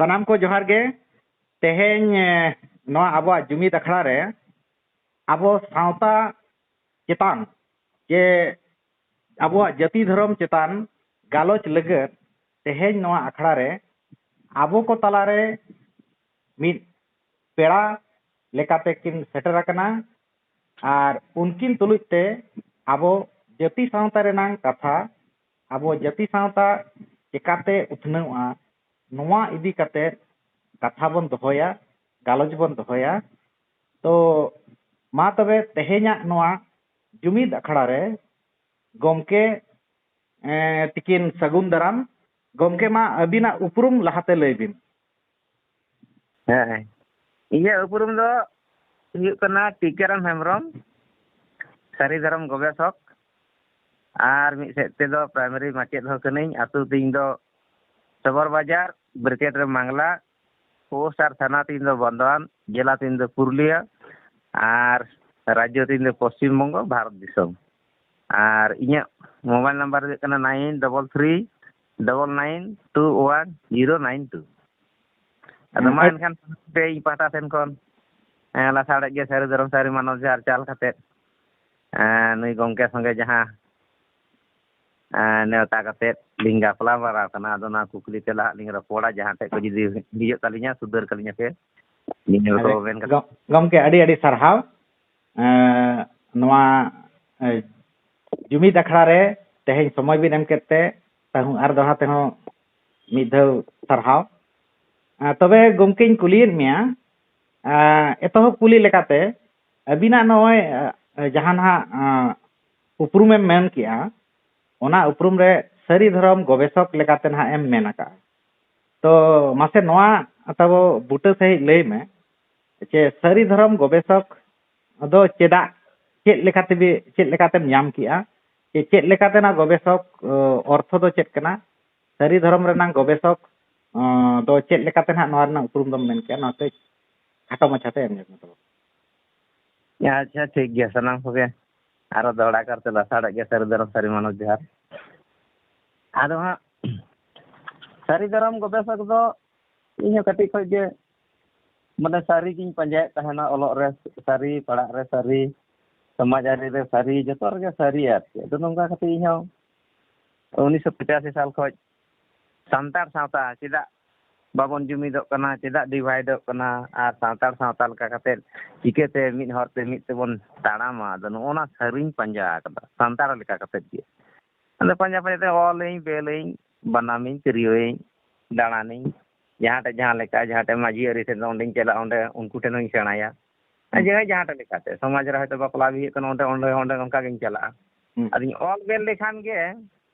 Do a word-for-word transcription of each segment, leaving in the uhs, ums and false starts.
ᱥᱟᱱᱟᱢ ᱠᱚ ᱡᱚᱦᱟᱨ ᱜᱮ᱾ ᱛᱮᱦᱮᱧ ᱱᱚᱣᱟ ᱟᱵᱚᱣᱟᱜ ᱡᱩᱢᱤᱫ ᱟᱠᱷᱲᱟ ᱨᱮ ᱟᱵᱚ ᱥᱟᱶᱛᱟ ᱪᱮᱛᱟᱱ ᱡᱮ ᱟᱵᱚᱣᱟᱜ ᱡᱟᱹᱛᱤ ᱫᱷᱚᱨᱚᱢ ᱪᱮᱛᱟᱱ ᱜᱟᱞᱚᱪ ᱞᱟᱹᱜᱤᱫ ᱛᱮᱦᱮᱧ ᱱᱚᱣᱟ ᱟᱠᱷᱲᱟ ᱨᱮ ᱟᱵᱚ ᱠᱚ ᱛᱟᱞᱟᱨᱮ ᱢᱤᱫ ᱯᱮᱲᱟ ᱞᱮᱠᱟᱛᱮ ᱠᱤᱱ ᱥᱮᱴᱮᱨ ᱟᱠᱟᱱᱟ᱾ ᱟᱨ ᱩᱱᱠᱤᱱ ᱛᱩᱞᱩᱡ ᱛᱮ ᱟᱵᱚ ᱡᱟᱹᱛᱤ ᱥᱟᱶᱛᱟ ᱨᱮᱱᱟᱝ ᱠᱟᱛᱷᱟ, ᱟᱵᱚ ᱡᱟᱹᱛᱤ ᱥᱟᱶᱛᱟ ᱪᱮᱠᱟᱛᱮ ᱩᱛᱱᱟᱹᱣᱼᱟ, ᱱᱚᱣᱟ ᱤᱫᱤ ᱠᱟᱛᱮ ᱠᱟᱛᱷᱟ ᱵᱚᱱ ᱫᱚᱦᱚᱭᱟ, ᱜᱟᱞᱚᱪ ᱵᱚᱱ ᱫᱚᱦᱚᱭᱟ᱾ ᱛᱚ ᱢᱟ ᱛᱚᱵᱮ ᱛᱮᱦᱮᱧᱟᱜ ᱱᱚᱣᱟ ᱡᱩᱢᱤᱫ ᱟᱠᱷᱲᱟ ᱨᱮ ᱜᱚᱢᱠᱮ, ᱮᱸ, ᱛᱤᱠᱤᱱ ᱥᱟᱹᱜᱩᱱ ᱫᱟᱨᱟᱢ᱾ ᱜᱚᱢᱠᱮ, ᱢᱟ ᱟᱹᱵᱤᱱᱟᱜ ᱩᱯᱨᱩᱢ ᱞᱟᱦᱟᱛᱮ ᱞᱟᱹᱭ ᱵᱤᱱ᱾ ᱦᱮᱸ, ᱤᱧᱟᱹᱜ ᱩᱯᱨᱩᱢ ᱫᱚ ᱦᱩᱭᱩᱜ ᱠᱟᱱᱟ ᱴᱤᱠᱟᱹᱨᱟᱢ ᱦᱮᱢᱵᱨᱚᱢ, ᱥᱟᱹᱨᱤ ᱫᱷᱚᱨᱚᱢ ᱜᱚᱵᱮᱥᱚᱠ, ᱟᱨ ᱢᱤᱫ ᱥᱮᱫ ᱛᱮᱫᱚ ᱯᱨᱟᱭᱢᱟᱨᱤ ᱢᱟᱪᱮᱫ ᱦᱚᱸ ᱠᱟᱹᱱᱟᱹᱧ᱾ ᱟᱹᱛᱩ ᱛᱤᱧ ᱫᱚ ᱥᱚᱵᱚᱨ ᱵᱟᱡᱟᱨ, ᱵᱨᱤᱠᱮᱴ ᱨᱮ ᱢᱟᱝᱞᱟ, ᱯᱳᱥᱴ ᱟᱨ ᱛᱷᱟᱱᱟ ᱛᱤᱧ ᱫᱚ ᱵᱚᱨᱫᱷᱚᱢᱟᱱ, ᱡᱮᱞᱟ ᱛᱤᱧ ᱫᱚ ᱯᱩᱨᱩᱞᱤᱭᱟᱹ, ᱟᱨ ᱨᱟᱡᱽᱡᱚ ᱛᱤᱧ ᱫᱚ ᱯᱚᱥᱪᱤᱢ ᱵᱚᱝᱜᱚ, ᱵᱷᱟᱨᱚᱛ ᱫᱤᱥᱚᱢ᱾ ᱟᱨ ᱤᱧᱟᱹᱜ ᱢᱳᱵᱟᱭᱤᱞ ᱱᱟᱢᱵᱟᱨ ᱦᱩᱭᱩᱜ ᱠᱟᱱᱟ nine double three double nine two one zero nine two᱾ ᱟᱫᱚ ᱢᱟ ᱮᱱᱠᱷᱟᱱ ᱯᱮ ᱤᱧ ᱯᱟᱦᱴᱟ ᱥᱮᱱ ᱠᱷᱚᱱ, ᱦᱮᱸ, ᱞᱟᱥᱟᱲᱦᱮᱫ ᱜᱮ ᱥᱟᱹᱨᱤ ᱫᱷᱚᱨᱚᱢ ᱥᱟᱹᱨᱤ ᱢᱟᱱᱚᱛ ᱡᱚᱦᱟᱨ ᱪᱟᱞ ᱠᱟᱛᱮᱫ, ᱮᱸ, ᱱᱩᱭ ᱜᱚᱢᱠᱮ ᱥᱚᱸᱜᱮ ᱡᱟᱦᱟᱸ, ᱮᱸ, ᱱᱮᱣᱛᱟ ᱠᱟᱛᱮᱫ ᱞᱤᱧ ᱜᱟᱯᱟᱞ ᱢᱟᱨᱟᱣ ᱠᱟᱱᱟ, ᱟᱫᱚ ᱚᱱᱟ ᱠᱩᱠᱞᱤ ᱛᱮ ᱞᱟᱦᱟᱜ ᱞᱤᱧ ᱨᱚᱯᱚᱲᱟ᱾ ᱡᱟᱦᱟᱸ ᱴᱷᱮᱡ ᱠᱚ ᱡᱩᱫᱤ ᱦᱤᱡᱩᱜ ᱛᱟᱹᱞᱤᱧᱟ, ᱥᱩᱫᱷᱟᱹᱨ ᱠᱟᱹᱞᱤᱧᱟ ᱯᱮ, ᱞᱤᱧ ᱟᱪᱪᱷᱟ, ᱨᱚᱯᱚᱲ ᱢᱮᱱ ᱠᱟᱛᱮ᱾ ᱜᱚ-, ᱜᱚᱢᱠᱮ, ᱟᱹᱰᱤ ᱟᱹᱰᱤ ᱥᱟᱨᱦᱟᱣ᱾ ᱮᱸ, ᱱᱚᱣᱟ, ᱮᱸ, ᱡᱩᱢᱤᱫ ᱟᱠᱷᱲᱟ ᱨᱮ ᱛᱮᱦᱮᱧ ᱥᱚᱢᱚᱭ ᱵᱤᱱ ᱮᱢ ᱠᱮᱫ ᱛᱮ ᱥᱟᱹᱦᱩ-, ᱟᱨ ᱫᱚᱦᱲᱟ ᱛᱮᱦᱚᱸ ᱢᱤᱫ ᱫᱷᱟᱣ ᱥᱟᱨᱦᱟᱣ᱾ ᱮᱸ, ᱛᱚᱵᱮ ᱜᱚᱢᱠᱮᱧ ᱠᱩᱞᱤᱭᱮᱫ ᱢᱮᱭᱟ, ᱮᱸ, ᱮᱛᱚᱦᱚᱵ ᱠᱩᱞᱤ ᱞᱮᱠᱟᱛᱮ, ᱟᱹᱵᱤᱱᱟᱜ ᱱᱚᱜᱼᱚᱭ, ᱮᱸ, ᱡᱟᱦᱟᱸ ᱱᱟᱦᱟᱜ, ᱮᱸ, ᱩᱯᱨᱩᱢᱮᱢ ᱢᱮᱱ ᱠᱮᱜᱼᱟ, ᱚᱱᱟ ᱩᱯᱨᱩᱢ ᱨᱮ ᱥᱟᱹᱨᱤ ᱫᱷᱚᱨᱚᱢ ᱜᱚᱵᱮᱥᱚᱠ ᱞᱮᱠᱟᱛᱮ ᱱᱟᱦᱟᱜ ᱮᱢ ᱢᱮᱱ ᱟᱠᱟᱜᱼᱟ᱾ ᱛᱚ ᱢᱟᱥᱮ ᱱᱚᱣᱟ ᱛᱟᱵᱚ ᱵᱩᱴᱟᱹ ᱥᱟᱺᱦᱤᱡ ᱞᱟᱹᱭ ᱢᱮ, ᱪᱮ ᱥᱟᱹᱨᱤ ᱫᱷᱚᱨᱚᱢ ᱜᱚᱵᱮᱥᱚᱠ ᱫᱚ ᱪᱮᱫᱟᱜ, ᱪᱮᱫ ᱞᱮᱠᱟᱛᱮ, ᱪᱮᱫ ᱞᱮᱠᱟᱛᱮᱢ ᱧᱟᱢ ᱠᱮᱜᱼᱟ? ᱪᱮ ᱪᱮᱫ ᱞᱮᱠᱟᱛᱮ ᱱᱚᱣᱟ ᱜᱚᱵᱮᱥᱚᱠ, ᱚ, ᱚᱨᱛᱷᱚ ᱫᱚ ᱪᱮᱫ ᱠᱟᱱᱟ? ᱥᱟᱹᱨᱤ ᱫᱷᱚᱨᱚᱢ ᱨᱮᱱᱟᱜ ᱜᱚᱵᱮᱥᱚᱠ, ᱚ, ᱫᱚ ᱪᱮᱫ ᱞᱮᱠᱟᱛᱮ ᱱᱟᱦᱟᱜ ᱱᱚᱣᱟ ᱨᱮᱱᱟᱜ ᱩᱯᱨᱩᱢ ᱫᱚᱢ ᱢᱮᱱ ᱠᱮᱜᱼᱟ? ᱱᱚᱣᱟ ᱠᱟᱹᱡ ᱠᱷᱟᱴᱚ ᱢᱟᱪᱷᱟᱛᱮ ᱮᱢ ᱧᱚᱜ ᱢᱮ ᱛᱟᱵᱚᱱ᱾ ᱟᱪᱪᱷᱟ, ᱴᱷᱤᱠ ᱜᱮᱭᱟ᱾ ᱥᱟᱱᱟᱢ ᱠᱚᱜᱮ ᱟᱨᱚ ᱫᱚᱦᱲᱟ ᱠᱟᱨᱛᱮ ᱞᱟᱥᱟᱲᱦᱮᱫ ᱜᱮ ᱥᱟᱹᱨᱤ ᱫᱷᱚᱨᱚᱢ ᱥᱟᱹᱨᱤ ᱢᱟᱱᱚᱛ ᱡᱚᱦᱟᱨ᱾ ᱟᱫᱚ ᱦᱟᱸᱜ ᱥᱟᱹᱨᱤ ᱫᱷᱚᱨᱚᱢ ᱜᱚᱵᱮᱥᱚᱠ ᱫᱚ ᱤᱧ ᱦᱚᱸ ᱠᱟᱹᱴᱤᱡ ᱠᱷᱚᱡ ᱜᱮ ᱢᱟᱱᱮ ᱥᱟᱹᱨᱤ ᱜᱤᱧ ᱯᱟᱸᱡᱟᱭᱮᱫ ᱛᱟᱦᱮᱱᱟ, ᱚᱞᱚᱜ ᱨᱮ ᱥᱟᱹᱨᱤ, ᱯᱟᱲᱦᱟᱜ ᱨᱮ ᱥᱟᱹᱨᱤ, ᱥᱚᱢᱟᱡᱽ ᱟᱹᱨᱤ ᱨᱮ ᱥᱟᱹᱨᱤ, ᱡᱚᱛᱚ ᱨᱮᱜᱮ ᱥᱟᱹᱨᱤ ᱟᱨᱠᱤ᱾ ᱟᱫᱚ ᱱᱚᱝᱠᱟ ᱠᱟᱛᱮ ᱤᱧ ᱦᱚᱸ ᱩᱱᱤᱥᱥᱚ ᱯᱚᱸᱪᱟᱥᱤ ᱥᱟᱞ ᱠᱷᱚᱡ ᱥᱟᱱᱛᱟᱲ ᱥᱟᱶᱛᱟ ᱪᱮᱫᱟᱜ ᱵᱟᱵᱚᱱ ᱡᱩᱢᱤᱫᱚᱜ ᱠᱟᱱᱟ, ᱪᱮᱫᱟᱜ ᱰᱤᱵᱷᱟᱭᱤᱰᱚᱜ ᱠᱟᱱᱟ, ᱟᱨ ᱥᱟᱱᱛᱟᱲ ᱥᱟᱶᱛᱟ ᱞᱮᱠᱟ ᱠᱟᱛᱮ ᱪᱤᱠᱟᱹᱛᱮ ᱢᱤᱫ ᱦᱚᱨ ᱛᱮ ᱢᱤᱫ ᱛᱮᱵᱚᱱ ᱛᱟᱲᱟᱢᱟ? ᱟᱫᱚ ᱱᱚᱜᱼᱚ ᱱᱟ ᱥᱟᱹᱨᱤᱧ ᱯᱟᱸᱡᱟ ᱟᱠᱟᱫᱟ ᱥᱟᱱᱛᱟᱲ ᱞᱮᱠᱟ ᱠᱟᱛᱮ ᱜᱮ᱾ ᱟᱫᱚ ᱯᱟᱸᱡᱟ ᱯᱟᱸᱡᱟ ᱛᱮ ᱚᱞᱟᱹᱧ, ᱵᱮᱞᱟᱹᱧ, ᱵᱟᱱᱟᱢᱤᱧ, ᱛᱤᱨᱭᱳᱭᱟᱹᱧ, ᱫᱟᱬᱟᱱᱤᱧ, ᱡᱟᱦᱟᱸ ᱴᱷᱮᱡ ᱡᱟᱦᱟᱸ ᱞᱮᱠᱟ, ᱡᱟᱦᱟᱸ ᱴᱷᱮᱡ ᱢᱟᱹᱡᱷᱤ ᱟᱹᱨᱤ ᱥᱮᱫ ᱚᱸᱰᱮᱧ ᱪᱟᱞᱟᱜᱼᱟ, ᱚᱸᱰᱮ ᱩᱱᱠᱩ ᱴᱷᱮᱱ ᱦᱚᱸᱧ ᱥᱮᱬᱟᱭᱟ᱾ ᱟᱨ ᱦᱩᱸ᱾ ᱡᱟᱦᱟᱸᱭ ᱡᱟᱦᱟᱸ ᱴᱷᱮᱡ ᱞᱮᱠᱟᱛᱮ, ᱥᱚᱢᱟᱡᱽ ᱨᱮ ᱦᱚᱭᱛᱳ ᱵᱟᱯᱞᱟ ᱦᱩᱭᱩᱜ ᱠᱟᱱᱟ, ᱚᱸᱰᱮ, ᱚᱸᱰᱮ, ᱚᱸᱰᱮ ᱚᱱᱠᱟ ᱜᱤᱧ ᱪᱟᱞᱟᱜᱼᱟ᱾ ᱦᱩᱸ᱾ ᱟᱫᱚᱧ ᱚᱞ ᱵᱮᱞ ᱞᱮᱠᱷᱟᱱ ᱜᱮ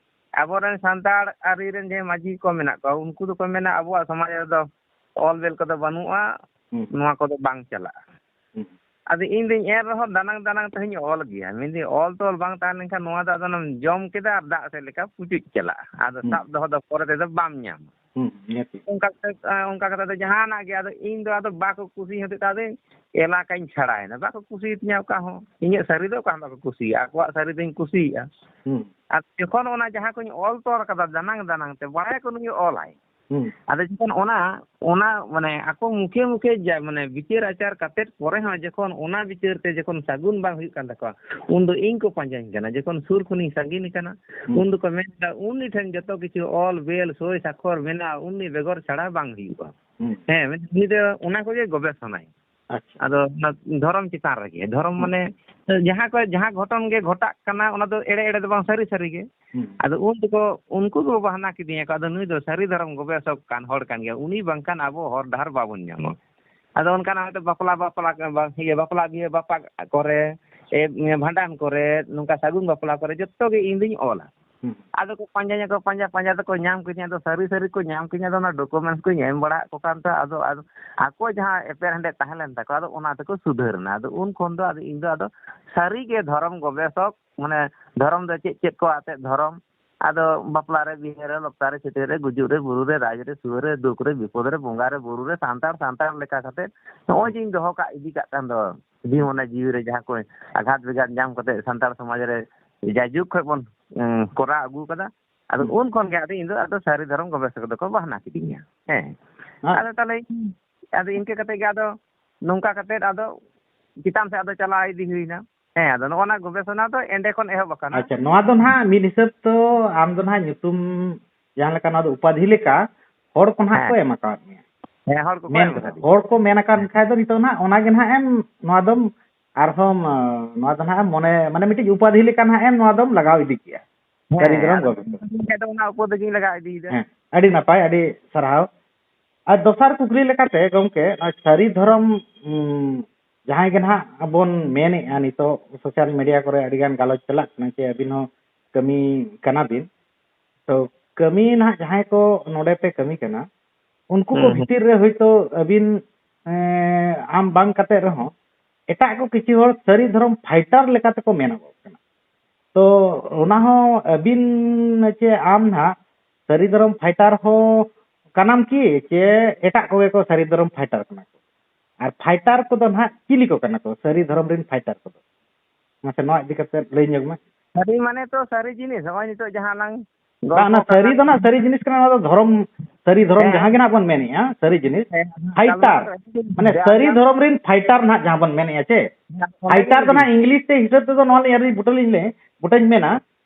ᱟᱵᱚᱨᱮᱱ ᱥᱟᱱᱛᱟᱲ ᱟᱹᱨᱤ ᱨᱮᱱ ᱡᱟᱦᱟᱸᱭ ᱢᱟᱹᱡᱷᱤ ᱠᱚ ᱢᱮᱱᱟᱜ ᱠᱚᱣᱟ, ᱩᱱᱠᱩ ᱫᱚᱠᱚ ᱢᱮᱱᱟ, "ᱟᱵᱚᱣᱟᱜ ᱥᱚᱢᱟᱡᱽ ᱨᱮᱫᱚ ᱚᱞ ᱵᱮᱞ ᱠᱚᱫᱚ ᱵᱟᱹᱱᱩᱜᱼᱟ, ᱦᱩᱸ᱾ ᱱᱚᱣᱟ ᱠᱚᱫᱚ ᱵᱟᱝ ᱪᱟᱞᱟᱜᱼᱟ᱾" ᱦᱩᱸ᱾ ᱟᱫᱚ ᱤᱧ ᱫᱚᱧ ᱮᱱ ᱨᱮᱦᱚᱸ ᱫᱟᱱᱟᱝ ᱫᱟᱱᱟᱝ ᱛᱮᱦᱚᱧ ᱚᱞ ᱜᱮᱭᱟ᱾ ᱢᱮᱱᱫᱟᱹᱧ, ᱚᱞ ᱛᱚᱞ ᱵᱟᱝ ᱛᱟᱦᱮᱸ ᱞᱮᱱᱠᱷᱟᱱ ᱱᱚᱣᱟ ᱫᱚ ᱟᱫᱚ ᱚᱱᱟᱢ ᱡᱚᱢ ᱠᱮᱫᱟ ᱟᱨ ᱫᱟᱜ ᱥᱮᱫ ᱞᱮᱠᱟ ᱯᱩᱪᱩᱡ ᱪᱟᱞᱟᱜᱼᱟ᱾ ᱟᱫᱚ ᱦᱩᱸ᱾ ᱥᱟᱵ ᱫᱚᱦᱚ ᱫᱚ ᱯᱚᱨᱮ ᱛᱮᱫᱚ ᱵᱟᱢ ᱧᱟᱢᱟ᱾ ᱦᱩᱸ, ᱱᱤᱦᱟᱹᱛᱤ᱾ ᱚᱱᱠᱟ ᱠᱟᱛᱮ, ᱚᱱᱠᱟ ᱠᱟᱛᱮ ᱫᱚ ᱡᱟᱦᱟᱱᱟᱜ ᱜᱮ, ᱟᱫᱚ ᱤᱧ ᱫᱚ ᱟᱫᱚ ᱵᱟᱠᱚ ᱠᱩᱥᱤ ᱦᱚᱛᱮᱡ ᱛᱮ ᱟᱫᱚ ᱮᱞᱟᱠᱟᱧ ᱪᱷᱟᱲᱟᱭᱮᱱᱟ᱾ ᱵᱟᱠᱚ ᱠᱩᱥᱤᱭᱟᱛᱤᱧᱟ ᱚᱠᱟ ᱦᱚᱸ᱾ ᱤᱧᱟᱹᱜ ᱥᱟᱹᱨᱤ ᱫᱚ ᱚᱠᱟ ᱦᱚᱸ ᱵᱟᱠᱚ ᱠᱩᱥᱤᱭᱟᱜᱼᱟ᱾ ᱟᱠᱚᱣᱟᱜ ᱥᱟᱹᱨᱤ ᱫᱚᱧ ᱠᱩᱥᱤᱭᱟᱜᱼᱟ᱾ ᱦᱩᱸ᱾ ᱟᱨ ᱡᱚᱠᱷᱚᱱ ᱚᱱᱟ ᱡᱟᱦᱟᱸ ᱠᱚᱧ ᱚᱞ ᱛᱚᱞ ᱠᱟᱫᱟ ᱫᱟᱱᱟᱝ ᱫᱟᱱᱟᱝ ᱛᱮ, ᱵᱟᱲᱟᱭᱟᱠᱚ ᱱᱩᱭ ᱚᱞᱟᱭ᱾ ᱦᱩᱸ᱾ ᱟᱫᱚ ᱡᱚᱠᱷᱚᱱ ᱚᱱᱟ, ᱚᱱᱟ ᱢᱟᱱᱮ ᱟᱠᱚ ᱢᱩᱠᱷᱮ ᱢᱩᱠᱷᱮ ᱡᱟ-, ᱢᱟᱱᱮ ᱵᱤᱪᱟᱹᱨ ᱟᱪᱟᱨ ᱠᱟᱛᱮᱫ ᱯᱚᱨᱮ ᱦᱚᱸ ᱡᱚᱠᱷᱚᱱ ᱚᱱᱟ ᱵᱤᱪᱟᱹᱨ ᱛᱮ ᱡᱚᱠᱷᱚᱱ ᱥᱟᱹᱜᱩᱱ ᱵᱟᱝ ᱦᱩᱭᱩᱜ ᱠᱟᱱ ᱛᱟᱠᱚᱣᱟ, ᱩᱱ ᱫᱚ ᱤᱧ ᱠᱚ ᱯᱟᱸᱡᱟᱧ ᱠᱟᱱᱟ᱾ ᱡᱚᱠᱷᱚᱱ ᱥᱩᱨ ᱠᱷᱚᱱᱤᱧ ᱥᱟᱺᱜᱤᱧ ᱠᱟᱱᱟ, ᱦᱩᱸ᱾ ᱩᱱ ᱫᱚᱠᱚ ᱢᱮᱱᱫᱟ, "ᱩᱱᱤ ᱴᱷᱮᱱ ᱡᱚᱛᱚ ᱠᱤᱪᱷᱩ ᱚᱞ ᱵᱮᱞ ᱥᱳᱭ ᱥᱟᱠᱷᱚᱨ ᱢᱮᱱᱟᱜᱼᱟ, ᱩᱱᱤ ᱵᱮᱜᱚᱨ ᱪᱷᱟᱲᱟ ᱵᱟᱝ ᱦᱩᱭᱩᱜᱼᱟ᱾" ᱦᱩᱸ᱾ ᱦᱮᱸ, ᱢᱮᱱ-, ᱩᱱᱤ ᱫᱚ ᱚᱱᱟ ᱠᱚᱜᱮ ᱜᱚᱵᱮᱥᱚᱱᱟᱭ᱾ ᱟᱪᱪᱷᱟ᱾ ᱟᱫᱚ ᱚᱱᱟ ᱫᱷᱚᱨᱚᱢ ᱪᱮᱛᱟᱱ ᱨᱮᱜᱮ, ᱫᱷᱚᱨᱚᱢ ᱦᱩᱸ᱾ ᱢᱟᱱᱮ ᱡᱟᱦᱟᱸ ᱠᱚ, ᱡᱟᱦᱟᱸ ᱜᱷᱚᱴᱚᱱ ᱜᱮ ᱜᱷᱚᱴᱟᱜ ᱠᱟᱱᱟ, ᱚᱱᱟ ᱫᱚ ᱮᱲᱮ ᱮᱲᱮ ᱫᱚ ᱵᱟᱝ, ᱥᱟᱹᱨᱤ ᱥᱟᱹᱨᱤ ᱜᱮ᱾ ᱦᱩᱸ᱾ ᱟᱫᱚ ᱩᱱ ᱫᱚᱠᱚ, ᱩᱱᱠᱩ ᱠᱚ ᱵᱟᱦᱱᱟ ᱠᱤᱫᱤᱧᱟ ᱠᱚ, "ᱟᱫᱚ ᱱᱩᱭ ᱫᱚ ᱥᱟᱹᱨᱤ ᱫᱷᱚᱨᱚᱢ ᱜᱚᱵᱮᱥᱚᱠ ᱠᱟᱱ ᱦᱚᱲ ᱠᱟᱱ ᱜᱮᱭᱟ, ᱩᱱᱤ ᱵᱟᱝᱠᱷᱟᱱ ᱟᱵᱚ ᱦᱚᱨ ᱰᱟᱦᱟᱨ ᱵᱟᱵᱚᱱ ᱧᱟᱢᱟ᱾" ᱟᱫᱚ ᱚᱱᱠᱟᱱᱟᱜ ᱦᱚᱭᱛᱳ ᱵᱟᱯᱞᱟ, ᱵᱟᱯᱞᱟ, ᱵᱟ-, ᱤᱭᱟᱹ, ᱵᱟᱯᱞᱟ ᱵᱤᱦᱟᱹ ᱵᱟᱯᱞᱟ ᱠᱚᱨᱮ, ᱮ, ᱵᱷᱟᱸᱰᱟᱱ ᱠᱚᱨᱮ, ᱱᱚᱝᱠᱟ ᱥᱟᱹᱜᱩᱱ ᱵᱟᱯᱞᱟ ᱠᱚᱨᱮ ᱡᱚᱛᱚ ᱜᱮ ᱤᱧ ᱫᱩᱧ ᱚᱞᱟ᱾ ᱦᱩᱸ᱾ ᱟᱫᱚ ᱠᱚ ᱯᱟᱸᱡᱟᱭᱟᱠᱚ, ᱯᱟᱸᱡᱟ, ᱯᱟᱸᱡᱟ ᱛᱮᱠᱚ ᱧᱟᱢ ᱠᱤᱫᱤᱧᱟ᱾ ᱟᱫᱚ ᱥᱟᱹᱨᱤ ᱥᱟᱹᱨᱤ ᱠᱚ ᱧᱟᱢ ᱠᱤᱫᱤᱧᱟ᱾ ᱟᱫᱚ ᱚᱱᱟ ᱰᱚᱠᱩᱢᱮᱱᱴᱥ ᱠᱚᱧ ᱮᱢ ᱵᱟᱲᱟ ᱟᱫ ᱠᱚ ᱠᱟᱱ ᱛᱟᱦᱮᱸᱫ᱾ ᱟᱫᱚ, ᱟᱫᱚ ᱟᱠᱚ ᱡᱟᱦᱟᱸ ᱮᱯᱮᱨ ᱦᱮᱸᱰᱮᱡ ᱛᱟᱦᱮᱸ ᱞᱮᱱ ᱛᱟᱠᱚᱣᱟ, ᱟᱫᱚ ᱚᱱᱟ ᱛᱮᱠᱚ ᱥᱩᱫᱷᱟᱹᱨ ᱮᱱᱟ᱾ ᱟᱫᱚ ᱩᱱ ᱠᱷᱚᱱ ᱫᱚ ᱟᱫᱚ ᱤᱧ ᱫᱚ ᱟᱫᱚ ᱥᱟᱹᱨᱤ ᱜᱮ ᱫᱷᱚᱨᱚᱢ ᱜᱚᱵᱮᱥᱚᱠ, ᱢᱟᱱᱮ ᱫᱷᱚᱨᱚᱢ ᱫᱚ ᱪᱮᱫ ᱪᱮᱫ ᱠᱚ ᱟᱛᱮᱫ ᱫᱷᱚᱨᱚᱢ, ᱟᱫᱚ ᱵᱟᱯᱞᱟ ᱨᱮ, ᱵᱤᱦᱟᱹ ᱨᱮ, ᱞᱚᱠᱛᱟ ᱨᱮ, ᱪᱷᱟᱹᱴᱭᱟᱹᱨ ᱨᱮ, ᱜᱩᱡᱩᱜ ᱨᱮ, ᱵᱩᱨᱩ ᱨᱮ, ᱨᱟᱡᱽ ᱨᱮ, ᱥᱩᱣᱟᱹ ᱨᱮ, ᱫᱩᱠ ᱨᱮ, ᱵᱤᱯᱚᱫ ᱨᱮ, ᱵᱚᱸᱜᱟ ᱨᱮ, ᱵᱩᱨᱩ ᱨᱮ, ᱥᱟᱱᱛᱟᱲ, ᱥᱟᱱᱛᱟᱲ ᱞᱮᱠᱟ ᱠᱟᱛᱮᱫ ᱱᱚᱜᱼᱚᱭ ᱡᱮᱧ ᱫᱚᱦᱚ ᱠᱟᱜ, ᱤᱫᱤ ᱠᱟᱜ ᱠᱟᱱ ᱫᱚ, ᱡᱤᱣᱤ ᱢᱚᱱᱮ ᱡᱤᱣᱤ ᱨᱮ ᱡᱟᱦᱟᱸ ᱠᱚ ᱟᱜᱷᱟᱛ ᱵᱮᱜᱷᱟᱛ ᱧᱟᱢ ᱠᱟᱛᱮᱫ ᱥᱟᱱᱛᱟᱲ ᱥᱚᱢᱟᱡᱽ ᱨᱮ ᱡᱟᱭᱡᱩᱜᱽ ᱠᱷᱚᱡ ᱵᱚᱱ, ᱩᱸ, ᱠᱚᱨᱟᱣ ᱟᱹᱜᱩ ᱠᱟᱫᱟ᱾ ᱟᱫᱚ ᱦᱩᱸ᱾ ᱩᱱ ᱠᱷᱚᱱ ᱜᱮ ᱟᱫᱚ ᱤᱧ ᱫᱚ ᱟᱫᱚ ᱥᱟᱹᱨᱤ ᱫᱷᱚᱨᱚᱢ ᱜᱚᱵᱮᱥᱚᱠ ᱫᱚᱠᱚ ᱵᱟᱦᱱᱟ ᱠᱤᱫᱤᱧᱟ᱾ ᱦᱮᱸ᱾ ᱦᱮᱸ᱾ ᱟᱫᱚ ᱛᱟᱦᱚᱞᱮ ᱤᱧ, ᱟᱫᱚ ᱤᱱᱠᱟᱹ ᱠᱟᱛᱮ ᱜᱮ ᱟᱫᱚ ᱱᱚᱝᱠᱟ ᱠᱟᱛᱮ ᱟᱫᱚ ᱪᱮᱛᱟᱱ ᱥᱮᱫ ᱟᱫᱚ ᱪᱟᱞᱟᱣ ᱤᱫᱤ ᱦᱩᱭᱱᱟ᱾ ᱦᱮᱸ, ᱟᱫᱚ ᱱᱚᱜᱼᱚ ᱱᱟ ᱜᱚᱵᱮᱥᱚᱱᱟ ᱫᱚ ᱮᱸᱰᱮ ᱠᱷᱚᱱ ᱮᱦᱚᱵ ᱟᱠᱟᱱᱟ᱾ ᱟᱪᱪᱷᱟ, ᱱᱚᱣᱟ ᱫᱚ ᱱᱟᱦᱟᱜ ᱢᱤᱫ ᱦᱤᱥᱟᱹᱵ ᱛᱚ ᱟᱢ ᱫᱚ ᱱᱟᱦᱟᱜ ᱧᱩᱛᱩᱢ ᱡᱟᱦᱟᱸ ᱞᱮᱠᱟ ᱱᱚᱣᱟ ᱫᱚ ᱩᱯᱟᱫᱷᱤ ᱞᱮᱠᱟ ᱦᱚᱲ ᱠᱚ ᱱᱟᱦᱟᱜ ᱦᱮᱸ᱾ ᱠᱚ ᱮᱢ ᱟᱠᱟᱣᱟᱫ ᱢᱮᱭᱟ᱾ ᱦᱮᱸ, ᱦᱚᱲ ᱠᱚᱠᱚ ᱢᱮᱱ ᱮᱢ ᱠᱟᱫᱟ᱾ ᱟᱠᱟᱫᱤᱧᱟ᱾ ᱦᱚᱲ ᱠᱚ ᱢᱮᱱ ᱟᱠᱟᱫ ᱠᱷᱟᱡ ᱫᱚ ᱱᱤᱛᱚᱜ ᱱᱟᱦᱟᱜ ᱚᱱᱟ ᱜᱮ ᱱᱟᱦᱟᱜ ᱮᱢ, ᱱᱚᱣᱟ ᱫᱚᱢ ᱟᱨᱦᱚᱸ, ᱱᱚᱣᱟ ᱫᱚ ᱱᱟᱦᱟᱜ ᱮᱢ ᱢᱚᱱᱮ, ᱢᱟᱱᱮ ᱢᱤᱫᱴᱤᱡ ᱩᱯᱟᱫᱷᱤ ᱞᱮᱠᱟ ᱱᱟᱦᱟᱜ ᱮᱢ ᱱᱚᱣᱟ ᱫᱚᱢ ᱞᱟᱜᱟᱣ ᱤᱫᱤ ᱠᱮᱜᱼᱟ᱾ ᱦᱮᱸ, ᱥᱟᱹᱨᱤ ᱫᱷᱚᱨᱚᱢ ᱟᱫᱚ ᱜᱚᱵᱮᱥᱚᱱ᱾ ᱤᱧ ᱫᱚ ᱚᱱᱟ ᱩᱯᱟᱫᱷᱤ ᱜᱤᱧ ᱞᱟᱜᱟᱣ ᱤᱫᱤᱭᱮᱫᱟ᱾ ᱦᱮᱸ, ᱟᱹᱰᱤ ᱱᱟᱯᱟᱭ, ᱟᱹᱰᱤ ᱥᱟᱨᱦᱟᱣ᱾ ᱟᱨ ᱫᱚᱥᱟᱨ ᱠᱩᱠᱞᱤ ᱞᱮᱠᱟᱛᱮ ᱜᱚᱢᱠᱮ, ᱱᱚᱣᱟ ᱥᱟᱹᱨᱤ ᱫᱷᱚᱨᱚᱢ, ᱩᱢ, ᱡᱟᱦᱟᱸᱭ ᱜᱮ ᱱᱟᱦᱟᱜ ᱵᱚᱱ ᱢᱮᱱᱮᱜᱼᱟ, ᱱᱤᱛᱚᱜ social media ᱠᱚᱨᱮ ᱟᱹᱰᱤᱜᱟᱱ ᱜᱟᱞᱚᱪ ᱪᱟᱞᱟᱜ ᱠᱟᱱᱟ ᱡᱮ ᱟᱹᱵᱤᱱ ᱦᱚᱸ ᱠᱟᱹᱢᱤ ᱠᱟᱱᱟ ᱵᱤᱱ, ᱛᱚ ᱠᱟᱹᱢᱤ ᱱᱟᱦᱟᱜ ᱡᱟᱦᱟᱸᱭ ᱠᱚ ᱱᱚᱰᱮ ᱯᱮ ᱠᱟᱹᱢᱤ ᱠᱟᱱᱟ, ᱩᱱᱠᱩ ᱠᱚ ᱦᱩᱸ, ᱦᱩᱸ᱾ ᱵᱷᱤᱛᱤᱨ ᱨᱮ ᱦᱚᱭᱛᱳ ᱟᱹᱵᱤᱱ, ᱮᱸ, ᱟᱢ ᱵᱟᱝ ᱠᱟᱛᱮ ᱨᱮᱦᱚᱸ ᱮᱴᱟᱜ ᱠᱚ ᱠᱤᱪᱷᱩ ᱦᱚᱲ ᱥᱟᱹᱨᱤ ᱫᱷᱚᱨᱚᱢ fighter ᱞᱮᱠᱟ ᱛᱮᱠᱚ ᱢᱮᱱᱚᱜᱚᱜ ᱠᱟᱱᱟ᱾ ᱛᱚ ᱚᱱᱟ ᱦᱚᱸ ᱟᱹᱵᱤᱱ ᱪᱮ ᱟᱢ ᱱᱟᱦᱟᱜ ᱥᱟᱹᱨᱤ ᱫᱷᱚᱨᱚᱢ fighter ᱦᱚᱸ ᱠᱟᱱᱟᱢ ᱠᱤ, ᱪᱮ ᱮᱴᱟᱜ ᱠᱚᱜᱮ ᱠᱚ ᱥᱟᱹᱨᱤ ᱫᱷᱚᱨᱚᱢ fighter ᱠᱟᱱᱟ ᱠᱚ? ᱟᱨ fighter ᱠᱚᱫᱚ ᱱᱟᱦᱟᱜ ᱪᱤᱞᱤ ᱠᱚ ᱠᱟᱱᱟ ᱠᱚ, ᱥᱟᱹᱨᱤ ᱫᱷᱚᱨᱚᱢ ᱨᱮᱱ fighter ᱠᱚᱫᱚ? ᱢᱟᱥᱮ ᱱᱚᱣᱟ ᱤᱫᱤ ᱠᱟᱛᱮ ᱞᱟᱹᱭ ᱧᱚᱜ ᱢᱮ᱾ ᱥᱟᱹᱨᱤ ᱢᱟᱱᱮ ᱛᱚ ᱥᱟᱹᱨᱤ ᱡᱤᱱᱤᱥ, ᱱᱚᱜᱼᱚᱭ ᱱᱤᱛᱚᱜ ᱡᱟᱦᱟᱸ ᱞᱟᱝ ᱵᱟᱝ, ᱚᱱᱟ ᱜᱚᱞᱯᱚ ᱥᱟᱹᱨᱤ ᱠᱟᱱᱟ᱾ ᱫᱚ ᱱᱟᱜ ᱥᱟᱹᱨᱤ ᱡᱤᱱᱤᱥ ᱠᱟᱱᱟ, ᱚᱱᱟ ᱫᱚ ᱫᱷᱚᱨᱚᱢ, ᱥᱟᱹᱨᱤ ᱫᱷᱚᱨᱚᱢ ᱦᱮᱸ᱾ ᱡᱟᱦᱟᱸ ᱜᱮ ᱱᱟᱜ ᱵᱚᱱ ᱢᱮᱱᱮᱜᱼᱟ, ᱥᱟᱹᱨᱤ ᱡᱤᱱᱤᱥ, ᱦᱮᱸ, fighter, ᱜᱟᱞᱢᱟᱨᱟᱣ ᱫᱚ ᱢᱟᱱᱮ ᱥᱟᱹᱨᱤ ᱡᱟᱦᱟᱸ ᱫᱷᱚᱨᱚᱢ ᱨᱮᱱ fighter ᱱᱟᱜ ᱡᱟᱦᱟᱸ ᱵᱚᱱ ᱢᱮᱱᱮᱜᱼᱟ ᱪᱮ, ᱦᱮᱸ, ᱚᱱᱟ ᱜᱮ fighter ᱫᱚ ᱞᱟᱹᱭ ᱱᱟᱜ ᱤᱝᱞᱤᱥ ᱛᱮ ᱦᱤᱥᱟᱹᱵ ᱛᱮᱫᱚ ᱱᱚᱣᱟ ᱞᱤᱧ ᱟᱹᱞᱤᱧ ᱵᱩᱴᱟᱹ ᱞᱤᱧ ᱞᱟᱹᱭ, ᱵᱩᱴᱟᱹᱧ ᱢᱮᱱᱟ,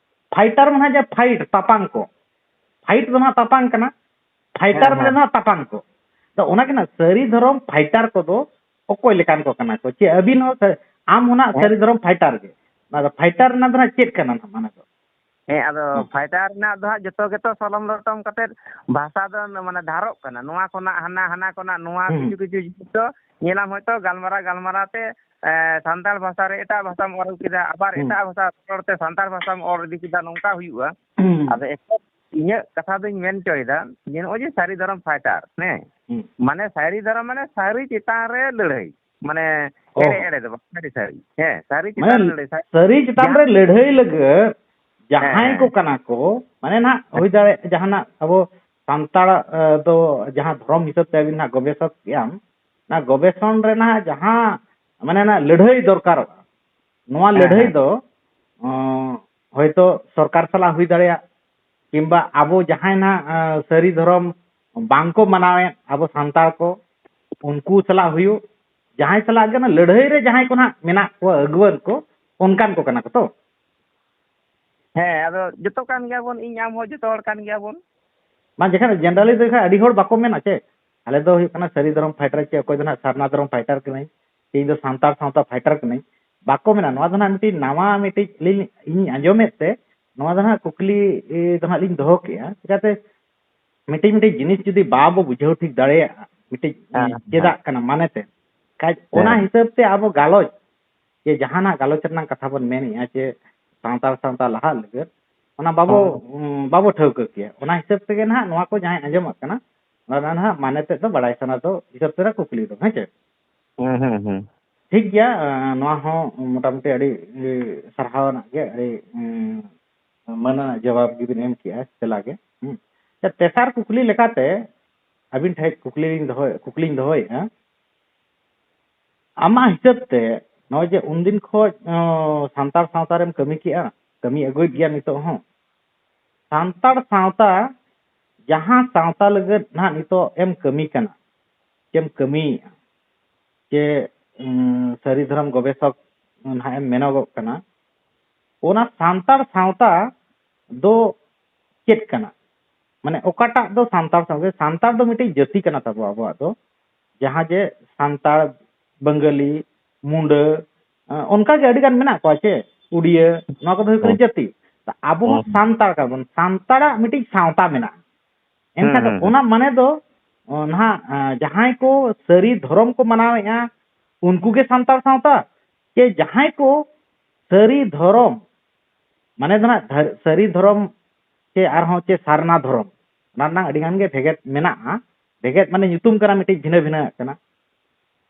fighter ᱢᱟᱱᱮ ᱡᱮ fight, ᱛᱟᱯᱟᱝ ᱠᱚ, fight ᱫᱚ ᱱᱟᱜ ᱛᱟᱯᱟᱝ ᱠᱟᱱᱟ, fighter ᱦᱮᱸ, ᱢᱟᱱᱮ ᱦᱮᱸ᱾ ᱱᱟᱜ ᱛᱟᱯᱟᱝ ᱠᱚ᱾ ᱛᱚ ᱚᱱᱟ ᱜᱮ ᱱᱟᱜ ᱥᱟᱹᱨᱤ ᱫᱷᱚᱨᱚᱢ fighter ᱠᱚᱫᱚ ᱚᱠᱚᱭ ᱞᱮᱠᱟᱱ ᱠᱚ ᱠᱟᱱᱟ ᱠᱚ? ᱪᱮ ᱟᱹᱵᱤᱱ ᱦᱚᱸ ᱥᱟᱹ-, ᱟᱢ ᱦᱚᱸ ᱱᱟᱜ ᱦᱮᱸ᱾ ᱥᱟᱹᱨᱤ ᱫᱷᱚᱨᱚᱢ fighter ᱜᱮ᱾ ᱚᱱᱟ ᱫᱚ fighter ᱨᱮᱱᱟᱜ ᱫᱚ ᱱᱟᱜ ᱪᱮᱫ ᱠᱟᱱᱟ ᱱᱟᱜ ᱢᱟᱱᱮ ᱫᱚ? ᱦᱮᱸ, ᱟᱫᱚ ᱦᱩᱸ᱾ Fighter ᱨᱮᱱᱟᱜ ᱫᱚ ᱦᱟᱸᱜ ᱡᱚᱛᱚ ᱜᱮᱛᱚ ᱥᱚᱞᱚᱢ ᱞᱚᱴᱚᱢ ᱠᱟᱛᱮᱫ ᱵᱷᱟᱥᱟ ᱫᱚ ᱢᱟᱱᱮ ᱫᱷᱟᱨᱚᱜ ᱠᱟᱱᱟ᱾ ᱱᱚᱣᱟ ᱠᱷᱚᱱᱟᱜ ᱦᱟᱱᱟ, ᱦᱟᱱᱟ ᱠᱷᱚᱱᱟᱜ ᱱᱚᱣᱟ, ᱦᱩᱸ᱾ ᱠᱤᱪᱷᱩ ᱠᱤᱪᱷᱩ ᱡᱤᱱᱤᱥ ᱫᱚ ᱧᱮᱞᱟᱢ ᱦᱚᱭᱛᱳ ᱜᱟᱞᱢᱟᱨᱟᱣ ᱜᱟᱞᱢᱟᱨᱟᱣ ᱛᱮ, ᱮ, ᱥᱟᱱᱛᱟᱲ ᱵᱷᱟᱥᱟ ᱨᱮ ᱮᱴᱟᱜ ᱵᱷᱟᱥᱟᱢ ᱚᱞ ᱠᱮᱫᱟ, ᱟᱵᱟᱨ ᱦᱩᱸ᱾ ᱮᱴᱟᱜ ᱵᱷᱟᱥᱟ ᱨᱚᱲ ᱛᱮ ᱥᱟᱱᱛᱟᱲ ᱵᱷᱟᱥᱟᱢ ᱚᱞ ᱤᱫᱤ ᱠᱮᱫᱟ, ᱱᱚᱝᱠᱟ ᱦᱩᱭᱩᱜᱼᱟ᱾ ᱦᱩᱸ᱾ ᱟᱫᱚ ᱮᱠᱪᱩᱭᱮᱞᱤ ᱤᱧᱟᱹᱜ ᱠᱟᱛᱷᱟ ᱫᱚᱧ ᱢᱮᱱ ᱦᱚᱪᱚᱭᱮᱫᱟ ᱡᱮ ᱱᱚᱜᱼᱚᱭ ᱡᱮ ᱥᱟᱹᱨᱤ ᱫᱷᱚᱨᱚᱢ fighter, ᱦᱮᱸ, ᱦᱩᱸ᱾ ᱢᱟᱱᱮ ᱥᱟᱹᱨᱤ ᱫᱷᱚᱨᱚᱢ ᱢᱟᱱᱮ ᱥᱟᱹᱨᱤ ᱪᱮᱛᱟᱱ ᱨᱮ ᱞᱟᱹᱲᱦᱟᱹᱭ, ᱢᱟᱱᱮ ᱚ᱾ ᱮᱲᱮ ᱮᱲᱮ ᱫᱚ ᱵᱟᱝ, ᱥᱟᱹᱨᱤ ᱥᱟᱹᱨᱤ᱾ ᱦᱮᱸ, ᱥᱟᱹᱨᱤ ᱪᱮᱛᱟᱱ ᱢᱟᱱᱮ ᱨᱮ ᱞᱟᱹᱲᱦᱟᱹᱭ᱾ ᱥᱟᱹᱨᱤ ᱪᱮᱛᱟᱱ ᱡᱟᱦᱟᱸ ᱨᱮ ᱞᱟᱹᱲᱦᱟᱹᱭ ᱞᱟᱹᱜᱤᱫ ᱦᱮᱸ, ᱡᱟᱦᱟᱸᱭ ᱦᱮᱸ, ᱠᱚ ᱦᱮᱸ᱾ ᱠᱟᱱᱟ ᱠᱚ, ᱢᱟᱱᱮ ᱱᱟᱦᱟᱜ ᱦᱮᱸ᱾ ᱦᱩᱭ ᱫᱟᱲᱮᱭᱟᱜᱼᱟ ᱡᱟᱦᱟᱱᱟᱜ ᱟᱵᱚ ᱥᱟᱱᱛᱟᱲ, ᱮ, ᱫᱚ ᱡᱟᱦᱟᱸ ᱫᱷᱚᱨᱚᱢ ᱦᱤᱥᱟᱹᱵ ᱛᱮ ᱟᱹᱵᱤᱱ ᱱᱟᱦᱟᱜ ᱜᱚᱵᱮᱥᱚᱠ ᱠᱮᱜᱼᱟᱢ, ᱚᱱᱟ ᱜᱚᱵᱮᱥᱚᱱ ᱨᱮᱱᱟᱜ ᱡᱟᱦᱟᱸ ᱢᱟᱱᱮ ᱚᱱᱟ ᱞᱟᱹᱲᱦᱟᱹᱭ ᱫᱚᱨᱠᱟᱨᱚᱜᱼᱟ, ᱱᱚᱣᱟ ᱦᱮᱸ, ᱞᱟᱹᱲᱦᱟᱹᱭ ᱦᱮᱸ᱾ ᱫᱚ, ᱚᱸ, ᱦᱚᱭᱛᱳ ᱥᱚᱨᱠᱟᱨ ᱥᱟᱞᱟᱜ ᱦᱩᱭ ᱫᱟᱲᱮᱭᱟᱜ, ᱠᱤᱝᱵᱟ ᱟᱵᱚ ᱡᱟᱦᱟᱸᱭ ᱱᱟᱦᱟᱜ, ᱮᱸ, ᱥᱟᱹᱨᱤ ᱫᱷᱚᱨᱚᱢ, ᱵᱟᱝᱠᱚ ᱢᱟᱱᱟᱣᱮᱫ ᱟᱵᱚ ᱥᱟᱱᱛᱟᱲ ᱠᱚ, ᱩᱱᱠᱩ ᱥᱟᱞᱟᱜ ᱦᱩᱭᱩᱜ, ᱡᱟᱦᱟᱸᱭ ᱥᱟᱞᱟᱜ ᱜᱮ ᱚᱱᱟ ᱞᱟᱹᱲᱦᱟᱹᱭ ᱨᱮ ᱡᱟᱦᱟᱸᱭ ᱠᱚ ᱱᱟᱦᱟᱜ ᱢᱮᱱᱟᱜ ᱠᱚᱣᱟ, ᱟᱹᱜᱩᱣᱟᱹᱱ ᱠᱚ, ᱚᱱᱠᱟᱱ ᱠᱚ ᱠᱟᱱᱟ ᱠᱚ ᱛᱚ᱾ ᱦᱮᱸ, ᱟᱫᱚ ᱡᱚᱛᱚ ᱠᱟᱱ ᱜᱮᱭᱟ ᱵᱚᱱ, ᱤᱧ ᱟᱢ ᱦᱚᱸ ᱡᱚᱛᱚ ᱦᱚᱲ ᱠᱟᱱ ᱜᱮᱭᱟ ᱵᱚᱱ᱾ ᱵᱟᱝ, ᱡᱮᱠᱷᱟᱱ generally ᱫᱚ ᱮᱱᱠᱷᱟᱱ ᱟᱹᱰᱤ ᱦᱚᱲ ᱵᱟᱠᱚ ᱢᱮᱱᱟ ᱪᱮ, ᱟᱞᱮ ᱫᱚ ᱦᱩᱭᱩᱜ ᱠᱟᱱᱟ ᱥᱟᱹᱨᱤ ᱫᱷᱚᱨᱚᱢ fighter ᱪᱮ, ᱚᱠᱚᱭ ᱫᱚ ᱱᱟᱦᱟᱜ ᱥᱟᱨᱱᱟ ᱫᱷᱚᱨᱚᱢ fighter ᱠᱟᱹᱱᱟᱹᱧ, ᱤᱧ ᱫᱚ ᱥᱟᱱᱛᱟᱲ ᱥᱟᱶᱛᱟ fighter ᱠᱟᱹᱱᱟᱹᱧ, ᱵᱟᱠᱚ ᱢᱮᱱᱟ᱾ ᱱᱚᱣᱟ ᱫᱚ ᱱᱟᱦᱟᱜ ᱢᱤᱫᱴᱤᱡ ᱱᱟᱣᱟ ᱢᱤᱫᱴᱤᱡ ᱞᱤᱧ, ᱤᱧ ᱟᱸᱡᱚᱢᱮᱫ ᱛᱮ ᱱᱚᱣᱟ ᱫᱚ ᱱᱟᱦᱟᱜ ᱠᱩᱠᱞᱤ, ᱮ, ᱫᱚ ᱱᱟᱦᱟᱜ ᱞᱤᱧ ᱫᱚᱦᱚ ᱠᱮᱜᱼᱟ᱾ ᱪᱤᱠᱟᱹᱛᱮ ᱢᱤᱫᱴᱤᱡ ᱢᱤᱫᱴᱤᱡ ᱡᱤᱱᱤᱥ ᱡᱩᱫᱤ ᱵᱟᱵᱚ ᱵᱩᱡᱷᱟᱹᱣ ᱴᱷᱤᱠ ᱫᱟᱲᱮᱭᱟᱜᱼᱟ, ᱢᱤᱫᱴᱤᱡ ᱦᱮᱸ, ᱦᱮᱸ᱾ ᱪᱮᱫᱟᱜ ᱠᱟᱱᱟ ᱢᱟᱱᱮ ᱛᱮ, ᱠᱷᱟᱡ ᱚᱱᱟ ᱦᱤᱥᱟᱹᱵ ᱛᱮ ᱟᱵᱚ ᱜᱟᱞᱚᱪ, ᱡᱮ ᱡᱟᱦᱟᱱᱟᱜ ᱜᱟᱞᱚᱪ ᱨᱮᱱᱟᱜ ᱠᱟᱛᱷᱟ ᱵᱚᱱ ᱢᱮᱱᱮᱜᱼᱟ, ᱡᱮ ᱥᱟᱱᱛᱟᱲ ᱥᱟᱶᱛᱟ ᱞᱟᱦᱟᱜ ᱞᱟᱹᱜᱤᱫ, ᱚᱱᱟ ᱵᱟᱵᱚ, ᱦᱮᱸ᱾ ᱩᱸ, ᱵᱟᱵᱚ ᱴᱷᱟᱹᱣᱠᱟᱹ ᱠᱮᱭᱟ᱾ ᱚᱱᱟ ᱦᱤᱥᱟᱹᱵ ᱛᱮᱜᱮ ᱱᱟᱦᱟᱜ ᱱᱚᱣᱟ ᱠᱚ ᱡᱟᱦᱟᱸᱭ ᱟᱸᱡᱚᱢᱚᱜ ᱠᱟᱱᱟ, ᱚᱱᱟ ᱨᱮᱱᱟᱜ ᱱᱟᱦᱟᱜ ᱢᱟᱱᱮ ᱛᱮᱫ ᱫᱚ ᱵᱟᱲᱟᱭ ᱥᱟᱱᱟ ᱫᱚ ᱦᱤᱥᱟᱹᱵ ᱛᱮ ᱠᱩᱠᱞᱤ ᱫᱚ, ᱦᱮᱸ ᱪᱮ? ᱦᱩᱸ, ᱦᱩᱸ, ᱦᱩᱸ᱾ ᱴᱷᱤᱠ ᱜᱮᱭᱟ, ᱟᱸ, ᱱᱚᱣᱟ ᱦᱚᱸ ᱢᱚᱴᱟᱢᱩᱴᱤ ᱟᱹᱰᱤ, ᱮ, ᱥᱟᱨᱦᱟᱣ ᱟᱱᱟᱜ ᱜᱮ, ᱟᱹᱰᱤ, ᱩᱸ, ᱢᱟᱹᱱ ᱟᱱᱟᱜ ᱡᱚᱵᱟᱵ ᱜᱮᱵᱤᱱ ᱮᱢ ᱠᱮᱜᱼᱟ, ᱛᱮᱞᱟ ᱜᱮ᱾ ᱦᱩᱸ᱾ ᱟᱪᱪᱷᱟ, ᱛᱮᱥᱟᱨ ᱠᱩᱠᱞᱤ ᱞᱮᱠᱟᱛᱮ ᱟᱹᱵᱤᱱ ᱴᱷᱮᱱ ᱠᱩᱠᱞᱤ ᱞᱤᱧ ᱫᱚᱦᱚᱭ-, ᱠᱩᱠᱞᱤᱧ ᱫᱚᱦᱚᱭᱮᱫᱼᱟ, ᱟᱢᱟᱜ ᱦᱤᱥᱟᱹᱵ ᱛᱮ ᱱᱚᱜᱼᱚᱭ ᱡᱮ ᱩᱱᱫᱤᱱ ᱠᱷᱚᱡ, ᱚᱸ, ᱥᱟᱱᱛᱟᱲ ᱥᱟᱶᱛᱟ ᱨᱮᱢ ᱠᱟᱹᱢᱤ ᱠᱮᱜᱼᱟ, ᱠᱟᱹᱢᱤ ᱟᱹᱜᱩᱭᱮᱫ ᱜᱮᱭᱟ ᱱᱤᱛᱚᱜ ᱦᱚᱸ, ᱥᱟᱱᱛᱟᱲ ᱥᱟᱶᱛᱟ, ᱡᱟᱦᱟᱸ ᱥᱟᱶᱛᱟ ᱞᱟᱹᱜᱤᱫ ᱱᱟᱦᱟᱜ ᱱᱤᱛᱚᱜ ᱮᱢ ᱠᱟᱹᱢᱤ ᱠᱟᱱᱟ, ᱪᱮᱢ ᱠᱟᱹᱢᱤᱭᱮᱫᱼᱟ, ᱪᱮ, ᱩᱸ, ᱥᱟᱹᱨᱤ ᱫᱷᱚᱨᱚᱢ ᱜᱚᱵᱮᱥᱚᱠ ᱱᱟᱦᱟᱜ ᱮᱢ ᱢᱮᱱᱚᱜᱚᱜ ᱠᱟᱱᱟ, ᱚᱱᱟ ᱥᱟᱱᱛᱟᱲ ᱥᱟᱶᱛᱟ ᱫᱚ ᱪᱮᱫ ᱠᱟᱱᱟ? ᱢᱟᱱᱮ ᱚᱠᱟᱴᱟᱜ ᱫᱚ ᱥᱟᱱᱛᱟᱲ ᱥᱟᱶᱛᱟ, ᱥᱟᱱᱛᱟᱲ ᱫᱚ ᱢᱤᱫᱴᱤᱡ ᱡᱟᱹᱛᱤ ᱠᱟᱱᱟ ᱛᱟᱵᱚ ᱟᱵᱚᱣᱟᱜ ᱫᱚ, ᱡᱟᱦᱟᱸ ᱡᱮ ᱥᱟᱱᱛᱟᱲ, ᱵᱟᱝᱜᱟᱞᱤ, ᱢᱩᱱᱰᱟᱹ, ᱟᱸ, ᱚᱱᱠᱟ ᱜᱮ ᱟᱹᱰᱤ ᱜᱟᱱ ᱢᱮᱱᱟᱜ ᱠᱚᱣᱟ ᱪᱮ, ᱩᱰᱤᱭᱟᱹ, ᱱᱚᱣᱟ ᱠᱚᱫᱚ ᱦᱩᱭᱩᱜ ᱠᱟᱱᱟ ᱦᱩᱸ᱾ ᱡᱟᱹᱛᱤ᱾ ᱟᱵᱚ ᱦᱚᱸ ᱦᱩᱸ᱾ ᱥᱟᱱᱛᱟᱲ ᱠᱟᱱᱟ ᱵᱚᱱ, ᱥᱟᱱᱛᱟᱲᱟᱜ ᱢᱤᱫᱴᱤᱡ ᱥᱟᱶᱛᱟ ᱢᱮᱱᱟᱜᱼᱟ᱾ ᱮᱱᱠᱷᱟᱱ ᱫᱚ ᱦᱩᱸ, ᱦᱩᱸ, ᱦᱩᱸ᱾ ᱚᱱᱟ ᱢᱟᱱᱮ ᱫᱚ, ᱚ, ᱱᱟᱦᱟᱜ, ᱟᱸ, ᱡᱟᱦᱟᱸᱭ ᱠᱚ ᱥᱟᱹᱨᱤ ᱫᱷᱚᱨᱚᱢ ᱠᱚ ᱢᱟᱱᱟᱣᱮᱫᱼᱟ, ᱩᱱᱠᱩ ᱜᱮ ᱥᱟᱱᱛᱟᱲ ᱥᱟᱶᱛᱟ, ᱪᱮ ᱡᱟᱦᱟᱸᱭ ᱠᱚ ᱥᱟᱹᱨᱤ ᱫᱷᱚᱨᱚᱢ, ᱢᱟᱱᱮ ᱫᱚ ᱱᱟᱦᱟᱜ ᱫᱷᱟᱨ-, ᱥᱟᱹᱨᱤ ᱫᱷᱚᱨᱚᱢ ᱪᱮ ᱟᱨᱦᱚᱸ ᱪᱮ ᱥᱟᱨᱱᱟ ᱫᱷᱚᱨᱚᱢ, ᱚᱱᱟ ᱨᱮᱱᱟᱜ ᱟᱹᱰᱤ ᱜᱟᱱ ᱜᱮ ᱵᱷᱮᱜᱮᱫ ᱢᱮᱱᱟᱜᱼᱟ᱾ ᱵᱷᱮᱜᱮᱫ ᱢᱟᱱᱮ ᱧᱩᱛᱩᱢ ᱠᱟᱱᱟ, ᱢᱤᱫᱴᱤᱡ ᱵᱷᱤᱱᱟᱹ ᱵᱷᱤᱱᱟᱹ ᱟᱜ ᱠᱟᱱᱟ᱾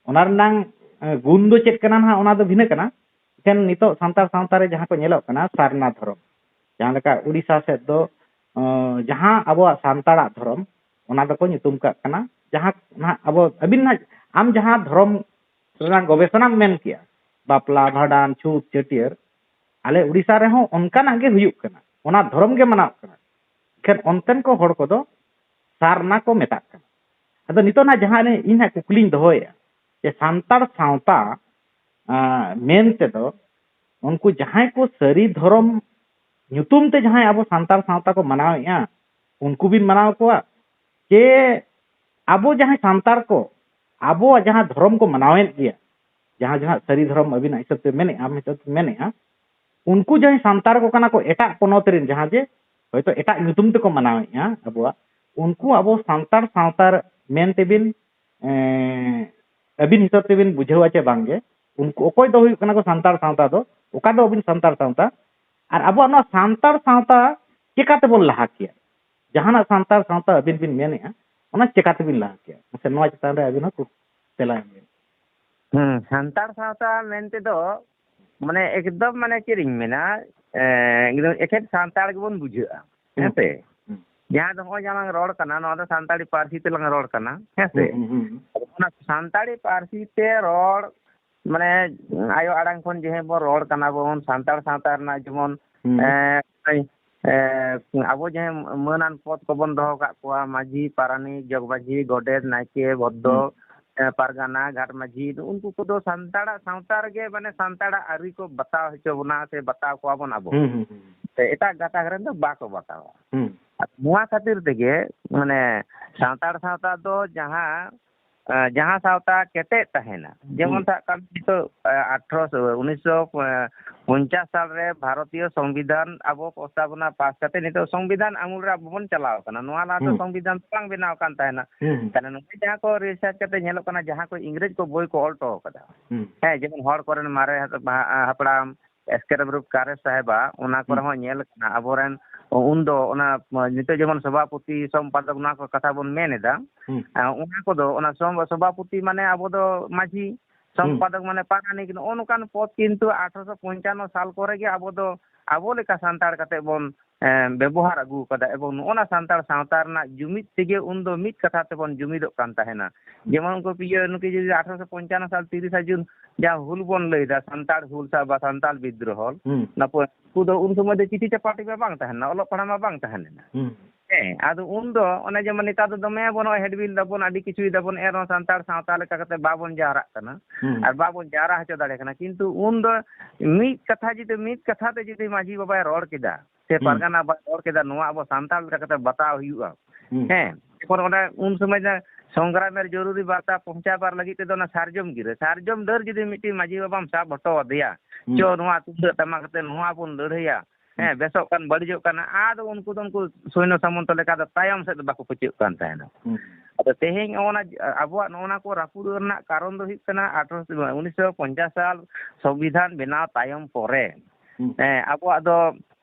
ᱚᱱᱟ ᱨᱮᱱᱟᱝ, ᱮ, ᱜᱩᱱ ᱫᱚ ᱪᱮᱫ ᱠᱟᱱᱟ ᱱᱟᱦᱟᱜ, ᱚᱱᱟ ᱫᱚ ᱵᱷᱤᱱᱟᱹ ᱠᱟᱱᱟ᱾ ᱮᱠᱷᱮᱱ ᱱᱤᱛᱚᱜ ᱥᱟᱱᱛᱟᱲ ᱥᱟᱶᱛᱟ ᱨᱮ ᱡᱟᱦᱟᱸ ᱠᱚ ᱧᱮᱞᱚᱜ ᱠᱟᱱᱟ ᱥᱟᱨᱱᱟ ᱫᱷᱚᱨᱚᱢ, ᱡᱟᱦᱟᱸ ᱞᱮᱠᱟ ᱩᱲᱤᱥᱥᱟ ᱥᱮᱫ ᱫᱚ, ᱚ, ᱡᱟᱦᱟᱸ ᱟᱵᱚᱣᱟᱜ ᱥᱟᱱᱛᱟᱲᱟᱜ ᱫᱷᱚᱨᱚᱢ, ᱚᱱᱟ ᱫᱚᱠᱚ ᱧᱩᱛᱩᱢ ᱠᱟᱜ ᱠᱟᱱᱟ᱾ ᱡᱟᱦᱟᱸ ᱱᱟᱦᱟᱜ ᱟᱵᱚ, ᱟᱹᱵᱤᱱ ᱱᱟᱦᱟᱜ, ᱟᱢ ᱡᱟᱦᱟᱸ ᱫᱷᱚᱨᱚᱢ ᱨᱮᱱᱟᱜ ᱜᱚᱵᱮᱥᱚᱱᱟᱢ ᱢᱮᱱ ᱠᱮᱜᱼᱟ, ᱵᱟᱯᱞᱟ, ᱵᱷᱟᱸᱰᱟᱱ, ᱪᱷᱩᱛ, ᱪᱷᱟᱹᱴᱭᱟᱹᱨ, ᱟᱞᱮ ᱩᱲᱤᱥᱥᱟ ᱨᱮᱦᱚᱸ ᱚᱱᱠᱟᱱᱟᱜ ᱜᱮ ᱦᱩᱭᱩᱜ ᱠᱟᱱᱟ, ᱚᱱᱟ ᱫᱷᱚᱨᱚᱢ ᱜᱮ ᱢᱟᱱᱟᱣ ᱠᱟᱱᱟ᱾ ᱮᱱᱠᱷᱟᱱ ᱚᱱᱛᱮᱱ ᱠᱚ ᱦᱚᱲ ᱠᱚᱫᱚ ᱥᱟᱨᱱᱟ ᱠᱚ ᱢᱮᱛᱟᱜ ᱠᱟᱱᱟ᱾ ᱟᱫᱚ ᱱᱤᱛᱚᱜ ᱱᱟᱜ ᱡᱟᱦᱟᱸ ᱤᱧ ᱦᱟᱸᱜ ᱠᱩᱠᱞᱤᱧ ᱫᱚᱦᱚᱭᱮᱫᱼᱟ, ᱡᱮ ᱥᱟᱱᱛᱟᱲ ᱥᱟᱶᱛᱟ, ᱟᱸ, ᱢᱮᱱ ᱛᱮᱫᱚ ᱩᱱᱠᱩ ᱡᱟᱦᱟᱸᱭ ᱠᱚ ᱥᱟᱹᱨᱤ ᱫᱷᱚᱨᱚᱢ ᱧᱩᱛᱩᱢ ᱛᱮ ᱡᱟᱦᱟᱸᱭ ᱟᱵᱚ ᱥᱟᱱᱛᱟᱲ ᱥᱟᱶᱛᱟ ᱠᱚ ᱢᱟᱱᱟᱣᱮᱫᱼᱟ, ᱩᱱᱠᱩ ᱵᱤᱱ ᱢᱟᱱᱟᱣ ᱠᱚᱣᱟ, ᱪᱮ ᱟᱵᱚ ᱡᱟᱦᱟᱸᱭ ᱥᱟᱱᱛᱟᱲ ᱠᱚ ᱟᱵᱚᱣᱟᱜ ᱡᱟᱦᱟᱸ ᱫᱷᱚᱨᱚᱢ ᱠᱚ ᱢᱟᱱᱟᱣᱮᱫ ᱜᱮᱭᱟ, ᱡᱟᱦᱟᱸ ᱡᱟᱦᱟᱸ ᱥᱟᱹᱨᱤ ᱫᱷᱚᱨᱚᱢ ᱟᱹᱵᱤᱱᱟᱜ ᱦᱤᱥᱟᱹᱵ ᱛᱮ ᱢᱮᱱᱮᱫᱼᱟ, ᱟᱢ ᱦᱤᱥᱟᱹᱵ ᱛᱮ ᱢᱮᱱᱮᱫᱼᱟ, ᱩᱱᱠᱩ ᱡᱟᱦᱟᱸᱭ ᱥᱟᱱᱛᱟᱲ ᱠᱚ ᱠᱟᱱᱟ ᱠᱚ ᱮᱴᱟᱜ ᱯᱚᱱᱚᱛ ᱨᱮᱱ, ᱡᱟᱦᱟᱸ ᱡᱮ ᱦᱚᱭᱛᱳ ᱮᱴᱟᱜ ᱧᱩᱛᱩᱢ ᱛᱮᱠᱚ ᱢᱟᱱᱟᱣᱮᱫᱼᱟ ᱟᱵᱚᱣᱟᱜ, ᱩᱱᱠᱩ ᱟᱵᱚ ᱥᱟᱱᱛᱟᱲ ᱥᱟᱶᱛᱟ ᱢᱮᱱ ᱛᱮᱵᱤᱱ, ᱮᱸ, ᱟᱹᱵᱤᱱ ᱦᱤᱥᱟᱹᱵ ᱛᱮᱵᱤᱱ ᱵᱩᱡᱷᱟᱹᱣᱟ ᱪᱮ ᱵᱟᱝᱜᱮ? ᱩᱱᱠᱩ ᱚᱠᱚᱭ ᱫᱚ ᱦᱩᱭᱩᱜ ᱠᱟᱱᱟ ᱠᱚ ᱥᱟᱱᱛᱟᱲ ᱥᱟᱶᱛᱟ ᱫᱚ? ᱚᱠᱟ ᱫᱚ ᱟᱹᱵᱤᱱ ᱥᱟᱱᱛᱟᱲ ᱥᱟᱶᱛᱟ? ᱟᱨ ᱟᱵᱚᱣᱟᱜ ᱱᱚᱣᱟ ᱥᱟᱱᱛᱟᱲ ᱥᱟᱶᱛᱟ ᱪᱮᱠᱟ ᱛᱮᱵᱚᱱ ᱞᱟᱦᱟ ᱠᱮᱭᱟ? ᱡᱟᱦᱟᱱᱟᱜ ᱥᱟᱱᱛᱟᱲ ᱥᱟᱶᱛᱟ ᱟᱹᱵᱤᱱ ᱵᱤᱱ ᱢᱮᱱᱮᱫᱼᱟ, ᱚᱱᱟ ᱪᱮᱠᱟ ᱛᱮᱵᱤᱱ ᱞᱟᱦᱟ ᱠᱮᱭᱟ? ᱢᱟᱥᱮ ᱱᱚᱣᱟ ᱪᱮᱛᱟᱱ ᱨᱮ ᱟᱹᱵᱤᱱ ᱦᱚᱸ ᱠᱩ-, ᱛᱮᱞᱟ ᱮᱢ ᱵᱤᱱ᱾ ᱦᱩᱸ, ᱥᱟᱱᱛᱟᱲ ᱥᱟᱶᱛᱟ ᱢᱮᱱᱛᱮ ᱫᱚ ᱢᱟᱱᱮ ᱮᱠᱫᱚᱢ ᱢᱟᱱᱮ ᱪᱮᱫ ᱤᱧ ᱢᱮᱱᱟ, ᱮ, ᱮᱠᱫᱚᱢ ᱮᱠᱷᱮᱱ ᱥᱟᱱᱛᱟᱲ ᱜᱮᱵᱚᱱ ᱵᱩᱡᱷᱟᱹᱜᱼᱟ, ᱦᱩᱸ, ᱦᱮᱸ ᱥᱮ? ᱦᱩᱸ᱾ ᱡᱟᱦᱟᱸ ᱫᱚ ᱱᱚᱜᱼᱚᱭ ᱡᱟᱦᱟᱸ ᱞᱟᱝ ᱨᱚᱲ ᱠᱟᱱᱟ, ᱱᱚᱣᱟ ᱫᱚ ᱥᱟᱱᱛᱟᱲᱤ ᱯᱟᱹᱨᱥᱤ ᱛᱮᱞᱟᱝ ᱨᱚᱲ ᱠᱟᱱᱟ, ᱦᱮᱸ ᱥᱮ? ᱦᱩᱸ, ᱦᱩᱸ, ᱦᱩᱸ᱾ ᱟᱫᱚ ᱚᱱᱟ ᱥᱟᱱᱛᱟᱲᱤ ᱯᱟᱹᱨᱥᱤ ᱛᱮ ᱨᱚᱲ, ᱢᱟᱱᱮ ᱟᱭᱳ ᱟᱲᱟᱝ ᱠᱷᱚᱱ ᱡᱮ ᱵᱚᱱ ᱨᱚᱲ ᱠᱟᱱᱟ ᱵᱚᱱ, ᱥᱟᱱᱛᱟᱲ ᱥᱟᱶᱛᱟ ᱨᱮᱱᱟᱜ ᱡᱮᱢᱚᱱ, ᱦᱩᱸ᱾ ᱮ, ᱮ, ᱟᱵᱚ ᱡᱟᱦᱟᱸ ᱢᱟᱹᱱᱟᱱ ᱯᱚᱫ ᱠᱚᱵᱚᱱ ᱫᱚᱦᱚ ᱠᱟᱜ ᱠᱚᱣᱟ, ᱢᱟᱹᱡᱷᱤ, ᱯᱟᱨᱟᱱᱤᱠ, ᱡᱚᱜᱽ ᱢᱟᱹᱡᱷᱤ, ᱜᱚᱰᱮᱛ, ᱱᱟᱭᱠᱮ, ᱵᱷᱚᱫᱽᱫᱚ, ᱦᱩᱸ᱾ ᱮ, ᱯᱟᱨᱜᱟᱱᱟ, ᱜᱷᱟᱴ ᱢᱟᱹᱡᱷᱤ, ᱩᱱᱠᱩ ᱠᱚᱫᱚ ᱥᱟᱱᱛᱟᱲᱟᱜ ᱥᱟᱶᱛᱟ ᱨᱮᱜᱮ, ᱢᱟᱱᱮ ᱥᱟᱱᱛᱟᱲᱟᱜ ᱟᱹᱨᱤ ᱠᱚ ᱵᱟᱛᱟᱣ ᱦᱚᱪᱚ ᱵᱚᱱᱟ ᱥᱮ ᱵᱟᱛᱟᱣ ᱠᱚᱣᱟ ᱵᱚᱱ ᱟᱵᱚ᱾ ᱦᱩᱸ, ᱦᱩᱸ, ᱦᱩᱸ᱾ ᱥᱮ ᱮᱴᱟᱜ ᱜᱟᱛᱟᱠ ᱨᱮᱱ ᱫᱚ ᱵᱟᱠᱚ ᱵᱟᱛᱟᱣᱟ᱾ ᱦᱩᱸ᱾ ᱟᱨ ᱱᱚᱣᱟ ᱠᱷᱟᱹᱛᱤᱨ ᱛᱮᱜᱮ ᱢᱟᱱᱮ ᱥᱟᱱᱛᱟᱲ ᱥᱟᱶᱛᱟ ᱫᱚ ᱡᱟᱦᱟᱸ, ᱮ, ᱡᱟᱦᱟᱸ ᱥᱟᱶᱛᱟ ᱠᱮᱴᱮᱡ ᱛᱟᱦᱮᱱᱟ, ᱡᱮᱢᱚᱱ ᱦᱩᱸ᱾ ᱥᱟᱵ ᱠᱟᱜ ᱢᱮ ᱱᱤᱛᱚᱜ, ᱮ, ᱟᱴᱷᱨᱚᱥᱚ, ᱩᱱᱤᱥᱥᱚ ᱯᱚᱧᱪᱟᱥ ᱥᱟᱞ ᱨᱮ ᱵᱷᱟᱨᱚᱛᱤᱭᱚ ᱥᱚᱝᱵᱤᱫᱷᱟᱱ ᱟᱵᱚ ᱯᱨᱚᱥᱛᱟᱵᱚᱱᱟ ᱯᱟᱥ ᱠᱟᱛᱮ ᱱᱤᱛᱚᱜ ᱥᱚᱝᱵᱤᱫᱷᱟᱱ ᱟᱢᱩᱞ ᱨᱮ ᱟᱵᱚ ᱵᱚᱱ ᱪᱟᱞᱟᱣ ᱠᱟᱱᱟ᱾ ᱱᱚᱣᱟ ᱞᱟᱦᱟ ᱫᱚ ᱦᱩᱸ᱾ ᱥᱚᱝᱵᱤᱫᱷᱟᱱ ᱵᱟᱝ ᱵᱮᱱᱟᱣ ᱠᱟᱱ ᱛᱟᱦᱮᱱᱟ᱾ ᱦᱩᱸ, ᱦᱩᱸ᱾ ᱛᱟᱦᱞᱮ ᱱᱚᱜᱼᱚᱭ ᱡᱟᱦᱟᱸ ᱠᱚ ᱨᱤᱥᱟᱨᱪ ᱠᱟᱛᱮ ᱧᱮᱞᱚᱜ ᱠᱟᱱᱟ, ᱡᱟᱦᱟᱸ ᱠᱚ ᱤᱝᱨᱮᱡᱽ ᱠᱚ ᱵᱳᱭ ᱠᱚ ᱚᱞ ᱦᱚᱴᱚ ᱠᱟᱫᱟ, ᱦᱩᱸ᱾ ᱦᱮᱸ, ᱡᱮᱢᱚᱱ ᱦᱚᱲ ᱠᱚᱨᱮᱱ ᱢᱟᱨᱮ ᱦᱟᱯᱲᱟᱢ ᱮᱥᱠᱮᱨ ᱵᱨᱩᱯ ᱠᱟᱨᱮ ᱥᱟᱦᱮᱵᱟ, ᱚᱱᱟ ᱠᱚᱨᱮ ᱦᱩᱸ᱾ ᱦᱚᱸ ᱧᱮᱞ ᱠᱟᱱᱟ, ᱟᱵᱚᱨᱮᱱ ᱩᱱᱫᱚ ᱚᱱᱟ ᱱᱤᱛᱚᱜ ᱡᱮᱢᱚᱱ ᱥᱚᱵᱷᱟᱯᱚᱛᱤ ᱥᱚᱢᱯᱟᱫᱚᱠ ᱱᱚᱣᱟ ᱠᱚ ᱠᱟᱛᱷᱟ ᱵᱚᱱ ᱢᱮᱱ ᱮᱫᱟ, ᱦᱩᱸ᱾ ᱮ, ᱚᱱᱟ ᱠᱚᱫᱚ ᱚᱱᱟ ᱥᱚᱢ-, ᱥᱚᱵᱷᱟᱯᱚᱛᱤ ᱢᱟᱱᱮ ᱟᱵᱚ ᱫᱚ ᱢᱟᱹᱡᱷᱤ, ᱦᱩᱸ᱾ ᱥᱚᱢᱯᱟᱫᱚᱠ ᱢᱟᱱᱮ ᱯᱟᱨᱟᱱᱤᱠ, ᱱᱚᱜᱼᱚ ᱱᱚᱝᱠᱟᱱ ᱯᱚᱫ ᱠᱤᱱᱛᱩ ᱟᱴᱷᱨᱚᱥᱚ ᱯᱚᱧᱪᱟᱱᱱᱚ ᱥᱟᱞ ᱠᱚᱨᱮ ᱜᱮ ᱟᱵᱚ ᱫᱚ ᱟᱵᱚ ᱞᱮᱠᱟ ᱥᱟᱱᱛᱟᱲ ᱠᱟᱛᱮ ᱵᱚᱱ, ᱮ, ᱵᱮᱵᱚᱦᱟᱨ ᱟᱹᱜᱩ ᱠᱟᱫᱟ᱾ ᱮᱵᱚᱝ ᱱᱚᱜᱼᱚ ᱱᱟ ᱥᱟᱱᱛᱟᱲ ᱥᱟᱶᱛᱟ ᱨᱮᱱᱟᱜ ᱡᱩᱢᱤᱫ ᱛᱮᱜᱮ ᱩᱱᱫᱚ ᱢᱤᱫ ᱠᱟᱛᱷᱟ ᱛᱮᱵᱚᱱ ᱡᱩᱢᱤᱫᱚᱜ ᱠᱟᱱ ᱛᱟᱦᱮᱱᱟ᱾ ᱡᱮᱢᱚᱱ ᱩᱱᱠᱩ ᱤᱭᱟᱹ, ᱱᱩᱠᱩ ᱡᱩᱫᱤ ᱟᱴᱷᱨᱚᱥᱚ ᱯᱚᱧᱪᱟᱱᱱᱚ ᱥᱟᱞ ᱛᱤᱨᱤᱥᱟ ᱡᱩᱱ ᱡᱟᱦᱟᱸ ᱦᱩᱞ ᱵᱚᱱ ᱞᱟᱹᱭᱫᱟ, ᱥᱟᱱᱛᱟᱲ ᱦᱩᱞ ᱥᱟ-, ᱵᱟ ᱥᱟᱱᱛᱟᱲ ᱵᱤᱫᱽᱨᱳᱦᱚ, ᱦᱩᱸ᱾ ᱱᱟᱯᱚᱭ, ᱩᱱᱠᱩ ᱫᱚ ᱩᱱ ᱥᱚᱢᱚᱭ ᱫᱚ ᱪᱤᱴᱷᱤ ᱪᱟᱯᱟᱴᱤ ᱢᱟ ᱵᱟᱝ ᱛᱟᱦᱮᱱᱟ, ᱚᱞᱚᱜ ᱯᱟᱲᱦᱟᱣ ᱢᱟ ᱵᱟᱝ ᱛᱟᱦᱮᱸ ᱞᱮᱱᱟ᱾ ᱦᱩᱸ᱾ ᱦᱮᱸ, ᱟᱫᱚ ᱩᱱ ᱫᱚ ᱚᱱᱮ ᱡᱮᱢᱚᱱ ᱱᱮᱛᱟᱨ ᱫᱚ ᱫᱚᱢᱮ ᱵᱚᱱ ᱱᱚᱜᱼᱚᱭ ᱦᱮᱰᱵᱤᱞ ᱫᱟᱵᱚᱱ, ᱟᱹᱰᱤ ᱠᱤᱪᱷᱩᱭ ᱫᱟᱵᱚᱱ, ᱮᱱ ᱨᱮᱦᱚᱸ ᱥᱟᱱᱛᱟᱲ ᱥᱟᱶᱛᱟ ᱞᱮᱠᱟ ᱠᱟᱛᱮ ᱵᱟᱵᱚᱱ ᱡᱟᱣᱨᱟᱜ ᱠᱟᱱᱟ᱾ ᱦᱩᱸ᱾ ᱟᱨ ᱵᱟᱵᱚᱱ ᱡᱟᱣᱨᱟ ᱦᱚᱪᱚ ᱫᱟᱲᱮ ᱠᱟᱱᱟ᱾ ᱠᱤᱱᱛᱩ ᱩᱱ ᱫᱚ ᱢᱤᱫ ᱠᱟᱛᱷᱟ ᱡᱩᱫᱤ, ᱢᱤᱫ ᱠᱟᱛᱷᱟ ᱛᱮ ᱡᱩᱫᱤ ᱢᱟᱹᱡᱷᱤ ᱵᱟᱵᱟᱭ ᱨᱚᱲ ᱠᱮᱫᱟ, ᱥᱮ ᱦᱩᱸ᱾ ᱯᱟᱨᱜᱟᱱᱟ ᱵᱟᱭ ᱨᱚᱲ ᱠᱮᱫᱟ, ᱱᱚᱣᱟ ᱟᱵᱚ ᱥᱟᱱᱛᱟᱲ ᱞᱮᱠᱟ ᱠᱟᱛᱮ ᱵᱟᱛᱟᱣ ᱦᱩᱭᱩᱜᱼᱟ᱾ ᱦᱩᱸ᱾ ᱦᱮᱸ, ᱡᱮᱢᱚᱱ ᱚᱸᱰᱮ ᱩᱱ ᱥᱚᱢᱚᱭ ᱫᱚ ᱥᱚᱝᱜᱨᱟᱢ ᱨᱮ ᱡᱚᱨᱩᱨᱤ ᱵᱟᱨᱛᱟ ᱯᱳᱸᱪᱷᱟᱣ ᱵᱟᱨ ᱞᱟᱹᱜᱤᱫ ᱛᱮᱫᱚ ᱚᱱᱟ ᱥᱟᱨᱡᱚᱢ ᱜᱤᱨᱟᱹ, ᱥᱟᱨᱡᱚᱢ ᱰᱟᱹᱨ ᱡᱩᱫᱤ ᱢᱤᱫᱴᱤᱡ ᱢᱟᱹᱡᱷᱤ ᱵᱟᱵᱟᱢ ᱥᱟᱵ ᱦᱚᱴᱚ ᱟᱫᱮᱭᱟ, ᱦᱩᱸ᱾ ᱪᱚ ᱱᱚᱣᱟ ᱛᱩᱢᱫᱟᱹᱜ ᱴᱟᱢᱟᱠ ᱠᱟᱛᱮ ᱱᱚᱣᱟ ᱵᱚᱱ ᱞᱟᱹᱲᱦᱟᱹᱭᱟ, ᱦᱮᱸ, ᱵᱮᱥᱚᱜ ᱠᱟᱱ ᱵᱟᱹᱲᱤᱡᱚᱜ ᱠᱟᱱᱟ, ᱟᱫᱚ ᱩᱱᱠᱩ ᱫᱚ ᱩᱱᱠᱩ ᱥᱚᱭᱱᱚ ᱥᱟᱢᱚᱱᱛᱚ ᱞᱮᱠᱟ ᱫᱚ ᱛᱟᱭᱚᱢ ᱥᱮᱫ ᱫᱚ ᱵᱟᱠᱚ ᱯᱟᱹᱪᱟᱹᱜ ᱠᱟᱱ ᱛᱟᱦᱮᱱᱟ᱾ ᱦᱩᱸ᱾ ᱟᱫᱚ ᱛᱮᱦᱮᱧ ᱚᱱᱟ ᱟᱵᱚᱣᱟᱜ ᱱᱚᱜᱼᱚ ᱱᱟ ᱠᱚ ᱨᱟᱹᱯᱩᱫ ᱨᱮᱱᱟᱜ ᱠᱟᱨᱚᱱ ᱫᱚ ᱦᱩᱭᱩᱜ ᱠᱟᱱᱟ ᱟᱴᱷᱨᱚᱥᱚ, ᱩᱱᱤᱥᱥᱚ ᱯᱚᱧᱪᱟᱥ ᱥᱟᱞ ᱥᱚᱝᱵᱤᱫᱷᱟᱱ ᱵᱮᱱᱟᱣ ᱛᱟᱭᱚᱢ ᱯᱚᱨᱮ᱾ ᱦᱩᱸ᱾ ᱦᱮᱸ, ᱟᱵᱚᱣᱟᱜ ᱫᱚ,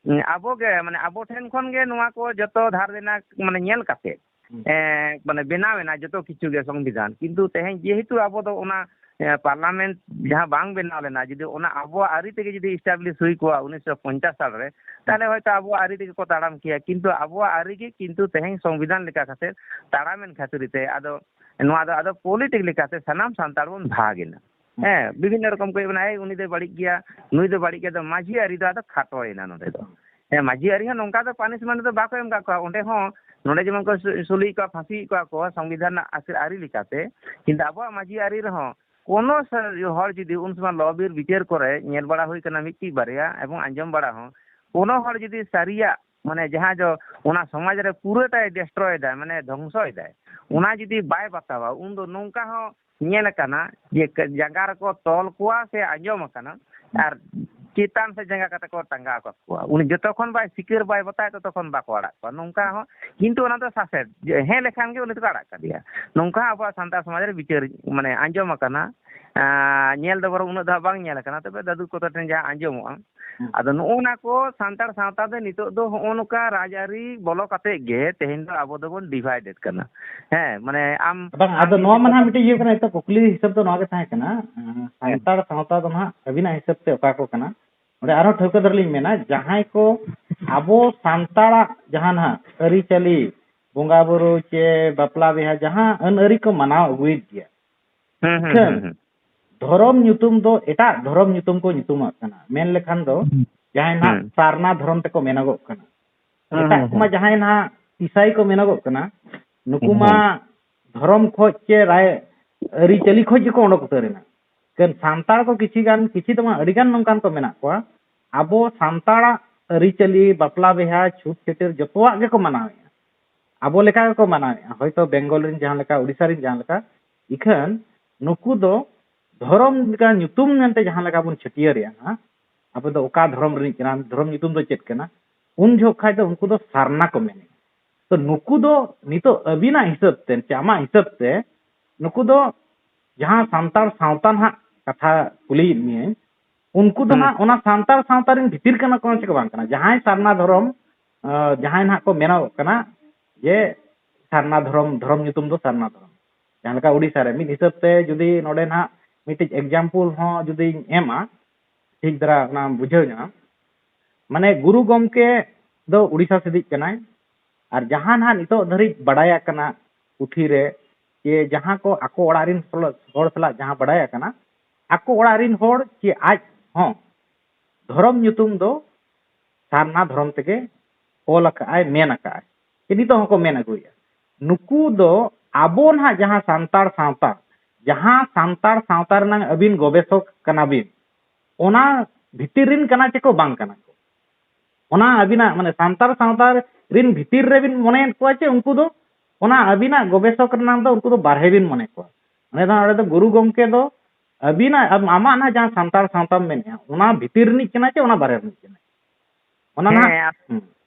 ᱩᱸ, ᱟᱵᱚ ᱜᱮ, ᱢᱟᱱᱮ, ᱟᱵᱚ ᱴᱷᱮᱱ ᱠᱷᱚᱱ ᱜᱮ ᱱᱚᱣᱟ ᱠᱚ ᱡᱚᱛᱚ ᱫᱷᱟᱨ ᱫᱮᱱᱟ, ᱢᱟᱱᱮ, ᱧᱮᱞ ᱠᱟᱛᱮ, ᱦᱩᱸ᱾ ᱮᱸ, ᱢᱟᱱᱮ, ᱵᱮᱱᱟᱣ ᱮᱱᱟ ᱡᱚᱛᱚ ᱠᱤᱪᱷᱩ ᱜᱮ ᱥᱚᱝᱵᱤᱫᱷᱟᱱ᱾ ᱠᱤᱱᱛᱩ ᱛᱮᱦᱮᱧ ᱡᱮᱦᱮᱛᱩ ᱟᱵᱚ ᱫᱚ ᱚᱱᱟ, ᱮᱸ, ᱯᱟᱨᱞᱟᱢᱮᱱᱴ ᱡᱟᱦᱟᱸ ᱵᱟᱝ ᱵᱮᱱᱟᱣ ᱞᱮᱱᱟ, ᱡᱩᱫᱤ ᱚᱱᱟ ᱟᱵᱚᱣᱟᱜ ᱟᱹᱨᱤ ᱛᱮᱜᱮ ᱡᱩᱫᱤ ᱮᱥᱴᱟᱵᱞᱤᱥ ᱦᱩᱭ ᱠᱚᱜᱼᱟ ᱩᱱᱤᱥᱥᱚ ᱯᱚᱧᱪᱟᱥ ᱥᱟᱞ ᱨᱮ, ᱛᱟᱦᱚᱞᱮ ᱦᱚᱭᱛᱳ ᱟᱵᱚᱣᱟᱜ ᱟᱹᱨᱤ ᱛᱮᱜᱮ ᱠᱚ ᱛᱟᱲᱟᱢ ᱠᱮᱭᱟ᱾ ᱠᱤᱱᱛᱩ ᱟᱵᱚᱣᱟᱜ ᱟᱹᱨᱤ ᱜᱮ ᱠᱤᱱᱛᱩ ᱛᱮᱦᱮᱧ ᱥᱚᱝᱵᱤᱫᱷᱟᱱ ᱞᱮᱠᱟ ᱠᱟᱛᱮ ᱛᱟᱲᱟᱢᱮᱱ ᱠᱷᱟᱹᱛᱤᱨ ᱛᱮ ᱟᱫᱚ ᱱᱚᱣᱟ ᱫᱚ ᱟᱫᱚ ᱯᱚᱞᱤᱴᱤᱠ ᱞᱮᱠᱟᱛᱮ ᱥᱟᱱᱟᱢ ᱥᱟᱱᱛᱟᱲ ᱵᱚᱱ ᱵᱷᱟᱜᱽ ᱮᱱᱟ᱾ ᱦᱮᱸ, ᱵᱤᱵᱷᱤᱱᱱᱚ ᱨᱚᱠᱚᱢ ᱠᱚ ᱢᱮᱱᱟ, "ᱮᱭ, ᱩᱱᱤ ᱫᱚᱭ ᱵᱟᱹᱲᱤᱡ ᱜᱮᱭᱟ, ᱱᱩᱭ ᱫᱚ ᱵᱟᱹᱲᱤᱡ ᱜᱮᱭᱟ", ᱟᱫᱚ ᱢᱟᱹᱡᱷᱤ ᱟᱹᱨᱤ ᱫᱚ ᱟᱫᱚ ᱠᱷᱟᱴᱚᱭᱮᱱᱟ ᱱᱚᱰᱮ ᱫᱚ᱾ ᱦᱮᱸ, ᱢᱟᱹᱡᱷᱤ ᱟᱹᱨᱤ ᱦᱚᱸ ᱱᱚᱝᱠᱟ ᱫᱚ ᱯᱟᱱᱤᱥᱢᱮᱱᱴ ᱫᱚ ᱵᱟᱠᱚ ᱮᱢ ᱠᱟᱜ ᱠᱚᱣᱟ᱾ ᱚᱸᱰᱮ ᱦᱚᱸ ᱱᱚᱰᱮ ᱡᱮᱢᱚᱱ ᱠᱚ ᱥᱩ-, ᱥᱩᱞᱤᱭᱮᱫ ᱠᱚᱣᱟ, ᱯᱷᱟᱸᱥᱤᱭᱮᱫ ᱠᱚᱣᱟ ᱠᱚ ᱥᱚᱝᱵᱤᱫᱷᱟᱱ ᱨᱮᱱᱟᱜ ᱟᱥ-, ᱟᱹᱨᱤ ᱞᱮᱠᱟᱛᱮ, ᱠᱤᱱᱛᱩ ᱟᱵᱚᱣᱟᱜ ᱢᱟᱹᱡᱷᱤ ᱟᱹᱨᱤ ᱨᱮᱦᱚᱸ ᱠᱳᱱᱳ ᱥᱟ-, ᱦᱚᱲ ᱡᱩᱫᱤ ᱩᱱ ᱥᱚᱢᱚᱭ ᱞᱚ ᱵᱤᱨ ᱵᱤᱪᱟᱹᱨ ᱠᱚᱨᱮ ᱧᱮᱞ ᱵᱟᱲᱟ ᱦᱩᱭ ᱠᱟᱱᱟ ᱢᱤᱫᱴᱤᱡ ᱵᱟᱨᱭᱟ, ᱮᱵᱚᱝ ᱟᱸᱡᱚᱢ ᱵᱟᱲᱟ ᱦᱚᱸ, ᱠᱳᱱᱳ ᱦᱚᱲ ᱡᱩᱫᱤ ᱥᱟᱹᱨᱤᱭᱟᱜ, ᱢᱟᱱᱮ, ᱡᱟᱦᱟᱸ ᱫᱚ ᱚᱱᱟ ᱥᱚᱢᱟᱡᱽ ᱨᱮ ᱯᱩᱨᱟᱹᱴᱟᱭ ᱰᱮᱥᱴᱨᱚᱭ ᱮᱫᱟᱭ, ᱢᱟᱱᱮ, ᱫᱷᱚᱝᱥᱚᱭ ᱮᱫᱟᱭ, ᱚᱱᱟ ᱡᱩᱫᱤ ᱵᱟᱭ ᱵᱟᱛᱟᱣᱟ, ᱩᱱ ᱫᱚ ᱱᱚᱝᱠᱟ ᱦᱚᱸ ᱧᱮᱞ ᱟᱠᱟᱱᱟ ᱡᱮ ᱠ-, ᱡᱟᱸᱜᱟ ᱨᱮᱠᱚ ᱛᱚᱞ ᱠᱚᱣᱟ ᱥᱮ ᱟᱸᱡᱚᱢ ᱟᱠᱟᱱᱟ, ᱟᱨ ᱪᱮᱛᱟᱱ ᱥᱮᱫ ᱡᱟᱸᱜᱟ ᱠᱟᱛᱮ ᱠᱚ ᱴᱟᱸᱜᱟᱣ ᱠᱟᱠᱚᱣᱟ᱾ ᱩᱱᱤ ᱡᱚᱛᱚ ᱠᱷᱚᱱ ᱵᱟᱭ ᱥᱤᱠᱟᱹᱨ ᱵᱟᱭ ᱵᱟᱛᱟᱣᱟ, ᱛᱚᱛᱚ ᱠᱷᱚᱱ ᱵᱟᱠᱚ ᱟᱲᱟᱜ ᱠᱚᱣᱟ᱾ ᱱᱚᱝᱠᱟ ᱦᱚᱸ, ᱠᱤᱱᱛᱩ ᱚᱱᱟ ᱫᱚ ᱥᱟᱥᱮᱛ, ᱡᱮ ᱦᱮᱸ ᱞᱮᱠᱷᱟᱱ ᱜᱮ ᱩᱱᱤ ᱫᱚᱠᱚ ᱟᱲᱟᱜ ᱠᱟᱫᱮᱭᱟ᱾ ᱱᱚᱝᱠᱟ ᱦᱚᱸ ᱟᱵᱚᱣᱟᱜ ᱥᱟᱱᱛᱟᱲ ᱥᱚᱢᱟᱡᱽ ᱨᱮ ᱵᱤᱪᱟᱹᱨ, ᱢᱟᱱᱮ, ᱟᱸᱡᱚᱢ ᱟᱠᱟᱱᱟ᱾ ᱟᱸ, ᱧᱮᱞ ᱫᱚ ᱵᱚᱨᱚᱝ ᱩᱱᱟᱹᱜ ᱫᱚ ᱦᱟᱸᱜ ᱵᱟᱝ ᱧᱮᱞ ᱟᱠᱟᱱᱟ, ᱛᱚᱵᱮ ᱫᱟᱫᱩ ᱠᱚ ᱴᱷᱮᱱ ᱡᱟᱦᱟᱸ ᱟᱸᱡᱚᱢᱚᱜᱼᱟ᱾ ᱦᱩᱸ᱾ ᱟᱫᱚ ᱱᱚᱜᱼᱚ ᱱᱟ ᱠᱚ ᱥᱟᱱᱛᱟᱲ ᱥᱟᱶᱛᱟ ᱫᱚ ᱱᱤᱛᱚᱜ ᱫᱚ ᱦᱚᱸᱜᱼᱚ ᱱᱚᱝᱠᱟ ᱨᱟᱡᱽᱟᱹᱨᱤ ᱵᱚᱞᱚ ᱠᱟᱛᱮ ᱜᱮ ᱛᱮᱦᱮᱧ ᱫᱚ ᱟᱵᱚ ᱫᱚᱵᱚᱱ ᱰᱤᱵᱷᱟᱭᱰᱮᱰ ᱠᱟᱱᱟ᱾ ᱦᱮᱸ, ᱢᱟᱱᱮ, ᱟᱢ, ᱵᱟᱝ, ᱟᱢ ᱟᱫᱚ ᱡᱩᱫᱤ ᱱᱚᱣᱟ ᱢᱟ ᱱᱟᱦᱟᱜ ᱢᱤᱫᱴᱮᱡ ᱤᱭᱟᱹ ᱠᱟᱱᱟ, ᱱᱤᱛᱚᱜ ᱠᱩᱠᱞᱤ ᱦᱤᱥᱟᱹᱵ ᱫᱚ ᱱᱚᱣᱟ ᱜᱮ ᱛᱟᱦᱮᱸ ᱠᱟᱱᱟ, ᱟᱸ, ᱦᱮᱸ᱾ ᱥᱟᱱᱛᱟᱲ ᱥᱟᱶᱛᱟ ᱫᱚ ᱱᱟᱦᱟᱜ ᱟᱹᱵᱤᱱᱟᱜ ᱦᱤᱥᱟᱹᱵ ᱛᱮ ᱚᱠᱟ ᱠᱚ ᱠᱟᱱᱟ? ᱚᱸᱰᱮ ᱟᱨᱦᱚᱸ ᱴᱷᱟᱹᱣᱠᱟᱹ ᱫᱷᱟᱨᱟ ᱞᱤᱧ ᱢᱮᱱᱟ, ᱡᱟᱦᱟᱸᱭ ᱠᱚ ᱟᱵᱚ ᱥᱟᱱᱛᱟᱲᱟᱜ ᱡᱟᱦᱟᱸ ᱱᱟᱦᱟᱜ ᱟᱹᱨᱤᱪᱟᱹᱞᱤ, ᱵᱚᱸᱜᱟ ᱵᱩᱨᱩ ᱪᱮ ᱵᱟᱯᱞᱟ ᱵᱤᱦᱟ, ᱡᱟᱦᱟᱸ ᱟᱹᱱ ᱟᱹᱨᱤ ᱠᱚ ᱢᱟᱱᱟᱣ ᱟᱹᱜᱩᱭᱮᱫ ᱜᱮᱭᱟ, ᱦᱩᱸ, ᱦᱩᱸ, ᱤᱠᱷᱟᱹᱱ ᱦᱩᱸ, ᱦᱩᱸ᱾ ᱫᱷᱚᱨᱚᱢ ᱧᱩᱛᱩᱢ ᱫᱚ ᱮᱴᱟᱜ ᱫᱷᱚᱨᱚᱢ ᱧᱩᱛᱩᱢ ᱠᱚ ᱧᱩᱛᱩᱢᱟᱜ ᱠᱟᱱᱟ᱾ ᱢᱮᱱ ᱞᱮᱠᱷᱟᱱ ᱫᱚ ᱦᱩᱸ᱾ ᱡᱟᱦᱟᱸᱭ ᱱᱟᱦᱟᱜ ᱦᱩᱸ᱾ ᱥᱟᱨᱱᱟ ᱫᱷᱚᱨᱚᱢ ᱛᱮᱠᱚ ᱢᱮᱱᱚᱜᱚᱜ ᱠᱟᱱᱟ᱾ ᱦᱩᱸ, ᱮᱴᱟᱜ ᱦᱩᱸ, ᱠᱚᱢᱟ ᱦᱩᱸ᱾ ᱡᱟᱦᱟᱸᱭ ᱱᱟᱦᱟᱜ ᱤᱥᱟᱭ ᱠᱚ ᱢᱮᱱᱚᱜᱚᱜ ᱠᱟᱱᱟ, ᱱᱩᱠᱩ ᱢᱟ ᱫᱷᱚᱨᱚᱢ ᱠᱷᱚᱡ ᱪᱮ ᱨᱟᱭ ᱟᱹᱨᱤᱪᱟᱹᱞᱤ ᱠᱷᱚᱡ ᱜᱮᱠᱚ ᱚᱰᱚᱠ ᱩᱛᱟᱹᱨ ᱮᱱᱟ᱾ ᱮᱠᱮᱱ ᱥᱟᱱᱛᱟᱲ ᱠᱚ ᱠᱤᱪᱷᱤ ᱜᱟᱱ, ᱠᱤᱪᱷᱤ ᱫᱚ ᱵᱟᱝ, ᱟᱹᱰᱤ ᱜᱟᱱ ᱱᱚᱝᱠᱟᱱ ᱠᱚ ᱢᱮᱱᱟᱜ ᱠᱚᱣᱟ, ᱟᱵᱚ ᱥᱟᱱᱛᱟᱲᱟᱜ ᱟᱹᱨᱤᱪᱟᱹᱞᱤ, ᱵᱟᱯᱞᱟ ᱵᱤᱦᱟ, ᱪᱷᱩᱛ ᱪᱷᱟᱹᱴᱭᱟᱹᱨ ᱡᱚᱛᱚᱣᱟᱜ ᱜᱮᱠᱚ ᱢᱟᱱᱟᱣᱮᱫᱼᱟ, ᱟᱵᱚ ᱞᱮᱠᱟ ᱜᱮᱠᱚ ᱢᱟᱱᱟᱣᱮᱫᱼᱟ᱾ ᱦᱚᱭᱛᱳ ᱵᱮᱝᱜᱚᱞ ᱨᱮᱱ ᱡᱟᱦᱟᱸ ᱞᱮᱠᱟ, ᱩᱲᱤᱥᱥᱟ ᱨᱮᱱ ᱡᱟᱦᱟᱸ ᱞᱮᱠᱟ, ᱤᱠᱷᱟᱹᱱ ᱱᱩᱠᱩ ᱫᱚ ᱫᱷᱚᱨᱚᱢ ᱞᱮᱠᱟ ᱧᱩᱛᱩᱢ ᱢᱮᱱᱛᱮ ᱡᱟᱦᱟᱸ ᱞᱮᱠᱟ ᱵᱚᱱ ᱪᱷᱟᱹᱴᱭᱟᱹᱨᱮᱜᱼᱟ ᱦᱟᱸᱜ, ᱟᱵᱚ ᱫᱚ ᱚᱠᱟ ᱫᱷᱚᱨᱚᱢ ᱨᱤᱱᱤᱡ ᱠᱟᱱᱟ, ᱫᱷᱚᱨᱚᱢ ᱧᱩᱛᱩᱢ ᱫᱚ ᱪᱮᱫ ᱠᱟᱱᱟ, ᱩᱱ ᱡᱚᱦᱚᱜ ᱠᱷᱟᱡ ᱫᱚ ᱩᱱᱠᱩ ᱫᱚ ᱥᱟᱨᱱᱟ ᱠᱚ ᱢᱮᱱᱮᱫᱼᱟ᱾ ᱛᱚ ᱱᱩᱠᱩ ᱫᱚ ᱱᱤᱛᱚᱜ ᱟᱹᱵᱤᱱᱟᱜ ᱦᱤᱥᱟᱹᱵ ᱛᱮ ᱪᱮ ᱟᱢᱟᱜ ᱦᱤᱥᱟᱹᱵ ᱛᱮ ᱱᱩᱠᱩ ᱫᱚ ᱡᱟᱦᱟᱸ ᱥᱟᱱᱛᱟᱲ ᱥᱟᱶᱛᱟ ᱱᱟᱦᱟᱜ ᱠᱟᱛᱷᱟ ᱠᱩᱞᱤᱭᱮᱫ ᱢᱤᱭᱟᱹᱧ, ᱩᱱᱠᱩ ᱫᱚ ᱦᱩᱸ᱾ ᱱᱟᱦᱟᱜ ᱚᱱᱟ ᱥᱟᱱᱛᱟᱲ ᱥᱟᱶᱛᱟ ᱨᱮᱱ ᱵᱷᱤᱛᱤᱨ ᱠᱟᱱᱟ ᱠᱚ ᱪᱮ ᱠᱚ ᱵᱟᱝ ᱠᱟᱱᱟ? ᱡᱟᱦᱟᱸᱭ ᱥᱟᱨᱱᱟ ᱫᱷᱚᱨᱚᱢ, ᱟᱸ, ᱡᱟᱦᱟᱸᱭ ᱱᱟᱦᱟᱜ ᱠᱚ ᱢᱮᱱᱚᱜ ᱠᱟᱱᱟ ᱡᱮ ᱥᱟᱨᱱᱟ ᱫᱷᱚᱨᱚᱢ, ᱫᱷᱚᱨᱚᱢ ᱧᱩᱛᱩᱢ ᱫᱚ ᱥᱟᱨᱱᱟ ᱫᱷᱚᱨᱚᱢ, ᱡᱟᱦᱟᱸ ᱞᱮᱠᱟ ᱩᱲᱤᱥᱥᱟ ᱨᱮ ᱢᱤᱫ ᱦᱤᱥᱟᱹᱵ ᱛᱮ ᱡᱩᱫᱤ ᱱᱚᱰᱮ ᱱᱟᱦᱟᱜ ᱢᱤᱫᱴᱤᱡ example ᱦᱚᱸ ᱡᱩᱫᱤᱧ ᱮᱢᱟ, ᱴᱷᱤᱠ ᱫᱷᱟᱨᱟ ᱚᱱᱟ ᱵᱩᱡᱷᱟᱹᱣ ᱧᱟᱢᱟ᱾ ᱢᱟᱱᱮ ᱜᱩᱨᱩ ᱜᱚᱢᱠᱮ ᱫᱚ ᱩᱲᱤᱥᱥᱟ ᱥᱮᱫᱤᱡ ᱠᱟᱱᱟᱭ, ᱟᱨ ᱡᱟᱦᱟᱸ ᱱᱟᱦᱟᱜ ᱱᱤᱛᱚᱜ ᱫᱷᱟᱹᱨᱤᱡ ᱵᱟᱰᱟᱭ ᱟᱠᱟᱱᱟ ᱯᱩᱛᱷᱤ ᱨᱮ, ᱡᱮ ᱡᱟᱦᱟᱸ ᱠᱚ ᱟᱠᱚ ᱚᱲᱟᱜ ᱨᱤᱱ ᱦᱚᱲ, ᱦᱚᱲ ᱥᱟᱞᱟᱜ ᱡᱟᱦᱟᱸ ᱵᱟᱰᱟᱭ ᱟᱠᱟᱱᱟ, ᱟᱠᱚ ᱚᱲᱟᱜ ᱨᱤᱱ ᱦᱚᱲ ᱪᱮ ᱟᱡ ᱦᱚᱸ ᱫᱷᱚᱨᱚᱢ ᱧᱩᱛᱩᱢ ᱫᱚ ᱥᱟᱨᱱᱟ ᱫᱷᱚᱨᱚᱢ ᱛᱮᱜᱮ ᱚᱞ ᱟᱠᱟᱫᱼᱟᱭ, ᱢᱮᱱ ᱟᱠᱟᱫᱼᱟᱭ, ᱪᱮ ᱱᱤᱛᱚᱜ ᱦᱚᱸᱠᱚ ᱢᱮᱱ ᱟᱹᱜᱩᱭᱮᱫᱼᱟ᱾ ᱱᱩᱠᱩ ᱫᱚ ᱟᱵᱚ ᱱᱟᱦᱟᱜ ᱡᱟᱦᱟᱸ ᱥᱟᱱᱛᱟᱲ ᱥᱟᱶᱛᱟ, ᱡᱟᱦᱟᱸ ᱥᱟᱱᱛᱟᱲ ᱥᱟᱶᱛᱟ ᱨᱮᱱᱟᱜ ᱟᱹᱵᱤᱱ ᱜᱚᱵᱮᱥᱚᱠ ᱠᱟᱱᱟ ᱵᱤᱱ, ᱚᱱᱟ ᱵᱷᱤᱛᱤᱨ ᱨᱤᱱ ᱠᱟᱱᱟ ᱪᱮ ᱠᱚ ᱵᱟᱝ ᱠᱟᱱᱟ ᱠᱚ? ᱚᱱᱟ ᱟᱹᱵᱤᱱᱟᱜ, ᱢᱟᱱᱮ, ᱥᱟᱱᱛᱟᱲ ᱥᱟᱶᱛᱟ ᱨᱤᱱ ᱵᱷᱤᱛᱤᱨ ᱨᱮᱵᱤᱱ ᱢᱚᱱᱮᱭᱮᱫ ᱠᱚᱣᱟ ᱪᱮ ᱩᱱᱠᱩ ᱫᱚ ᱚᱱᱟ ᱟᱹᱵᱤᱱᱟᱜ ᱜᱚᱵᱮᱥᱚᱠ ᱨᱮᱱᱟᱜ ᱫᱚ ᱩᱱᱠᱩ ᱫᱚ ᱵᱟᱨᱦᱮ ᱵᱤᱱ ᱢᱚᱱᱮ ᱠᱚᱣᱟ? ᱚᱸᱰᱮ ᱫᱚ, ᱚᱸᱰᱮ ᱫᱚ ᱜᱩᱨᱩ ᱜᱚᱢᱠᱮ ᱫᱚ ᱟᱹᱵᱤᱱᱟᱜ, ᱟᱢ-, ᱟᱢᱟᱜ ᱱᱟᱦᱟᱜ ᱡᱟᱦᱟᱸ ᱥᱟᱱᱛᱟᱲ ᱥᱟᱶᱛᱟᱢ ᱢᱮᱱᱮᱫᱼᱟ, ᱚᱱᱟ ᱵᱷᱤᱛᱤᱨ ᱨᱤᱱᱤᱡ ᱠᱟᱱᱟ ᱪᱮ ᱚᱱᱟ ᱵᱟᱨᱦᱮ ᱨᱤᱱᱤᱡ ᱠᱟᱱᱟ? ᱚᱱᱟ ᱦᱮᱸ, ᱱᱟᱦᱟᱜ, ᱟᱫᱚ ᱦᱩᱸ᱾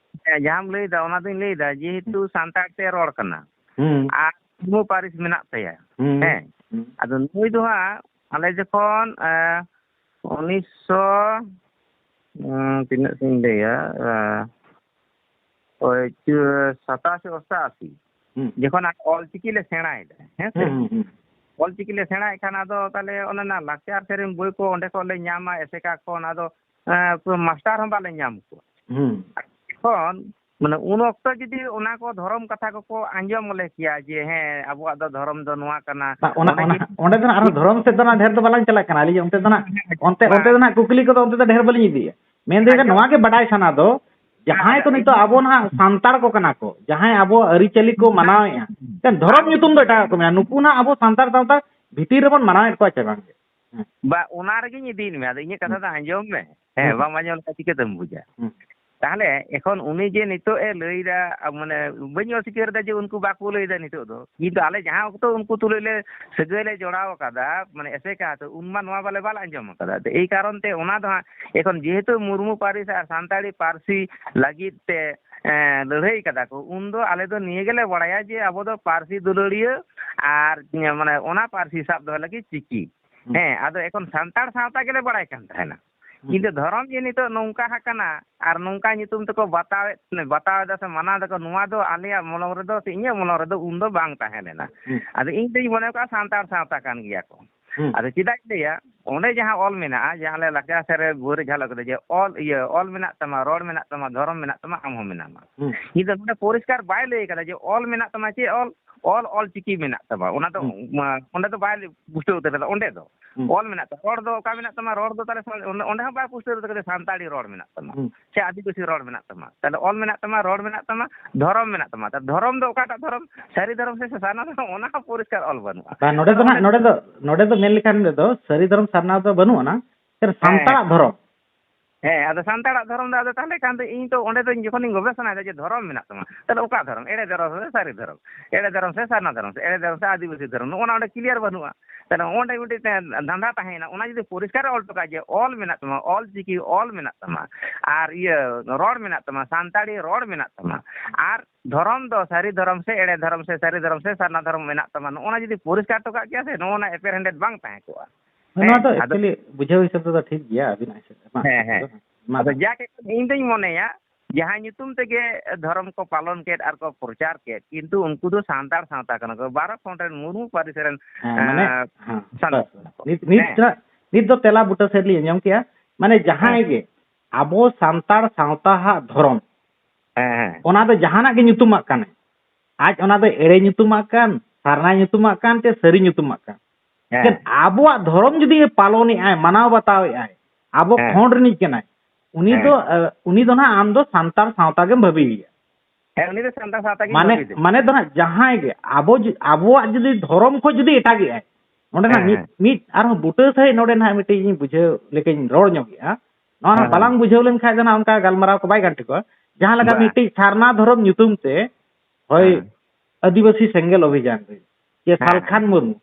ᱦᱮᱸ, ᱡᱟᱦᱟᱸᱢ ᱞᱟᱹᱭᱫᱟ, ᱚᱱᱟ ᱫᱚᱧ ᱞᱟᱹᱭᱫᱟ, ᱡᱮᱦᱮᱛᱩ ᱥᱟᱱᱛᱟᱲ ᱛᱮ ᱨᱚᱲ ᱠᱟᱱᱟ ᱦᱩᱸ᱾ ᱟᱨ ᱦᱚᱲᱢᱚ ᱯᱟᱹᱨᱤᱥ ᱢᱮᱱᱟᱜ ᱛᱟᱭᱟ᱾ ᱦᱩᱸ᱾ ᱦᱮᱸ᱾ ᱦᱩᱸ᱾ ᱟᱫᱚ ᱱᱩᱭ ᱫᱚ ᱦᱟᱸᱜ ᱟᱞᱮ ᱡᱚᱠᱷᱚᱱ, ᱮ, ᱩᱱᱤᱥᱥᱚ, ᱩᱸ, ᱛᱤᱱᱟᱹᱜ ᱥᱮᱧ ᱞᱟᱹᱭᱟ, ᱮ, ᱳᱭ ᱪᱩ-, ᱥᱟᱛᱟᱥᱤ ᱚᱥᱴᱟᱥᱤ, ᱦᱩᱸ᱾ ᱡᱚᱠᱷᱚᱱ ᱟᱞᱮ ᱚᱞᱪᱤᱠᱤ ᱞᱮ ᱥᱮᱬᱟᱭᱮᱫᱟ, ᱦᱮᱸ ᱥᱮ? ᱦᱩᱸ, ᱦᱩᱸ, ᱦᱩᱸ᱾ ᱚᱞᱪᱤᱠᱤ ᱞᱮ ᱥᱮᱬᱟᱭᱮᱫ ᱠᱷᱟᱱ ᱟᱫᱚ ᱛᱟᱦᱞᱮ ᱚᱱᱮ ᱚᱱᱟ ᱞᱟᱠᱪᱟᱨ ᱥᱮᱨᱮᱧ ᱵᱳᱭ ᱠᱚ ᱚᱸᱰᱮ ᱠᱷᱚᱱ ᱞᱮ ᱧᱟᱢᱟ, ᱮᱥᱮᱠᱟ ᱠᱷᱚᱱ ᱟᱫᱚ, ᱮ, ᱢᱟᱥᱴᱟᱨ ᱦᱚᱸ ᱵᱟᱞᱮ ᱧᱟᱢ ᱠᱚᱣᱟ᱾ ᱦᱩᱸ᱾ ᱮᱠᱷᱚᱱ ᱢᱟᱱᱮ ᱩᱱ ᱚᱠᱛᱚ ᱡᱩᱫᱤ ᱚᱱᱟ ᱠᱚ ᱫᱷᱚᱨᱚᱢ ᱠᱟᱛᱷᱟ ᱠᱚᱠᱚ ᱟᱸᱡᱚᱢ ᱞᱮ ᱠᱮᱭᱟ ᱡᱮ, ᱦᱮᱸ, ᱟᱵᱚᱣᱟᱜ ᱫᱚ ᱫᱷᱚᱨᱚᱢ ᱫᱚ ᱱᱚᱣᱟ ᱠᱟᱱᱟ, ᱵᱟ, ᱚᱱᱟ, ᱚᱸᱰᱮ ᱚᱱᱟ, ᱡᱮ ᱚᱸᱰᱮ ᱫᱚ ᱱᱟᱜ ᱟᱨᱦᱚᱸ ᱫᱷᱚᱨᱚᱢ ᱥᱮᱫ ᱫᱚ ᱱᱟᱜ ᱰᱷᱮᱨ ᱫᱚ ᱵᱟᱞᱟᱝ ᱪᱟᱞᱟᱜ ᱠᱟᱱᱟ᱾ ᱟᱹᱞᱤᱧ ᱚᱱᱛᱮ ᱫᱚ ᱱᱟᱜ, ᱚᱱᱛᱮ, ᱵᱟᱝ᱾ ᱚᱱᱛᱮ ᱫᱚ ᱱᱟᱜ ᱠᱩᱠᱞᱤ ᱠᱚᱫᱚ ᱚᱱᱛᱮ ᱫᱚ ᱰᱷᱮᱨ ᱵᱟᱹᱞᱤᱧ ᱤᱫᱤᱭᱟ᱾ ᱢᱮᱱ ᱫᱚ ᱦᱩᱭᱩᱜ ᱠᱟᱱᱟ, ᱟᱸᱡᱚᱢ᱾ ᱱᱚᱣᱟ ᱜᱮ ᱵᱟᱰᱟᱭ ᱥᱟᱱᱟ ᱫᱚ, ᱡᱟᱦᱟᱸᱭ ᱠᱚ ᱱᱤᱛᱚᱜ ᱟᱵᱚ ᱱᱟᱦᱟᱜ ᱥᱟᱱᱛᱟᱲ ᱠᱚ ᱠᱟᱱᱟ ᱠᱚ, ᱡᱟᱦᱟᱸᱭ ᱟᱵᱚᱣᱟᱜ ᱟᱹᱨᱤᱪᱟᱹᱞᱤ ᱠᱚ ᱢᱟᱱᱟᱣᱮᱫᱼᱟ, ᱮᱱᱠᱷᱟᱱ ᱫᱷᱚᱨᱚᱢ ᱧᱩᱛᱩᱢ ᱫᱚ ᱮᱴᱟᱜᱟᱜ ᱠᱚ ᱢᱮᱱᱟ, ᱱᱩᱠᱩ ᱱᱟᱦᱟᱜ ᱟᱵᱚ ᱥᱟᱱᱛᱟᱲ ᱥᱟᱶᱛᱟ ᱵᱷᱤᱛᱤᱨ ᱨᱮᱵᱚᱱ ᱢᱟᱱᱟᱣᱮᱫ ᱠᱚᱣᱟ ᱪᱮ ᱵᱟᱝ? ᱦᱮᱸ᱾ ᱵᱟ, ᱚᱱᱟ ᱨᱮᱜᱮᱧ ᱤᱫᱤᱭᱮᱫ ᱢᱮᱭᱟ᱾ ᱟᱫᱚ ᱤᱧᱟᱹᱜ ᱠᱟᱛᱷᱟ ᱫᱚ ᱟᱸᱡᱚᱢ ᱢᱮ᱾ ᱦᱮᱸ, ᱦᱩᱸ᱾ ᱵᱟᱢ ᱟᱸᱡᱚᱢ ᱞᱮᱠᱷᱟᱱ ᱪᱤᱠᱟᱹᱛᱮᱢ ᱵᱩᱡᱟ? ᱦᱩᱸ᱾ ᱛᱟᱦᱞᱮ ᱮᱠᱷᱚᱱ ᱩᱱᱤ ᱡᱮ ᱱᱤᱛᱚᱜ ᱮ ᱞᱟᱹᱭᱫᱟ, ᱟ, ᱢᱟᱱᱮ, ᱵᱟᱹᱧ ᱚᱥᱤᱠᱟᱹᱨ ᱮᱫᱟ ᱡᱮ ᱩᱱᱠᱩ ᱵᱟᱠᱚ ᱞᱟᱹᱭᱫᱟ ᱱᱤᱛᱚᱜ ᱫᱚ, ᱠᱤᱱᱛᱩ ᱟᱞᱮ ᱡᱟᱦᱟᱸ ᱚᱠᱛᱚ ᱩᱱᱠᱩ ᱛᱩᱞᱩᱡ ᱞᱮ ᱥᱟᱹᱜᱟᱹᱭ ᱞᱮ ᱡᱚᱲᱟᱣ ᱟᱠᱟᱫᱟ, ᱢᱟᱱᱮ, ᱮᱥᱮᱠᱟ ᱟᱛᱮ, ᱩᱱᱢᱟ ᱱᱚᱣᱟ ᱵᱟᱞᱮ, ᱵᱟᱞᱮ ᱟᱸᱡᱚᱢ ᱟᱠᱟᱫᱟ᱾ ᱛᱚ, ᱮᱭ ᱠᱟᱨᱚᱱ ᱛᱮ ᱚᱱᱟ ᱫᱚ ᱦᱟᱸᱜ ᱮᱠᱷᱚᱱ ᱡᱮᱦᱮᱛᱩ ᱢᱩᱨᱢᱩ ᱯᱟᱹᱨᱤᱥ ᱟᱨ ᱥᱟᱱᱛᱟᱲᱤ ᱯᱟᱹᱨᱥᱤ ᱞᱟᱹᱜᱤᱫ ᱛᱮ, ᱮᱸ, ᱞᱟᱹᱲᱦᱟᱹᱭ ᱠᱟᱫᱟ ᱠᱚ, ᱩᱱ ᱫᱚ ᱟᱞᱮ ᱫᱚ ᱱᱤᱭᱟᱹ ᱜᱮᱞᱮ ᱵᱟᱲᱟᱭᱟ ᱡᱮ ᱟᱵᱚ ᱫᱚ ᱯᱟᱹᱨᱥᱤ ᱫᱩᱞᱟᱹᱲᱤᱭᱟᱹ ᱟᱨ, ᱢᱟᱱᱮ, ᱚᱱᱟ ᱯᱟᱹᱨᱥᱤ ᱥᱟᱵ ᱫᱚᱦᱚ ᱞᱟᱹᱜᱤᱫ ᱪᱤᱠᱤ᱾ ᱦᱩᱸ᱾ ᱦᱮᱸ, ᱟᱫᱚ ᱮᱠᱷᱚᱱ ᱥᱟᱱᱛᱟᱲ ᱥᱟᱶᱛᱟ ᱜᱮᱞᱮ ᱵᱟᱲᱟᱭ ᱠᱟᱱ ᱛᱟᱦᱮᱱᱟ᱾ ᱦᱩᱸ᱾ ᱠᱤᱱᱛᱩ ᱫᱷᱚᱨᱚᱢ ᱡᱮ ᱱᱤᱛᱚᱜ ᱱᱚᱝᱠᱟ ᱟᱠᱟᱱᱟ ᱟᱨ ᱱᱚᱝᱠᱟ ᱧᱩᱛᱩᱢ ᱛᱮᱠᱚ ᱵᱟᱛᱟᱣᱮᱫ, ᱵᱟᱛᱟᱣ ᱮᱫᱟ ᱥᱮ ᱢᱟᱱᱟᱣ ᱫᱟᱠᱚ, ᱱᱚᱣᱟ ᱫᱚ ᱟᱞᱮᱭᱟᱜ ᱢᱚᱞᱚᱝ ᱨᱮᱫᱚ ᱥᱮ ᱤᱧᱟᱹᱜ ᱢᱚᱞᱚᱝ ᱨᱮᱫᱚ ᱩᱱ ᱫᱚ ᱵᱟᱝ ᱛᱟᱦᱮᱸ ᱞᱮᱱᱟ᱾ ᱦᱩᱸ᱾ ᱟᱫᱚ ᱤᱧ ᱫᱚᱧ ᱢᱚᱱᱮ ᱠᱚᱣᱟ ᱥᱟᱱᱛᱟᱲ ᱥᱟᱶᱛᱟ ᱠᱟᱱ ᱜᱮᱭᱟ ᱠᱚ᱾ ᱦᱩᱸ᱾ ᱟᱫᱚ ᱪᱮᱫᱟᱜ ᱤᱧ ᱞᱟᱹᱭᱟ, ᱚᱸᱰᱮ ᱡᱟᱦᱟᱸ ᱚᱞ ᱢᱮᱱᱟᱜᱼᱟ, ᱡᱟᱦᱟᱸ ᱟᱞᱮ ᱞᱟᱠᱪᱟᱨ ᱥᱮᱨᱮᱧ ᱵᱳᱭ ᱨᱮ ᱡᱟᱦᱟᱸ ᱞᱮ ᱠᱟᱫᱟ ᱡᱮ ᱚᱞ, ᱤᱭᱟᱹ, ᱚᱞ ᱢᱮᱱᱟᱜ ᱛᱟᱢᱟ, ᱨᱚᱲ ᱢᱮᱱᱟᱜ ᱛᱟᱢᱟ, ᱫᱷᱚᱨᱚᱢ ᱢᱮᱱᱟᱜ ᱛᱟᱢᱟ, ᱟᱢ ᱦᱚᱸ ᱢᱮᱱᱟᱢᱟ᱾ ᱦᱩᱸ᱾ ᱠᱤᱱᱛᱩ ᱱᱚᱰᱮ ᱯᱚᱨᱤᱥᱠᱟᱨ ᱵᱟᱭ ᱞᱟᱹᱭ ᱠᱟᱫᱟ ᱡᱮ ᱚᱞ ᱢᱮᱱᱟᱜ ᱛᱟᱢᱟ ᱪᱮᱫ ᱚᱞ, ᱚᱞ, ᱚᱞ ᱪᱤᱠᱤ ᱢᱮᱱᱟᱜ ᱛᱟᱢᱟ, ᱚᱱᱟ ᱫᱚ, ᱦᱩᱸ᱾ ᱢᱟ, ᱚᱸᱰᱮ ᱫᱚ ᱵᱟᱭ ᱯᱩᱥᱴᱟᱹᱣ ᱩᱛᱟᱹᱨ ᱠᱟᱫᱟ᱾ ᱚᱸᱰᱮ ᱫᱚ ᱦᱩᱸ᱾ ᱚᱞ ᱢᱮᱱᱟᱜ ᱛᱟᱢᱟ, ᱨᱚᱲ ᱫᱚ ᱚᱠᱟ ᱢᱮᱱᱟᱜ ᱛᱟᱢᱟ, ᱨᱚᱲ ᱫᱚ ᱛᱟᱦᱞᱮ ᱥᱟᱱ-, ᱚᱸᱰᱮ, ᱚᱸᱰᱮ ᱦᱚᱸ ᱵᱟᱭ ᱯᱩᱥᱴᱟᱹᱣ ᱩᱛᱟᱹᱨ ᱠᱟᱫᱟ ᱥᱟᱱᱛᱟᱲᱤ ᱨᱚᱲ ᱢᱮᱱᱟᱜ ᱛᱟᱢᱟ, ᱦᱩᱸ᱾ ᱥᱮ ᱟᱹᱫᱤᱵᱟᱹᱥᱤ ᱨᱚᱲ ᱢᱮᱱᱟᱜ ᱛᱟᱢᱟ᱾ ᱛᱟᱦᱞᱮ ᱚᱞ ᱢᱮᱱᱟᱜ ᱛᱟᱢᱟ, ᱨᱚᱲ ᱢᱮᱱᱟᱜ ᱛᱟᱢᱟ, ᱛᱟᱦᱞᱮ ᱫᱷᱚᱨᱚᱢ ᱫᱚ ᱚᱠᱟᱴᱟᱜ ᱫᱷᱚᱨᱚᱢ? ᱥᱟᱹᱨᱤ ᱫᱷᱚᱨᱚᱢ ᱥᱮ ᱥᱟᱨᱱᱟ ᱫᱷᱚᱨᱚᱢ? ᱚᱱᱟ ᱦᱚᱸ ᱯᱚᱨᱤᱥᱠᱟᱨ ᱚᱞ ᱵᱟᱹᱱᱩᱜᱼᱟ᱾ ᱵᱟᱝ, ᱱᱚᱰᱮ ᱫᱚ ᱛᱟᱦᱞᱮ ᱱᱟᱜ, ᱚᱸᱰᱮ ᱱᱚᱰᱮ ᱫᱚ, ᱱᱚᱰᱮ ᱫᱚ ᱢᱮᱱ ᱞᱮᱠᱷᱟᱱ ᱫᱚ ᱥᱟᱹᱨᱤ ᱫᱷᱚᱨᱚᱢ ᱥᱟᱨᱱᱟ ᱫᱚ ᱵᱟᱹᱱᱩᱜ ᱟᱱᱟ, ᱦᱮᱸ᱾ ᱥᱟᱱᱛᱟᱲᱟᱜ ᱫᱷᱚᱨᱚᱢ᱾ ᱦᱮᱸ, ᱟᱫᱚ ᱥᱟᱱᱛᱟᱲᱟᱜ ᱫᱷᱚᱨᱚᱢ ᱫᱚ ᱟᱫᱚ ᱛᱟᱦᱞᱮ ᱠᱷᱟᱱ ᱫᱚ ᱤᱧ ᱛᱚ ᱚᱸᱰᱮ ᱫᱚ ᱤᱧ ᱡᱚᱠᱷᱚᱱᱤᱧ ᱜᱚᱵᱮᱥᱚᱱᱟᱭᱮᱫᱟ ᱡᱮ ᱫᱷᱚᱨᱚᱢ ᱢᱮᱱᱟᱜ ᱛᱟᱢᱟ, ᱛᱟᱦᱞᱮ ᱚᱠᱟ ᱫᱷᱚᱨᱚᱢ? ᱮᱲᱮ ᱫᱷᱚᱨᱚᱢ ᱥᱮ ᱥᱟᱹᱨᱤ ᱫᱷᱚᱨᱚᱢ? ᱮᱲᱮ ᱫᱷᱚᱨᱚᱢ ᱥᱮ ᱥᱟᱨᱱᱟ ᱫᱷᱚᱨᱚᱢ ᱥᱮ ᱮᱲᱮ ᱫᱷᱚᱨᱚᱢ ᱥᱮ ᱟᱹᱫᱤᱵᱟᱹᱥᱤ ᱫᱷᱚᱨᱚᱢ? ᱱᱚᱜᱼᱚ ᱱᱟ ᱚᱸᱰᱮ clear ᱵᱟᱹᱱᱩᱜᱼᱟ᱾ ᱛᱟᱦᱞᱮ ᱚᱸᱰᱮ ᱢᱤᱫᱴᱤᱡ ᱫᱷᱟᱸᱫᱟ ᱛᱟᱦᱮᱸᱭᱮᱱᱟ, ᱚᱱᱟ ᱡᱩᱫᱤ ᱯᱚᱨᱤᱥᱠᱟᱨ ᱮ ᱚᱞ ᱦᱚᱴᱚ ᱠᱟᱜᱼᱟ ᱡᱮ ᱚᱞ ᱢᱮᱱᱟᱜ ᱛᱟᱢᱟ, ᱚᱞ ᱪᱤᱠᱤ ᱚᱞ ᱢᱮᱱᱟᱜ ᱛᱟᱢᱟ, ᱟᱨ ᱤᱭᱟᱹ ᱨᱚᱲ ᱢᱮᱱᱟᱜ ᱛᱟᱢᱟ, ᱥᱟᱱᱛᱟᱲᱤ ᱨᱚᱲ ᱢᱮᱱᱟᱜ ᱛᱟᱢᱟ, ᱟᱨ ᱫᱷᱚᱨᱚᱢ ᱫᱚ ᱥᱟᱹᱨᱤ ᱫᱷᱚᱨᱚᱢ ᱥᱮ ᱮᱲᱮ ᱫᱷᱚᱨᱚᱢ ᱥᱮ ᱥᱟᱹᱨᱤ ᱫᱷᱚᱨᱚᱢ ᱥᱮ ᱥᱟᱨᱱᱟ ᱫᱷᱚᱨᱚᱢ ᱢᱮᱱᱟᱜ ᱛᱟᱢᱟ, ᱱᱚᱜᱼᱚ ᱱᱟ ᱡᱩᱫᱤ ᱯᱚᱨᱤᱥᱠᱟᱨ ᱦᱚᱴᱚ ᱠᱟᱜ ᱠᱮᱭᱟ ᱥᱮ, ᱱᱚᱜᱼᱚ ᱱᱟ ᱮᱯᱮᱨ ᱦᱮᱸᱰᱮᱡ ᱵᱟᱝ ᱛᱟᱦᱮᱸ ᱠᱚᱜᱼᱟ᱾ ᱱᱚᱣᱟ ᱦᱮᱸ, ᱫᱚ ᱟᱫᱚ actually ᱵᱩᱡᱷᱟᱹᱣ ᱦᱤᱥᱟᱹᱵ ᱛᱮᱫᱚ ᱴᱷᱤᱠ ᱜᱮᱭᱟ, ᱟᱹᱵᱤᱱᱟᱜ ᱦᱤᱥᱟᱹᱵ ᱛᱮ᱾ ᱢᱟ, ᱦᱮᱸ, ᱦᱮᱸ᱾ ᱢᱟ᱾ ᱟᱫᱚ ᱡᱟ ᱠᱮ ᱤᱧ ᱫᱩᱧ ᱢᱚᱱᱮᱭᱟ, ᱡᱟᱦᱟᱸ ᱧᱩᱛᱩᱢ ᱛᱮᱜᱮ ᱫᱷᱚᱨᱚᱢ ᱠᱚ ᱯᱟᱞᱚᱱ ᱠᱮᱫ ᱟᱨ ᱠᱚ ᱯᱨᱚᱪᱟᱨ ᱠᱮᱫ, ᱠᱤᱱᱛᱩ ᱩᱱᱠᱩ ᱫᱚ ᱥᱟᱱᱛᱟᱲ ᱥᱟᱶᱛᱟ ᱠᱟᱱᱟ ᱠᱚ, ᱵᱟᱨᱚ ᱠᱷᱚᱸᱰ ᱨᱮᱱ ᱢᱩᱨᱢᱩ ᱯᱟᱹᱨᱤᱥ ᱨᱮᱱ, ᱦᱮᱸ, ᱢᱟᱱᱮ, ᱟᱸ, ᱦᱮᱸ, ᱥᱟᱱᱛᱟᱲ ᱵᱟᱥ, ᱠᱟᱱᱟ ᱠᱚ᱾ ᱱᱤᱛ, ᱱᱤᱛ ᱦᱮᱸ᱾ ᱫᱚ, ᱱᱤᱛ ᱫᱚ ᱛᱮᱞᱟ ᱵᱩᱴᱟᱹ ᱥᱮᱫ ᱞᱤᱧ ᱟᱸᱡᱚᱢ ᱠᱮᱜᱼᱟ, ᱢᱟᱱᱮ, ᱡᱟᱦᱟᱸᱭ ᱦᱮᱸ᱾ ᱜᱮ ᱟᱵᱚ ᱥᱟᱱᱛᱟᱲ ᱥᱟᱶᱛᱟ ᱦᱟᱜ ᱫᱷᱚᱨᱚᱢ, ᱦᱮᱸ, ᱦᱮᱸ᱾ ᱚᱱᱟ ᱫᱚ ᱡᱟᱦᱟᱱᱟᱜ ᱜᱮ ᱧᱩᱛᱩᱢᱟᱜ ᱠᱟᱱᱟᱭ, ᱟᱡ ᱚᱱᱟ ᱫᱚ ᱮᱲᱮ ᱧᱩᱛᱩᱢᱟᱜ ᱠᱟᱱ, ᱥᱟᱨᱱᱟ ᱧᱩᱛᱩᱢᱟᱜ ᱠᱟᱱ, ᱪᱮ ᱥᱟᱹᱨᱤ ᱧᱩᱛᱩᱢᱟᱜ ᱠᱟᱱ, ᱦᱮᱸ᱾ ᱮᱱᱠᱷᱟᱱ ᱟᱵᱚᱣᱟᱜ ᱫᱷᱚᱨᱚᱢ ᱡᱩᱫᱤ ᱯᱟᱞᱚᱱᱮᱜᱼᱟᱭ, ᱢᱟᱱᱟᱣ ᱵᱟᱛᱟᱣᱮᱜᱼᱟᱭ, ᱟᱵᱚ ᱦᱮᱸ᱾ ᱠᱷᱚᱸᱰ ᱨᱤᱱᱤᱡ ᱠᱟᱱᱟᱭ, ᱩᱱᱤ ᱦᱮᱸ᱾ ᱫᱚ, ᱮ, ᱩᱱᱤ ᱫᱚ ᱱᱟᱦᱟᱜ ᱟᱢ ᱫᱚ ᱥᱟᱱᱛᱟᱲ ᱥᱟᱶᱛᱟ ᱜᱮᱢ ᱵᱷᱟᱹᱵᱤᱭᱮᱭᱟ᱾ ᱦᱮᱸ, ᱩᱱᱤ ᱫᱚ ᱥᱟᱱᱛᱟᱲ ᱥᱟᱶᱛᱟ ᱜᱮ ᱢᱟᱱᱮ, ᱵᱷᱟᱹᱵᱤ ᱫᱚ᱾ ᱢᱟᱱᱮ ᱫᱚ ᱱᱟᱦᱟᱜ ᱡᱟᱦᱟᱸᱭ ᱜᱮ ᱟᱵᱚ ᱡᱩ-, ᱟᱵᱚᱣᱟᱜ ᱡᱩᱫᱤ ᱫᱷᱚᱨᱚᱢ ᱠᱷᱚᱱ ᱡᱩᱫᱤ ᱮᱴᱟᱜᱮᱜᱼᱟᱭ, ᱱᱚᱰᱮ ᱱᱟᱦᱟᱜ ᱦᱮᱸ, ᱢᱤᱫ, ᱦᱮᱸ᱾ ᱢᱤᱫ ᱟᱨᱦᱚᱸ ᱵᱩᱴᱟᱹ ᱥᱟᱺᱦᱤᱡ ᱱᱚᱰᱮ ᱱᱟᱦᱟᱜ ᱢᱤᱫᱴᱤᱡ ᱤᱧ ᱵᱩᱡᱷᱟᱹᱣ ᱞᱮᱠᱟᱧ ᱨᱚᱲ ᱧᱚᱜᱮᱜᱼᱟ᱾ ᱱᱚᱣᱟ ᱦᱮᱸ, ᱱᱟᱦᱟᱜ ᱦᱮᱸ᱾ ᱵᱟᱞᱟᱝ ᱵᱩᱡᱷᱟᱹᱣ ᱞᱮᱱᱠᱷᱟᱡ ᱫᱚ ᱱᱟᱦᱟᱜ ᱚᱱᱠᱟ ᱜᱟᱞᱢᱟᱨᱟᱣ ᱠᱚ ᱵᱟᱭ ᱜᱟᱱ ᱴᱷᱤᱠᱚᱜᱼᱟ᱾ ᱡᱟᱦᱟᱸ ᱞᱮᱠᱟ ᱵᱟᱝ᱾ ᱢᱤᱫᱴᱤᱡ ᱥᱟᱨᱱᱟ ᱫᱷᱚᱨᱚᱢ ᱧᱩᱛᱩᱢ ᱛᱮ, ᱦᱳᱭ, ᱦᱮᱸ᱾ ᱟᱹᱫᱤᱵᱟᱹᱥᱤ ᱥᱮᱸᱜᱮᱞ ᱚᱵᱷᱤᱡᱟᱱ ᱨᱮ, ᱪᱮ ᱦᱮᱸ, ᱥᱟᱞᱠᱷᱟᱱ ᱦᱮᱸ᱾ ᱢᱩᱨᱢᱩ,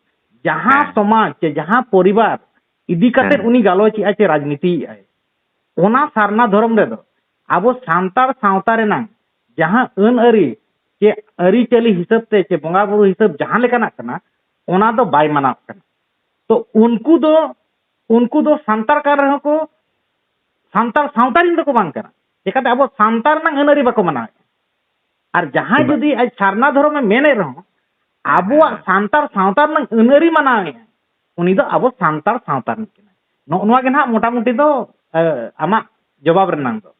ᱡᱟᱦᱟᱸ ᱦᱮᱸ᱾ ᱥᱚᱢᱟᱡᱽ ᱪᱮ ᱡᱟᱦᱟᱸ ᱯᱚᱨᱤᱵᱟᱨ ᱤᱫᱤ ᱠᱟᱛᱮᱫ ᱦᱮᱸ᱾ ᱩᱱᱤ ᱜᱟᱞᱚᱪᱮᱜᱼᱟᱭ ᱪᱮ ᱨᱟᱡᱽᱱᱤᱛᱤᱭᱮᱜᱼᱟᱭ, ᱚᱱᱟ ᱥᱟᱨᱱᱟ ᱫᱷᱚᱨᱚᱢ ᱨᱮᱫᱚ ᱟᱵᱚ ᱥᱟᱱᱛᱟᱲ ᱥᱟᱶᱛᱟ ᱨᱮᱱᱟᱝ ᱡᱟᱦᱟᱸ ᱟᱹᱱ ᱟᱹᱨᱤ ᱪᱮ ᱟᱹᱨᱤᱪᱟᱹᱞᱤ ᱦᱤᱥᱟᱹᱵ ᱛᱮ ᱪᱮ ᱵᱚᱸᱜᱟ ᱵᱩᱨᱩ ᱦᱤᱥᱟᱹᱵ ᱡᱟᱦᱟᱸ ᱞᱮᱠᱟᱱᱟᱜ ᱠᱟᱱᱟ, ᱚᱱᱟ ᱫᱚ ᱵᱟᱭ ᱢᱟᱱᱟᱣ ᱠᱟᱱᱟ᱾ ᱛᱚ ᱩᱱᱠᱩ ᱫᱚ, ᱩᱱᱠᱩ ᱫᱚ ᱥᱟᱱᱛᱟᱲ ᱠᱟᱱ ᱨᱮᱦᱚᱸ ᱠᱚ ᱥᱟᱱᱛᱟᱲ ᱥᱟᱶᱛᱟ ᱨᱮᱱ ᱫᱚᱠᱚ ᱵᱟᱝ ᱠᱟᱱᱟ᱾ ᱪᱮᱠᱟᱛᱮ ᱟᱵᱚ ᱥᱟᱱᱛᱟᱲ ᱨᱮᱱᱟᱝ ᱟᱹᱱ ᱟᱹᱨᱤ ᱵᱟᱠᱚ ᱢᱟᱱᱟᱣᱮᱫᱼᱟ᱾ ᱟᱨ ᱡᱟᱦᱟᱸᱭ ᱵᱟ- ᱡᱩᱫᱤ ᱟᱡ ᱥᱟᱨᱱᱟ ᱫᱷᱚᱨᱚᱢᱮ ᱢᱮᱱᱮᱫ ᱨᱮᱦᱚᱸ, ᱟᱵᱚᱣᱟᱜ ᱦᱮᱸ᱾ ᱥᱟᱱᱛᱟᱲ ᱥᱟᱶᱛᱟ ᱨᱮᱱᱟᱜ ᱟᱹᱱ ᱟᱹᱨᱤ ᱢᱟᱱᱟᱣᱮᱫᱼᱟ, ᱩᱱᱤ ᱫᱚ ᱟᱵᱚ ᱥᱟᱱᱛᱟᱲ ᱥᱟᱶᱛᱟ ᱨᱤᱱᱤᱡ ᱠᱟᱱᱟᱭ᱾ ᱱᱚᱜᱼᱚ ᱱᱚᱣᱟ ᱜᱮ ᱱᱟᱦᱟᱜ ᱢᱚᱴᱟᱢᱩᱴᱤ ᱫᱚ, ᱮ, ᱟᱢᱟᱜ ᱡᱚᱵᱟᱵ ᱨᱮᱱᱟᱝ ᱫᱚ᱾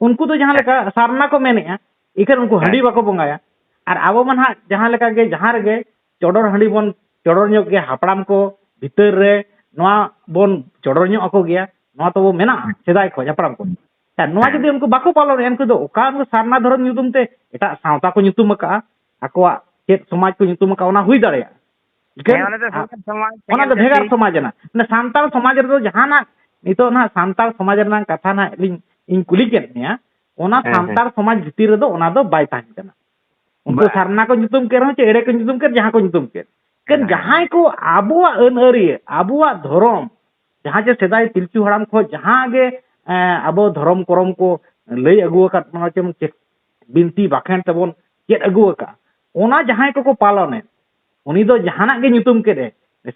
ᱩᱱᱠᱩ ᱫᱚ ᱡᱟᱦᱟᱸ ᱦᱮᱸ᱾ ᱞᱮᱠᱟ ᱥᱟᱨᱱᱟ ᱠᱚ ᱢᱮᱱᱮᱫᱼᱟ, ᱤᱠᱷᱟᱹᱱ ᱩᱱᱠᱩ ᱦᱮᱸ᱾ ᱦᱟᱺᱰᱤ ᱵᱟᱠᱚ ᱵᱚᱸᱜᱟᱭᱟ᱾ ᱟᱨ ᱟᱵᱚ ᱢᱟ ᱱᱟᱦᱟᱜ ᱡᱟᱦᱟᱸ ᱞᱮᱠᱟ ᱜᱮ, ᱡᱟᱦᱟᱸ ᱨᱮᱜᱮ ᱪᱚᱰᱚᱨ ᱦᱟᱺᱰᱤ ᱵᱚᱱ ᱪᱚᱰᱚᱨ ᱧᱚᱜ ᱜᱮᱭᱟ, ᱦᱟᱯᱲᱟᱢ ᱠᱚ ᱵᱷᱤᱛᱟᱹᱨ ᱨᱮ ᱱᱚᱣᱟ ᱵᱚᱱ ᱪᱚᱰᱚᱨ ᱧᱚᱜ ᱟᱠᱚ ᱜᱮᱭᱟ᱾ ᱱᱚᱣᱟ ᱛᱚᱵᱚ ᱢᱮᱱᱟᱜᱼᱟ ᱥᱮᱫᱟᱭ ᱠᱷᱚᱱ ᱦᱟᱯᱲᱟᱢ ᱠᱚ᱾ ᱟᱨ ᱱᱚᱣᱟ ᱦᱮᱸ᱾ ᱡᱩᱫᱤ ᱩᱱᱠᱩ ᱵᱟᱠᱚ ᱯᱟᱞᱚᱱᱮᱫᱼᱟ, ᱩᱱᱠᱩ ᱫᱚ ᱚᱠᱟ ᱩᱱᱠᱩ ᱥᱟᱨᱱᱟ ᱫᱷᱚᱨᱚᱢ ᱧᱩᱛᱩᱢ ᱛᱮ ᱮᱴᱟᱜ ᱥᱟᱶᱛᱟ ᱠᱚ ᱧᱩᱛᱩᱢ ᱟᱠᱟᱫᱼᱟ, ᱟᱠᱚᱣᱟᱜ ᱪᱮᱫ ᱥᱚᱢᱟᱡᱽ ᱠᱚ ᱧᱩᱛᱩᱢ ᱟᱠᱟᱫᱼᱟ, ᱚᱱᱟ ᱦᱩᱭ ᱫᱟᱲᱮᱭᱟᱜᱼᱟ᱾ ᱤᱠᱷᱟᱹᱱ ᱦᱮᱸ, ᱚᱱᱟ ᱫᱚ ᱟ-, ᱵᱷᱮᱜᱟᱨ ᱥᱚᱢᱟᱡᱽ, ᱚᱱᱟ ᱵᱷᱮᱜᱟᱨ ᱫᱚ ᱵᱷᱮᱜᱟᱨ ᱡᱟᱹᱛᱤ᱾ ᱥᱚᱢᱟᱡᱽ ᱨᱮᱱᱟᱜ᱾ ᱢᱟᱱᱮ ᱥᱟᱱᱛᱟᱲ ᱥᱚᱢᱟᱡᱽ ᱨᱮᱫᱚ ᱡᱟᱦᱟᱱᱟᱜ, ᱱᱤᱛᱚᱜ ᱱᱟᱦᱟᱜ ᱥᱟᱱᱛᱟᱲ ᱥᱚᱢᱟᱡᱽ ᱨᱮᱱᱟᱜ ᱠᱟᱛᱷᱟ ᱱᱟᱦᱟᱜ ᱞᱤᱧ, ᱤᱧ ᱠᱩᱞᱤ ᱠᱮᱫ ᱢᱮᱭᱟ, ᱚᱱᱟ ᱦᱮᱸ, ᱦᱮᱸ᱾ ᱥᱟᱱᱛᱟᱲ ᱥᱚᱢᱟᱡᱽ ᱵᱷᱤᱛᱤᱨ ᱨᱮᱫᱚ ᱚᱱᱟ ᱫᱚ ᱵᱟᱭ ᱛᱟᱦᱮᱱ ᱠᱟᱱᱟ᱾ ᱩᱱᱠᱩ ᱵᱟ- ᱥᱟᱨᱱᱟ ᱠᱚ ᱧᱩᱛᱩᱢ ᱠᱮᱫ ᱨᱮᱦᱚᱸ, ᱪᱮ ᱮᱲᱮ ᱠᱚ ᱧᱩᱛᱩᱢ ᱠᱮᱫ, ᱡᱟᱦᱟᱸ ᱠᱚ ᱧᱩᱛᱩᱢ ᱠᱮᱫ᱾ ᱮᱠᱷᱟᱱ ᱦᱮᱸ᱾ ᱡᱟᱦᱟᱸᱭ ᱠᱚ ᱟᱵᱚᱣᱟᱜ ᱟᱹᱱ ᱟᱹᱨᱤ, ᱟᱵᱚᱣᱟᱜ ᱫᱷᱚᱨᱚᱢ, ᱡᱟᱦᱟᱸ ᱡᱮ ᱥᱮᱫᱟᱭ ᱯᱤᱞᱪᱩ ᱦᱟᱲᱟᱢ ᱠᱷᱚᱱ ᱡᱟᱦᱟᱸ ᱜᱮ, ᱮᱸ, ᱟᱵᱚ ᱫᱷᱚᱨᱚᱢ ᱠᱚᱨᱚᱢ ᱠᱚ ᱞᱟᱹᱭ ᱟᱹᱜᱩ ᱟᱠᱟᱫ ᱵᱚᱱᱟ, ᱪᱮ ᱵᱤᱱᱛᱤ ᱵᱟᱠᱷᱮᱬ ᱛᱮᱵᱚᱱ ᱪᱮᱫ ᱟᱹᱜᱩ ᱟᱠᱟᱫᱼᱟ, ᱚᱱᱟ ᱡᱟᱦᱟᱸᱭ ᱠᱚᱠᱚ ᱯᱟᱞᱚᱱᱮᱫ, ᱩᱱᱤ ᱫᱚ ᱡᱟᱦᱟᱱᱟᱜ ᱜᱮ ᱧᱩᱛᱩᱢ ᱠᱮᱫ ᱮ,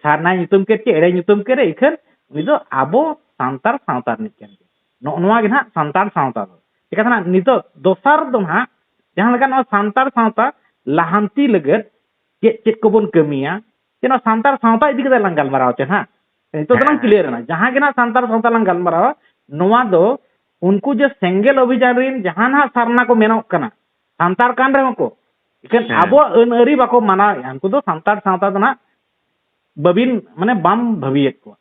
ᱥᱟᱨᱱᱟᱭ ᱧᱩᱛᱩᱢ ᱠᱮᱫ ᱪᱮ ᱮᱲᱮ ᱧᱩᱛᱩᱢ ᱠᱮᱫ ᱮ, ᱤᱠᱷᱟᱹᱱ ᱩᱱᱤ ᱫᱚ ᱟᱵᱚ ᱥᱟᱱᱛᱟᱲ ᱥᱟᱶᱛᱟ ᱨᱤᱱᱤᱡ ᱠᱟᱱ ᱜᱮᱭᱟ᱾ ᱱᱚᱜᱼᱚ ᱱᱚᱣᱟ ᱜᱮ ᱱᱟᱦᱟᱜ ᱥᱟᱱᱛᱟᱲ ᱥᱟᱶᱛᱟ ᱫᱚ᱾ ᱪᱤᱠᱟᱹᱛᱮ ᱱᱟᱦᱟᱜ ᱱᱤᱛᱚᱜ ᱫᱚᱥᱟᱨ ᱫᱚ ᱱᱟᱦᱟᱜ ᱡᱟᱦᱟᱸ ᱞᱮᱠᱟ ᱱᱚᱣᱟ ᱥᱟᱱᱛᱟᱲ ᱥᱟᱶᱛᱟ ᱞᱟᱦᱟᱱᱛᱤ ᱞᱟᱹᱜᱤᱫ ᱪᱮᱫ ᱪᱮᱫ ᱠᱚᱵᱚᱱ ᱠᱟᱹᱢᱤᱭᱟ, ᱡᱮ ᱱᱚᱣᱟ ᱥᱟᱱᱛᱟᱲ ᱥᱟᱶᱛᱟ ᱤᱫᱤ ᱠᱟᱛᱮ ᱞᱟᱝ ᱜᱟᱞᱢᱟᱨᱟᱣ ᱪᱮ ᱱᱟᱦᱟᱜ᱾ ᱱᱤᱛᱚᱜ ᱫᱚᱞᱟᱝ ᱦᱮᱸ᱾ clear ᱮᱱᱟ᱾ ᱡᱟᱦᱟᱸ ᱜᱮ ᱱᱟᱦᱟᱜ ᱥᱟᱱᱛᱟᱲ ᱥᱟᱶᱛᱟ ᱞᱟᱝ ᱜᱟᱞᱢᱟᱨᱟᱣᱟ, ᱱᱚᱣᱟ ᱫᱚ ᱩᱱᱠᱩ ᱡᱮ ᱥᱮᱸᱜᱮᱞ ᱚᱵᱷᱤᱡᱟᱱ ᱨᱤᱱ ᱡᱟᱦᱟᱸ ᱱᱟᱦᱟᱜ ᱥᱟᱨᱱᱟ ᱠᱚ ᱢᱮᱱᱚᱜ ᱠᱟᱱᱟ, ᱥᱟᱱᱛᱟᱲ ᱠᱟᱱ ᱨᱮᱦᱚᱸ ᱠᱚ, ᱮᱠᱷᱟᱱ ᱦᱮᱸ᱾ ᱟᱵᱚᱣᱟᱜ ᱟᱹᱱ ᱟᱹᱨᱤ ᱵᱟᱠᱚ ᱢᱟᱱᱟᱣᱮᱫᱼᱟ, ᱩᱱᱠᱩ ᱫᱚ ᱥᱟᱱᱛᱟᱲ ᱥᱟᱶᱛᱟ ᱫᱚ ᱱᱟᱦᱟᱜ ᱵᱟᱹᱵᱤᱱ, ᱢᱟᱱᱮ, ᱵᱟᱢ ᱵᱷᱟᱹᱵᱤᱭᱮᱫ ᱠᱚᱣᱟ᱾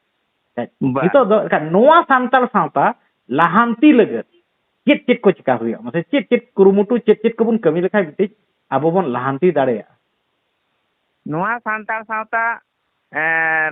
ᱵᱟ᱾ ᱱᱤᱛᱚᱜ ᱫᱚ ᱮᱱᱠᱷᱟᱱ ᱱᱚᱣᱟ ᱥᱟᱱᱛᱟᱲ ᱥᱟᱶᱛᱟ ᱞᱟᱦᱟᱱᱛᱤ ᱞᱟᱹᱜᱤᱫ ᱪᱮᱫ ᱪᱮᱫ ᱠᱚ ᱪᱮᱠᱟ ᱦᱩᱭᱩᱜᱼᱟ? ᱢᱟᱥᱮ ᱪᱮᱫ ᱪᱮᱫ ᱠᱩᱨᱩᱢᱩᱴᱩ, ᱪᱮᱫ ᱪᱮᱫ ᱠᱚᱵᱚᱱ ᱠᱟᱹᱢᱤ ᱞᱮᱠᱷᱟᱱ ᱢᱤᱫᱴᱤᱡ ᱟᱵᱚ ᱵᱚᱱ ᱞᱟᱦᱟᱱᱛᱤ ᱫᱟᱲᱮᱭᱟᱜᱼᱟ? ᱱᱚᱣᱟ ᱥᱟᱱᱛᱟᱲ ᱥᱟᱶᱛᱟ, ᱮ,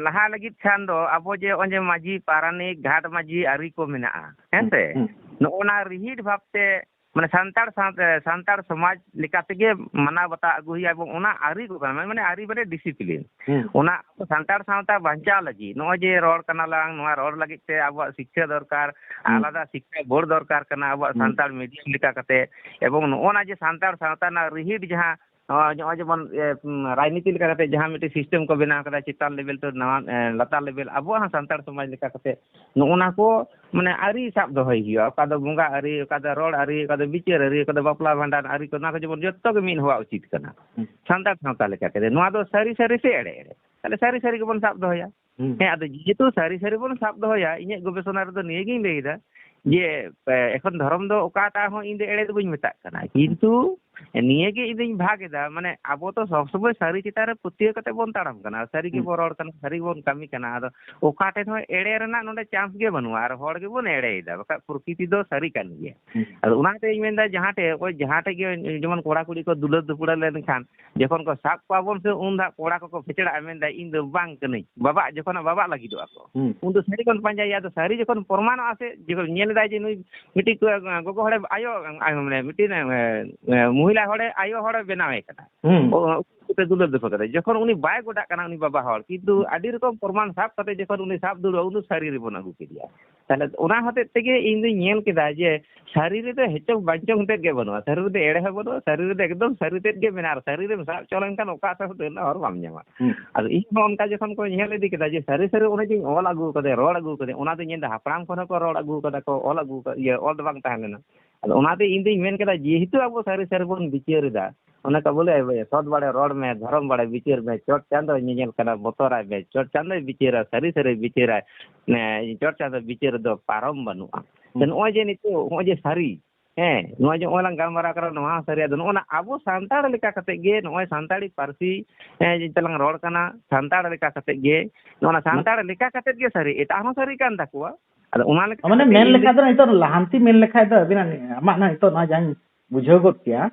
ᱞᱟᱦᱟ ᱞᱟᱹᱜᱤᱫ ᱠᱷᱟᱱ ᱫᱚ ᱟᱵᱚ ᱡᱮ ᱱᱚᱜᱼᱚᱭ ᱡᱮ ᱢᱟᱹᱡᱷᱤ, ᱯᱟᱨᱟᱱᱤᱠ, ᱜᱷᱟᱴ ᱢᱟᱹᱡᱷᱤ ᱟᱹᱨᱤ ᱠᱚ ᱢᱮᱱᱟᱜᱼᱟ, ᱦᱮᱸ ᱥᱮ? ᱦᱩᱸ, ᱦᱩᱸ᱾ ᱱᱚᱜᱼᱚ ᱱᱟ ᱨᱤᱦᱤᱴ ᱵᱷᱟᱵᱽᱛᱮ, ᱢᱟᱱᱮ, ᱥᱟᱱᱛᱟᱲ ᱥᱟᱶᱛᱮ, ᱥᱟᱱᱛᱟᱲ ᱥᱚᱢᱟᱡᱽ ᱞᱮᱠᱟ ᱛᱮᱜᱮ ᱢᱟᱱᱟᱣ ᱵᱟᱛᱟᱣ ᱟᱹᱜᱩ ᱦᱩᱭᱩᱜᱼᱟ, ᱮᱵᱚᱝ ᱚᱱᱟ ᱟᱹᱨᱤ ᱠᱚ ᱠᱟᱱᱟ, ᱢᱟᱱᱮ, ᱟᱹᱨᱤ ᱢᱟᱱᱮ ᱰᱤᱥᱤᱯᱞᱤᱱ᱾ ᱦᱩᱸ᱾ ᱚᱱᱟ ᱟᱵᱚ ᱥᱟᱱᱛᱟᱲ ᱥᱟᱶᱛᱟ ᱵᱟᱧᱪᱟᱣ ᱞᱟᱹᱜᱤᱫ ᱱᱚᱜᱼᱚᱭ ᱡᱮ ᱨᱚᱲ ᱠᱟᱱᱟ ᱞᱟᱝ, ᱱᱚᱣᱟ ᱨᱚᱲ ᱞᱟᱹᱜᱤᱫ ᱛᱮ ᱟᱵᱚᱣᱟᱜ ᱥᱤᱠᱠᱷᱟ ᱫᱚᱨᱠᱟᱨ, ᱦᱩᱸ᱾ ᱟᱞᱟᱫᱟ ᱥᱤᱠᱠᱷᱟ ᱵᱳᱨᱰ ᱫᱚᱨᱠᱟᱨ ᱠᱟᱱᱟ ᱟᱵᱚᱣᱟᱜ ᱦᱩᱸ᱾ ᱥᱟᱱᱛᱟᱲ ᱢᱤᱰᱤᱭᱟᱢ ᱞᱮᱠᱟ ᱠᱟᱛᱮ, ᱮᱵᱚᱝ ᱱᱚᱜᱼᱚ ᱱᱟ ᱡᱮ ᱥᱟᱱᱛᱟᱲ ᱥᱟᱶᱛᱟ ᱨᱮᱱᱟᱜ ᱨᱤᱦᱤᱴ ᱡᱟᱦᱟᱸ, ᱱᱚᱜᱼᱚᱭ, ᱱᱚᱜᱼᱚᱭ ᱡᱮᱢᱚᱱ, ᱮ, ᱩᱢ, ᱨᱟᱡᱽᱱᱤᱛᱤ ᱞᱮᱠᱟ ᱠᱟᱛᱮ ᱡᱟᱦᱟᱸ ᱢᱤᱫᱴᱮᱱ ᱥᱤᱥᱴᱮᱢ ᱠᱚ ᱵᱮᱱᱟᱣ ᱠᱟᱫᱟ, ᱪᱮᱛᱟᱱ ᱞᱮᱵᱮᱞ ᱛᱮ ᱱᱟᱣᱟ, ᱮ, ᱞᱟᱛᱟᱨ ᱞᱮᱵᱮᱞ, ᱟᱵᱚᱣᱟᱜ ᱦᱚᱸ ᱥᱟᱱᱛᱟᱲ ᱥᱚᱢᱟᱡᱽ ᱞᱮᱠᱟ ᱠᱟᱛᱮ ᱱᱚᱜᱼᱚ ᱱᱟ ᱠᱚ, ᱢᱟᱱᱮ, ᱟᱹᱨᱤ ᱥᱟᱵ ᱫᱚᱦᱚᱭ ᱦᱩᱭᱩᱜᱼᱟ᱾ ᱚᱠᱟ ᱫᱚ ᱵᱚᱸᱜᱟ ᱟᱹᱨᱤ, ᱚᱠᱟ ᱫᱚ ᱨᱚᱲ ᱟᱹᱨᱤ, ᱚᱠᱟ ᱫᱚ ᱵᱤᱪᱟᱹᱨ ᱟᱹᱨᱤ, ᱚᱠᱟ ᱫᱚ ᱵᱟᱯᱞᱟ ᱵᱷᱟᱸᱰᱟᱱ ᱟᱹᱨᱤ ᱠᱚ, ᱱᱚᱣᱟ ᱠᱚ ᱡᱮᱢᱚᱱ ᱡᱚᱛᱚ ᱜᱮ ᱢᱤᱫ ᱦᱚᱣᱟ ᱩᱪᱤᱛ ᱠᱟᱱᱟ᱾ ᱦᱩᱸ᱾ ᱥᱟᱱᱛᱟᱲ ᱥᱟᱶᱛᱟ ᱞᱮᱠᱟ ᱛᱮᱫᱚ ᱱᱚᱣᱟ ᱫᱚ ᱥᱟᱹᱨᱤ ᱥᱟᱹᱨᱤ ᱥᱮ ᱮᱲᱮ ᱮᱲᱮ? ᱛᱟᱦᱞᱮ ᱥᱟᱹᱨᱤ ᱥᱟᱹᱨᱤ ᱜᱮᱵᱚᱱ ᱥᱟᱵ ᱫᱚᱦᱚᱭᱟ᱾ ᱦᱩᱸ᱾ ᱦᱮᱸ, ᱟᱫᱚ ᱡᱮᱦᱮᱛᱩ ᱥᱟᱹᱨᱤ ᱥᱟᱹᱨᱤ ᱵᱚᱱ ᱥᱟᱵ ᱫᱚᱦᱚᱭᱟ, ᱤᱧᱟᱹᱜ ᱜᱚᱵᱮᱥᱚᱱᱟ ᱨᱮᱫᱚ ᱱᱤᱭᱟᱹᱜᱤᱧ ᱞᱟᱹᱭᱫᱟ ᱡᱮ, ᱮ, ᱮᱠᱷᱚᱱ ᱫᱷᱚᱨᱚᱢ ᱫᱚ ᱚᱠᱟᱴᱟᱜ ᱦᱚᱸ ᱤᱧ ᱫᱚ ᱮᱲᱮ ᱫᱚ ᱵᱟᱹᱧ ᱢᱮᱛᱟᱜ ᱠᱟᱱᱟ, ᱠᱤᱱᱛᱩ ᱱᱤᱭᱟᱹᱜᱮ ᱤᱧ ᱫᱩᱧ ᱵᱷᱟᱜᱽ ᱮᱫᱟ, ᱢᱟᱱᱮ, ᱟᱵᱚ ᱛᱚ ᱥᱚᱵ ᱥᱚᱢᱚᱭ ᱥᱟᱹᱨᱤ ᱪᱮᱛᱟᱱ ᱨᱮ ᱯᱟᱹᱛᱭᱟᱹᱣ ᱠᱟᱛᱮ ᱵᱚᱱ ᱛᱟᱲᱟᱢ ᱠᱟᱱᱟ, ᱥᱟᱹᱨᱤ ᱦᱩᱸ᱾ ᱜᱮᱵᱚᱱ ᱨᱚᱲ ᱠᱟᱱᱟ, ᱥᱟᱹᱨᱤ ᱜᱮᱵᱚᱱ ᱠᱟᱹᱢᱤ ᱠᱟᱱᱟ᱾ ᱟᱫᱚ ᱚᱠᱟ ᱴᱷᱮᱱ ᱦᱚᱸ ᱮᱲᱮ ᱨᱮᱱᱟᱜ ᱱᱚᱰᱮ ᱪᱟᱱᱥ ᱜᱮ ᱵᱟᱹᱱᱩᱜᱼᱟ, ᱟᱨ ᱦᱚᱲ ᱜᱮᱵᱚᱱ ᱮᱲᱮᱭᱮᱫᱟ, ᱵᱟᱠᱷᱟᱡ ᱯᱨᱚᱠᱨᱤᱛᱤ ᱫᱚ ᱥᱟᱹᱨᱤ ᱠᱟᱱ ᱜᱮᱭᱟ᱾ ᱦᱩᱸ᱾ ᱟᱫᱚ ᱚᱱᱟ ᱠᱷᱟᱹᱛᱤᱨ ᱤᱧ ᱢᱮᱱᱫᱟ, ᱡᱟᱦᱟᱸ ᱴᱷᱮᱡ ᱚᱠᱚᱭ, ᱡᱟᱦᱟᱸ ᱴᱷᱮᱡ ᱜᱮ ᱡᱮᱢᱚᱱ ᱠᱚᱲᱟ ᱠᱩᱲᱤ ᱠᱚ ᱫᱩᱞᱟᱹᱲ ᱫᱩᱯᱲᱟᱹ ᱞᱮᱱᱠᱷᱟᱱ, ᱡᱚᱠᱷᱚᱱ ᱠᱚ ᱥᱟᱵ ᱠᱚᱣᱟ ᱵᱚᱱ ᱥᱮ, ᱩᱱ ᱫᱚ ᱦᱟᱸᱜ ᱠᱚᱲᱟ ᱠᱚᱠᱚ ᱯᱷᱮᱪᱲᱟᱜᱼᱟ, ᱢᱮᱱᱫᱟ, "ᱤᱧ ᱫᱚ ᱵᱟᱝ ᱠᱟᱹᱱᱟᱹᱧ", ᱵᱟᱵᱟᱜ, ᱡᱚᱠᱷᱚᱱ ᱵᱟᱵᱟᱜ ᱞᱟᱹᱜᱤᱫᱚᱜᱼᱟ ᱠᱚ, ᱦᱩᱸ᱾ ᱩᱱ ᱫᱚ ᱥᱟᱹᱨᱤ ᱵᱚᱱ ᱯᱟᱸᱡᱟᱭᱟ᱾ ᱟᱫᱚ ᱥᱟᱹᱨᱤ ᱡᱚᱠᱷᱚᱱ ᱯᱨᱚᱢᱟᱱᱚᱜᱼᱟ ᱥᱮ, ᱡᱚᱠᱷᱚᱱ ᱧᱮᱞ ᱮᱫᱟᱭ ᱡᱮ ᱱᱩᱭ ᱢᱤᱫᱴᱤᱡ ᱠᱚ, ᱜᱚᱜᱚ ᱦᱚᱲᱮ, ᱟᱭᱳ, ᱟᱭᱳ, ᱢᱟᱱᱮ ᱢᱤᱫᱴᱤᱡ, ᱮ, ᱮ, ᱢᱚᱦᱤᱞᱟ ᱦᱚᱲᱮ, ᱟᱭᱳ ᱦᱚᱲᱮ ᱵᱮᱱᱟᱣᱮ ᱠᱟᱱᱟ, ᱦᱩᱸ᱾ ᱚ, ᱚ, ᱩᱱᱠᱩ ᱛᱮ ᱫᱩᱞᱟᱹᱲ ᱫᱩᱯᱟᱹᱲ ᱠᱟᱛᱮ, ᱡᱚᱠᱷᱚᱱ ᱩᱱᱤ ᱵᱟᱭ ᱜᱚᱰᱟᱜ ᱠᱟᱱᱟ, ᱩᱱᱤ ᱵᱟᱵᱟ ᱦᱚᱲ, ᱠᱤᱱᱛᱩ ᱟᱹᱰᱤ ᱨᱚᱠᱚᱢ ᱯᱨᱚᱢᱟᱱ ᱥᱟᱵ ᱠᱟᱛᱮ ᱡᱚᱠᱷᱚᱱ ᱩᱱᱤ ᱥᱟᱵ ᱫᱩᱲᱩᱵ, ᱩᱱᱤ ᱥᱟᱹᱨᱤ ᱨᱮᱵᱚᱱ ᱟᱹᱜᱩ ᱠᱮᱫᱮᱭᱟ᱾ ᱛᱟᱦᱞᱮ ᱚᱱᱟ ᱦᱚᱛᱮᱡ ᱛᱮᱜᱮ ᱤᱧ ᱫᱩᱧ ᱧᱮᱞ ᱠᱮᱫᱟ ᱡᱮ ᱥᱟᱹᱨᱤ ᱨᱮᱫᱚ ᱦᱮᱪᱚᱝ ᱵᱟᱧᱪᱚᱝ ᱛᱮᱫ ᱜᱮ ᱵᱟᱹᱱᱩᱜᱼᱟ, ᱥᱟᱹᱨᱤ ᱨᱮᱫᱚ ᱮᱲᱮ ᱦᱚᱸ ᱵᱟᱹᱱᱩᱜᱼᱟ, ᱥᱟᱹᱨᱤ ᱨᱮᱫᱚ ᱮᱠᱫᱚᱢ ᱥᱟᱹᱨᱤ ᱛᱮᱫ ᱜᱮ ᱢᱮᱱᱟᱜᱼᱟ, ᱟᱨ ᱥᱟᱹᱨᱤ ᱨᱮᱢ ᱥᱟᱵ ᱦᱚᱪᱚ ᱞᱮᱱᱠᱷᱟᱱ ᱚᱠᱟ ᱥᱮᱫ ᱦᱚᱸ ᱫᱟᱹᱲ ᱨᱮᱱᱟᱜ ᱦᱚᱨ ᱵᱟᱢ ᱧᱟᱢᱟ᱾ ᱦᱩᱸ᱾ ᱟᱫᱚ ᱤᱧ ᱦᱚᱸ ᱚᱱᱠᱟ ᱡᱚᱠᱷᱚᱱ ᱠᱚ ᱧᱮᱞ ᱤᱫᱤ ᱠᱮᱫᱟ ᱡᱮ ᱥᱟᱹᱨᱤ ᱥᱟᱹᱨᱤ ᱚᱱᱮ ᱡᱮᱧ ᱚᱞ ᱟᱹᱜᱩ ᱠᱟᱫᱟ, ᱨᱚᱲ ᱟᱹᱜᱩ ᱠᱟᱫᱟ, ᱚᱱᱟ ᱫᱚ ᱧᱮᱞ ᱮᱫᱟ ᱦᱟᱯᱲᱟᱢ ᱠᱷᱚᱱ ᱦᱚᱸᱠᱚ ᱨᱚᱲ ᱟᱹᱜᱩ ᱠᱟᱫᱟ ᱠᱚ, ᱚᱞ ᱟᱹᱜᱩ ᱠᱟᱫᱟ, ᱤᱭᱟᱹ, ᱚᱞ ᱫᱚ ᱵᱟᱝ ᱛᱟᱦᱮᱸ ᱞᱮᱱᱟ᱾ ᱟᱫᱚ ᱚᱱᱟᱛᱮ ᱤᱧ ᱫᱩᱧ ᱢᱮᱱ ᱠᱮᱫᱟ, ᱡᱮᱦᱮᱛᱩ ᱟᱵᱚ ᱥᱟᱹᱨᱤ ᱥᱟᱹᱨᱤ ᱵᱚᱱ ᱵᱤᱪᱟᱹᱨ ᱮᱫᱟ, ᱚᱱᱟ ᱠᱚ ᱵᱚᱞᱮ, ᱥᱚᱛ ᱵᱟᱲᱮ ᱨᱚᱲ ᱢᱮ, ᱫᱷᱚᱨᱚᱢ ᱵᱟᱲᱮ ᱵᱤᱪᱟᱹᱨ ᱢᱮ, ᱪᱚᱴ ᱪᱟᱸᱫᱚᱭ ᱧᱮᱧᱮᱞ ᱠᱟᱱᱟ, ᱵᱚᱛᱚᱨᱟᱭ ᱢᱮ, ᱪᱚᱴ ᱪᱟᱸᱫᱚᱭ ᱵᱤᱪᱟᱹᱨᱟ, ᱥᱟᱹᱨᱤ ᱥᱟᱹᱨᱤ ᱵᱤᱪᱟᱹᱨᱟᱭ, ᱮ, ᱪᱚᱴ ᱪᱟᱸᱫᱚ ᱵᱤᱪᱟᱹᱨ ᱨᱮᱫᱚ ᱯᱟᱨᱚᱢ ᱵᱟᱹᱱᱩᱜᱼᱟ᱾ ᱦᱩᱸ᱾ ᱱᱚᱜᱼᱚᱭ ᱡᱮ ᱱᱤᱛᱚᱜ, ᱱᱚᱜᱼᱚᱭ ᱡᱮ ᱥᱟᱹᱨᱤ, ᱦᱮᱸ, ᱱᱚᱣᱟ ᱡᱮ ᱱᱚᱜᱼᱚᱭ ᱞᱟᱝ ᱜᱟᱞᱢᱟᱨᱟᱣ ᱠᱟᱱᱟ, ᱱᱚᱣᱟ ᱦᱚᱸ ᱥᱟᱹᱨᱤ᱾ ᱟᱫᱚ ᱱᱚᱜᱼᱚ ᱱᱟ ᱟᱵᱚ ᱥᱟᱱᱛᱟᱲ ᱞᱮᱠᱟ ᱠᱟᱛᱮ ᱜᱮ, ᱱᱚᱜᱼᱚᱭ ᱥᱟᱱᱛᱟᱲᱤ ᱯᱟᱹᱨᱥᱤ, ᱮ, ᱡᱮ ᱛᱮᱞᱟᱝ ᱨᱚᱲ ᱠᱟᱱᱟ, ᱥᱟᱱᱛᱟᱲ ᱞᱮᱠᱟ ᱠᱟᱛᱮ ᱜᱮ, ᱱᱚᱜᱼᱚ ᱱᱟ ᱥᱟᱱᱛᱟᱲ ᱞᱮᱠᱟ ᱠᱟᱛᱮ ᱜᱮ ᱥᱟᱹᱨᱤ, ᱮᱴᱟᱜ ᱦᱚᱸ ᱥᱟᱹᱨᱤ ᱠᱟᱱ ᱛᱟᱠᱚᱣᱟ᱾ ᱟᱫᱚ ᱚᱱᱟ ᱞᱮᱠᱟ ᱢᱟᱱᱮ ᱠᱟᱛᱮ ᱢᱮᱱ ᱤᱧ ᱞᱮᱠᱷᱟᱱ ᱫᱚ ᱱᱤᱛᱚᱜ ᱞᱟᱦᱟᱱᱛᱤ ᱢᱮᱱ ᱞᱮᱠᱷᱟᱱ ᱫᱚ ᱟᱹᱵᱤᱱᱟᱜ ᱟᱢᱟᱜ ᱱᱟᱜ ᱱᱤᱛᱚᱜ ᱱᱚᱣᱟ ᱡᱟᱦᱟᱸᱧ ᱵᱩᱡᱷᱟᱹᱣ ᱜᱚᱫ ᱠᱮᱜᱼᱟ,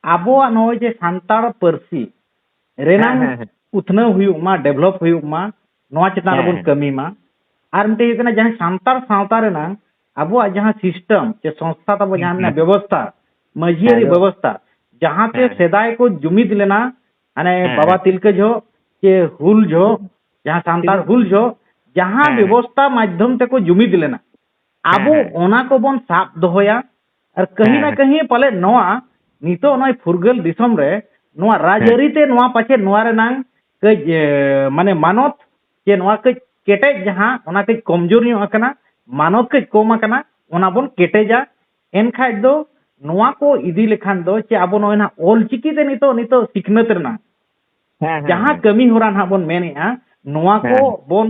ᱟᱵᱚᱣᱟᱜ ᱱᱚᱜᱼᱚᱭ ᱡᱮ ᱥᱟᱱᱛᱟᱲ ᱯᱟᱹᱨᱥᱤ ᱨᱮᱱᱟᱝ ᱦᱮᱸ, ᱦᱮᱸ᱾ ᱩᱛᱱᱟᱹᱣ ᱦᱩᱭᱩᱜ ᱢᱟ, develop ᱦᱩᱭᱩᱜ ᱢᱟ, ᱱᱚᱣᱟ ᱪᱮᱛᱟᱱ ᱦᱮᱸ, ᱨᱮᱵᱚᱱ ᱦᱮᱸ᱾ ᱠᱟᱹᱢᱤ ᱢᱟ᱾ ᱟᱨ ᱢᱤᱫᱴᱮᱡ ᱦᱩᱭᱩᱜ ᱠᱟᱱᱟ ᱡᱟᱦᱟᱸ ᱥᱟᱱᱛᱟᱲ ᱥᱟᱶᱛᱟ ᱨᱮᱱᱟᱝ ᱟᱵᱚᱣᱟᱜ ᱡᱟᱦᱟᱸ system ᱥᱮ ᱥᱚᱝᱥᱛᱷᱟ ᱛᱟᱵᱚ ᱦᱮᱸ, ᱡᱟᱦᱟᱸ ᱢᱮᱱᱟᱜᱼᱟ, ᱦᱮᱸ᱾ ᱵᱮᱵᱚᱥᱛᱷᱟ, ᱢᱟᱹᱡᱷᱤᱭᱟᱹᱨᱤ ᱦᱮᱸ᱾ ᱵᱮᱵᱚᱥᱛᱷᱟ, ᱡᱟᱦᱟᱸ ᱛᱮ ᱦᱮᱸ᱾ ᱥᱮᱫᱟᱭ ᱠᱚ ᱡᱩᱢᱤᱫ ᱞᱮᱱᱟ, ᱦᱟᱱᱮ ᱦᱮᱸ, ᱵᱟᱵᱟ ᱦᱮᱸ᱾ ᱛᱤᱞᱠᱟᱹ ᱡᱚᱦᱚᱜ ᱪᱮ ᱦᱩᱞ ᱡᱚᱦᱚᱜ, ᱡᱟᱦᱟᱸ ᱥᱟᱱᱛᱟᱲ ᱦᱮᱸ᱾ ᱦᱩᱞ ᱡᱚᱦᱚᱜ, ᱡᱟᱦᱟᱸ ᱦᱮᱸ, ᱦᱮᱸ᱾ ᱵᱮᱵᱚᱥᱛᱷᱟ ᱢᱟᱫᱽᱫᱷᱚᱢ ᱛᱮᱠᱚ ᱡᱩᱢᱤᱫ ᱞᱮᱱᱟ, ᱦᱮᱸ, ᱟᱵᱚ ᱦᱮᱸ᱾ ᱚᱱᱟ ᱠᱚᱵᱚᱱ ᱥᱟᱵ ᱫᱚᱦᱚᱭᱟ᱾ ᱟᱨ ᱠᱟᱹᱦᱤ ᱦᱮᱸ, ᱱᱟ ᱦᱮᱸ᱾ ᱠᱟᱹᱦᱤ ᱯᱟᱞᱮᱫ ᱱᱚᱣᱟ ᱱᱤᱛᱚᱜ ᱱᱚᱜᱼᱚᱭ ᱯᱷᱩᱨᱜᱟᱹᱞ ᱫᱤᱥᱚᱢ ᱨᱮ ᱱᱚᱣᱟ ᱨᱟᱡᱽᱟᱹᱨᱤ ᱦᱮᱸ᱾ ᱛᱮ ᱱᱚᱣᱟ ᱯᱟᱪᱮᱫ ᱱᱚᱣᱟ ᱨᱮᱱᱟᱝ ᱠᱟᱹᱡ, ᱮ, ᱢᱟᱱᱮ ᱢᱟᱱᱚᱛ ᱪᱮ ᱱᱚᱣᱟ ᱠᱟᱹᱡ ᱠᱮᱴᱮᱡ ᱡᱟᱦᱟᱸ, ᱚᱱᱟ ᱠᱟᱹᱡ ᱠᱚᱢᱡᱳᱨ ᱧᱚᱜ ᱟᱠᱟᱱᱟ, ᱢᱟᱱᱚᱛ ᱠᱟᱹᱡ ᱠᱚᱢ ᱟᱠᱟᱱᱟ, ᱚᱱᱟ ᱵᱚᱱ ᱠᱮᱴᱮᱡᱟ᱾ ᱮᱱᱠᱷᱟᱡ ᱫᱚ ᱱᱚᱣᱟ ᱠᱚ ᱤᱫᱤ ᱞᱮᱠᱷᱟᱱ ᱫᱚ ᱪᱮ ᱟᱵᱚ ᱱᱚᱜᱼᱚᱭ ᱱᱟᱦᱟᱜ ᱚᱞ ᱪᱤᱠᱤ ᱛᱮ ᱱᱤᱛᱚᱜ, ᱱᱤᱛᱚᱜ ᱥᱤᱠᱷᱱᱟᱹᱛ ᱨᱮᱱᱟᱜ ᱦᱮᱸ, ᱦᱮᱸ, ᱡᱟᱦᱟᱸ ᱦᱮᱸ᱾ ᱠᱟᱹᱢᱤ ᱦᱚᱨᱟ ᱱᱟᱦᱟᱜ ᱵᱚᱱ ᱢᱮᱱᱮᱜᱼᱟ, ᱱᱚᱣᱟ ᱠᱚ ᱦᱮᱸ᱾ ᱵᱚᱱ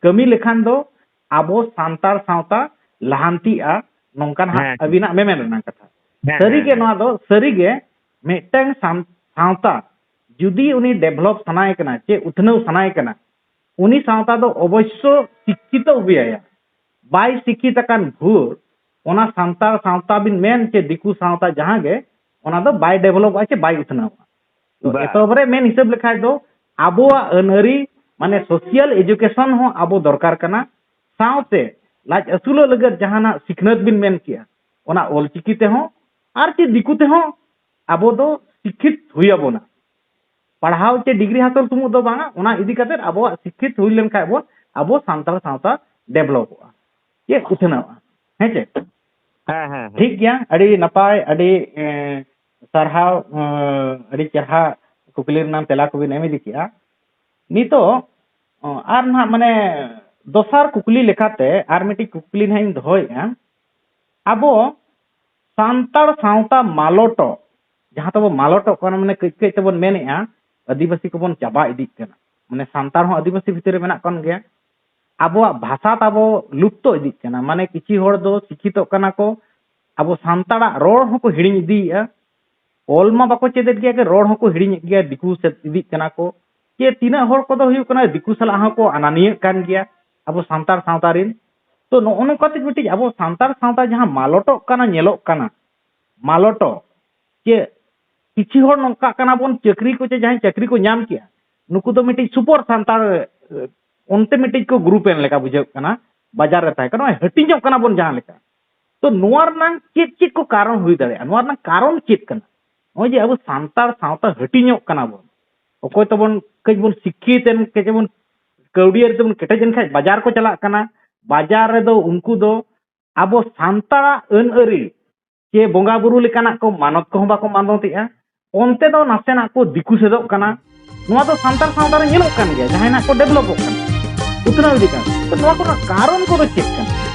ᱠᱟᱹᱢᱤ ᱞᱮᱠᱷᱟᱱ ᱫᱚ ᱟᱵᱚ ᱥᱟᱱᱛᱟᱲ ᱥᱟᱶᱛᱟ ᱞᱟᱦᱟᱱᱛᱤᱜᱼᱟ, ᱱᱚᱝᱠᱟ ᱱᱟᱦᱟᱜ ᱦᱮᱸ᱾ ᱟᱹᱵᱤᱱᱟᱜ ᱢᱮᱢᱮᱱ ᱨᱮᱱᱟᱜ ᱠᱟᱛᱷᱟ᱾ ᱦᱮᱸ, ᱥᱟᱹᱨᱤ ᱦᱮᱸ, ᱜᱮ ᱦᱮᱸ᱾ ᱱᱚᱣᱟ ᱫᱚ, ᱥᱟᱹᱨᱤ ᱜᱮ ᱢᱤᱫᱴᱟᱝ ᱥᱟᱱ-, ᱥᱟᱶᱛᱟ ᱡᱩᱫᱤ ᱩᱱᱤ develop ᱥᱟᱱᱟᱭᱮ ᱠᱟᱱᱟ ᱪᱮ ᱩᱛᱱᱟᱹᱣ ᱥᱟᱱᱟᱭᱮ ᱠᱟᱱᱟ, ᱩᱱᱤ ᱥᱟᱶᱛᱟ ᱫᱚ ᱚᱵᱚᱥᱥᱚ ᱥᱤᱠᱠᱷᱤᱛᱚ ᱟᱹᱜᱩᱭᱟᱭᱟ᱾ ᱵᱟᱭ ᱥᱤᱠᱠᱷᱤᱛ ᱟᱠᱟᱱ ᱵᱷᱳᱨ, ᱚᱱᱟ ᱥᱟᱱᱛᱟᱲ ᱥᱟᱶᱛᱟ ᱵᱤᱱ ᱢᱮᱱ ᱪᱮ ᱫᱤᱠᱩ ᱥᱟᱶᱛᱟ ᱡᱟᱦᱟᱸ ᱜᱮ, ᱚᱱᱟ ᱫᱚ ᱵᱟᱭ developᱚᱜᱼᱟ ᱪᱮ ᱵᱟᱭ ᱩᱛᱱᱟᱹᱣᱚᱜᱼᱟ᱾ ᱛᱚ ᱵᱟ᱾ ᱮᱛᱚᱦᱚᱵ ᱨᱮ ᱢᱮᱱ ᱦᱤᱥᱟᱹᱵ ᱞᱮᱠᱷᱟᱡ ᱫᱚ ᱟᱵᱚᱣᱟᱜ ᱟᱹᱱ ᱟᱹᱨᱤ, ᱢᱟᱱᱮ social education ᱦᱚᱸ ᱟᱵᱚ ᱫᱚᱨᱠᱟᱨ ᱠᱟᱱᱟ, ᱥᱟᱶᱛᱮ ᱞᱟᱡ ᱟᱹᱥᱩᱞᱚᱜ ᱞᱟᱹᱜᱤᱫ ᱡᱟᱦᱟᱱᱟᱜ ᱥᱤᱠᱷᱱᱟᱹᱛ ᱵᱤᱱ ᱢᱮᱱ ᱠᱮᱜᱼᱟ, ᱚᱱᱟ ᱚᱞ ᱪᱤᱠᱤ ᱛᱮᱦᱚᱸ ᱟᱨ ᱪᱮ ᱫᱤᱠᱩ ᱛᱮᱦᱚᱸ ᱟᱵᱚ ᱫᱚ ᱥᱤᱠᱠᱷᱤᱛ ᱦᱩᱭ ᱟᱵᱚᱱᱟ᱾ ᱯᱟᱲᱦᱟᱣ ᱪᱮ ᱰᱤᱜᱽᱨᱤ ᱦᱟᱛᱟᱣ ᱥᱩᱢᱩᱝ ᱫᱚ ᱵᱟᱝᱟ, ᱚᱱᱟ ᱤᱫᱤ ᱠᱟᱛᱮ ᱟᱵᱚᱣᱟᱜ ᱥᱤᱠᱠᱷᱤᱛ ᱦᱩᱭ ᱞᱮᱱᱠᱷᱟᱡ ᱵᱚᱱ, ᱟᱵᱚ ᱥᱟᱱᱛᱟᱲ ᱥᱟᱶᱛᱟ developᱚᱜᱼᱟ, ᱪᱮ ᱩᱛᱱᱟᱹᱣᱚᱜᱼᱟ, ᱦᱮᱸ ᱪᱮ? ᱦᱮᱸ, ᱦᱮᱸ, ᱦᱮᱸ᱾ ᱴᱷᱤᱠ ᱜᱮᱭᱟ, ᱟᱹᱰᱤ ᱱᱟᱯᱟᱭ, ᱟᱹᱰᱤ, ᱮᱸ, ᱥᱟᱨᱦᱟᱣ, ᱮᱸ, ᱟᱹᱰᱤ ᱪᱮᱨᱦᱟ ᱠᱩᱠᱞᱤ ᱨᱮᱱᱟᱜ ᱛᱮᱞᱟ ᱠᱚᱵᱤᱱ ᱮᱢ ᱤᱫᱤ ᱠᱮᱜᱼᱟ᱾ ᱱᱤᱛᱚᱜ, ᱚ, ᱟᱨ ᱱᱟᱦᱟᱜ ᱢᱟᱱᱮ ᱫᱚᱥᱟᱨ ᱠᱩᱠᱞᱤ ᱞᱮᱠᱟᱛᱮ ᱟᱨ ᱢᱤᱫᱴᱤᱡ ᱠᱩᱠᱞᱤ ᱱᱟᱦᱟᱜ ᱤᱧ ᱫᱚᱦᱚᱭᱮᱫᱼᱟ᱾ ᱟᱵᱚ ᱥᱟᱱᱛᱟᱲ ᱥᱟᱶᱛᱟ ᱢᱟᱞᱚᱴᱚᱜ, ᱡᱟᱦᱟᱸ ᱛᱟᱵᱚ ᱢᱟᱞᱚᱴᱚᱜ ᱠᱟᱱᱟ, ᱢᱟᱱᱮ ᱠᱟᱹᱡ ᱠᱟᱹᱡ ᱛᱮᱵᱚᱱ ᱢᱮᱱᱮᱫᱼᱟ, ᱟᱹᱫᱤᱵᱟᱹᱥᱤ ᱠᱚᱵᱚᱱ ᱪᱟᱵᱟ ᱤᱫᱤᱜ ᱠᱟᱱᱟ, ᱢᱟᱱᱮ ᱥᱟᱱᱛᱟᱲ ᱦᱚᱸ ᱟᱹᱫᱤᱵᱟᱹᱥᱤ ᱵᱷᱤᱛᱤᱨ ᱨᱮ ᱢᱮᱱᱟᱜ ᱠᱚᱱ ᱜᱮᱭᱟ᱾ ᱟᱵᱚᱣᱟᱜ ᱵᱷᱟᱥᱟ ᱛᱟᱵᱚ ᱞᱩᱯᱛᱚ ᱤᱫᱤᱜ ᱠᱟᱱᱟ, ᱢᱟᱱᱮ ᱠᱤᱪᱷᱤ ᱦᱚᱲ ᱫᱚ ᱥᱤᱠᱠᱷᱤᱛᱚᱜ ᱠᱟᱱᱟ ᱠᱚ, ᱟᱵᱚ ᱥᱟᱱᱛᱟᱲᱟᱜ ᱨᱚᱲ ᱦᱚᱸᱠᱚ ᱦᱤᱲᱤᱧ ᱤᱫᱤᱭᱮᱫᱼᱟ᱾ ᱚᱞ ᱢᱟ ᱵᱟᱠᱚ ᱪᱮᱫᱮᱫ ᱜᱮᱭᱟ, ᱨᱚᱲ ᱦᱚᱸᱠᱚ ᱦᱤᱲᱤᱧᱮᱫ ᱜᱮᱭᱟ, ᱫᱤᱠᱩ ᱥᱮᱫ ᱤᱫᱤᱜ ᱠᱟᱱᱟ ᱠᱚ᱾ ᱪᱮ ᱛᱤᱱᱟᱹᱜ ᱦᱚᱲ ᱠᱚᱫᱚ ᱦᱩᱭᱩᱜ ᱠᱟᱱᱟ ᱫᱤᱠᱩ ᱥᱟᱞᱟᱜ ᱦᱚᱸᱠᱚ ᱟᱱᱟᱱᱤᱭᱟᱹᱜ ᱠᱟᱱ ᱜᱮᱭᱟ ᱟᱵᱚ ᱥᱟᱱᱛᱟᱲ ᱥᱟᱶᱛᱟ ᱨᱮᱱ᱾ ᱛᱚ ᱱᱚᱜᱼᱚ ᱱᱚᱝᱠᱟ ᱛᱮ ᱢᱤᱫᱴᱤᱡ ᱟᱵᱚ ᱥᱟᱱᱛᱟᱲ ᱥᱟᱶᱛᱟ ᱡᱟᱦᱟᱸ ᱢᱟᱞᱚᱴᱚᱜ ᱠᱟᱱᱟ, ᱧᱮᱞᱚᱜ ᱠᱟᱱᱟ, ᱢᱟᱞᱚᱴᱚᱜ, ᱡᱮ ᱠᱤᱪᱷᱩ ᱦᱚᱲ ᱱᱚᱝᱠᱟᱜ ᱠᱟᱱᱟ ᱵᱚᱱ, ᱪᱟᱹᱠᱨᱤ ᱠᱚ ᱪᱮ ᱡᱟᱦᱟᱸᱭ ᱪᱟᱹᱠᱨᱤ ᱠᱚ ᱧᱟᱢ ᱠᱮᱜᱼᱟ, ᱱᱩᱠᱩ ᱫᱚ ᱢᱤᱫᱴᱤᱡ ᱥᱩᱯᱚᱨ ᱥᱟᱱᱛᱟᱲ, ᱮ, ᱚᱱᱛᱮ ᱢᱤᱫᱴᱤᱡ ᱠᱚ ᱜᱨᱩᱯ ᱮᱱ ᱞᱮᱠᱟ ᱵᱩᱡᱷᱟᱹᱜ ᱠᱟᱱᱟ, ᱵᱟᱡᱟᱨ ᱨᱮ ᱛᱟᱦᱮᱸ ᱠᱟᱱᱟ, ᱱᱚᱜᱼᱚᱭ ᱦᱟᱹᱴᱤᱧᱚᱜ ᱠᱟᱱᱟ ᱵᱚᱱ ᱡᱟᱦᱟᱸ ᱞᱮᱠᱟ᱾ ᱛᱚ ᱱᱚᱣᱟ ᱨᱮᱱᱟᱝ ᱪᱮᱫ ᱪᱮᱫ ᱠᱚ ᱠᱟᱨᱚᱱ ᱦᱩᱭ ᱫᱟᱲᱮᱭᱟᱜᱼᱟ? ᱱᱚᱣᱟ ᱨᱮᱱᱟᱝ ᱠᱟᱨᱚᱱ ᱪᱮᱫ ᱠᱟᱱᱟ? ᱱᱚᱜᱼᱚᱭ ᱡᱮ ᱟᱵᱚ ᱥᱟᱱᱛᱟᱲ ᱥᱟᱶᱛᱟ ᱦᱟᱹᱴᱤᱧᱚᱜ ᱠᱟᱱᱟ ᱵᱚᱱ, ᱚᱠᱚᱭ ᱛᱟᱵᱚᱱ ᱠᱟᱹᱡ ᱵᱚᱱ ᱥᱤᱠᱠᱷᱤᱛ ᱮᱱ, ᱠᱟᱹᱡ ᱵᱚᱱ ᱠᱟᱹᱣᱰᱤ ᱟᱹᱨᱤ ᱛᱮᱵᱚᱱ ᱠᱮᱴᱮᱡ ᱮᱱ ᱠᱷᱟᱡ ᱵᱟᱡᱟᱨ ᱠᱚ ᱪᱟᱞᱟᱜ ᱠᱟᱱᱟ, ᱵᱟᱡᱟᱨ ᱨᱮᱫᱚ ᱩᱱᱠᱩ ᱫᱚ ᱟᱵᱚ ᱥᱟᱱᱛᱟᱲᱟᱜ ᱟᱹᱱ ᱟᱹᱨᱤ ᱪᱮ ᱵᱚᱸᱜᱟ ᱵᱩᱨᱩ ᱞᱮᱠᱟᱱᱟᱜ ᱠᱚ ᱢᱟᱱᱚᱛ ᱠᱚᱦᱚᱸ ᱵᱟᱠᱚ ᱢᱟᱱᱚᱛᱮᱜᱼᱟ᱾ ᱚᱱᱛᱮ ᱫᱚ ᱱᱟᱥᱮᱱᱟᱜ ᱠᱚ ᱫᱤᱠᱩ ᱥᱮᱫᱚᱜ ᱠᱟᱱᱟ᱾ ᱱᱚᱣᱟ ᱫᱚ ᱥᱟᱱᱛᱟᱲ ᱥᱟᱶᱛᱟ ᱨᱮ ᱧᱮᱞᱚᱜ ᱠᱟᱱ ᱜᱮᱭᱟ, ᱡᱟᱦᱟᱸᱭ ᱱᱟᱜ ᱠᱚ ᱰᱮᱵᱷᱞᱚᱯᱚᱜ ᱠᱟᱱᱟ, ᱩᱛᱱᱟᱹᱣ ᱤᱫᱤᱜ ᱠᱟᱱᱟ᱾ ᱛᱚ ᱱᱚᱣᱟ ᱠᱚᱨᱮᱱᱟᱜ ᱠᱟᱨᱚᱱ ᱠᱚᱫᱚ ᱪᱮᱫ ᱠᱟᱱᱟ?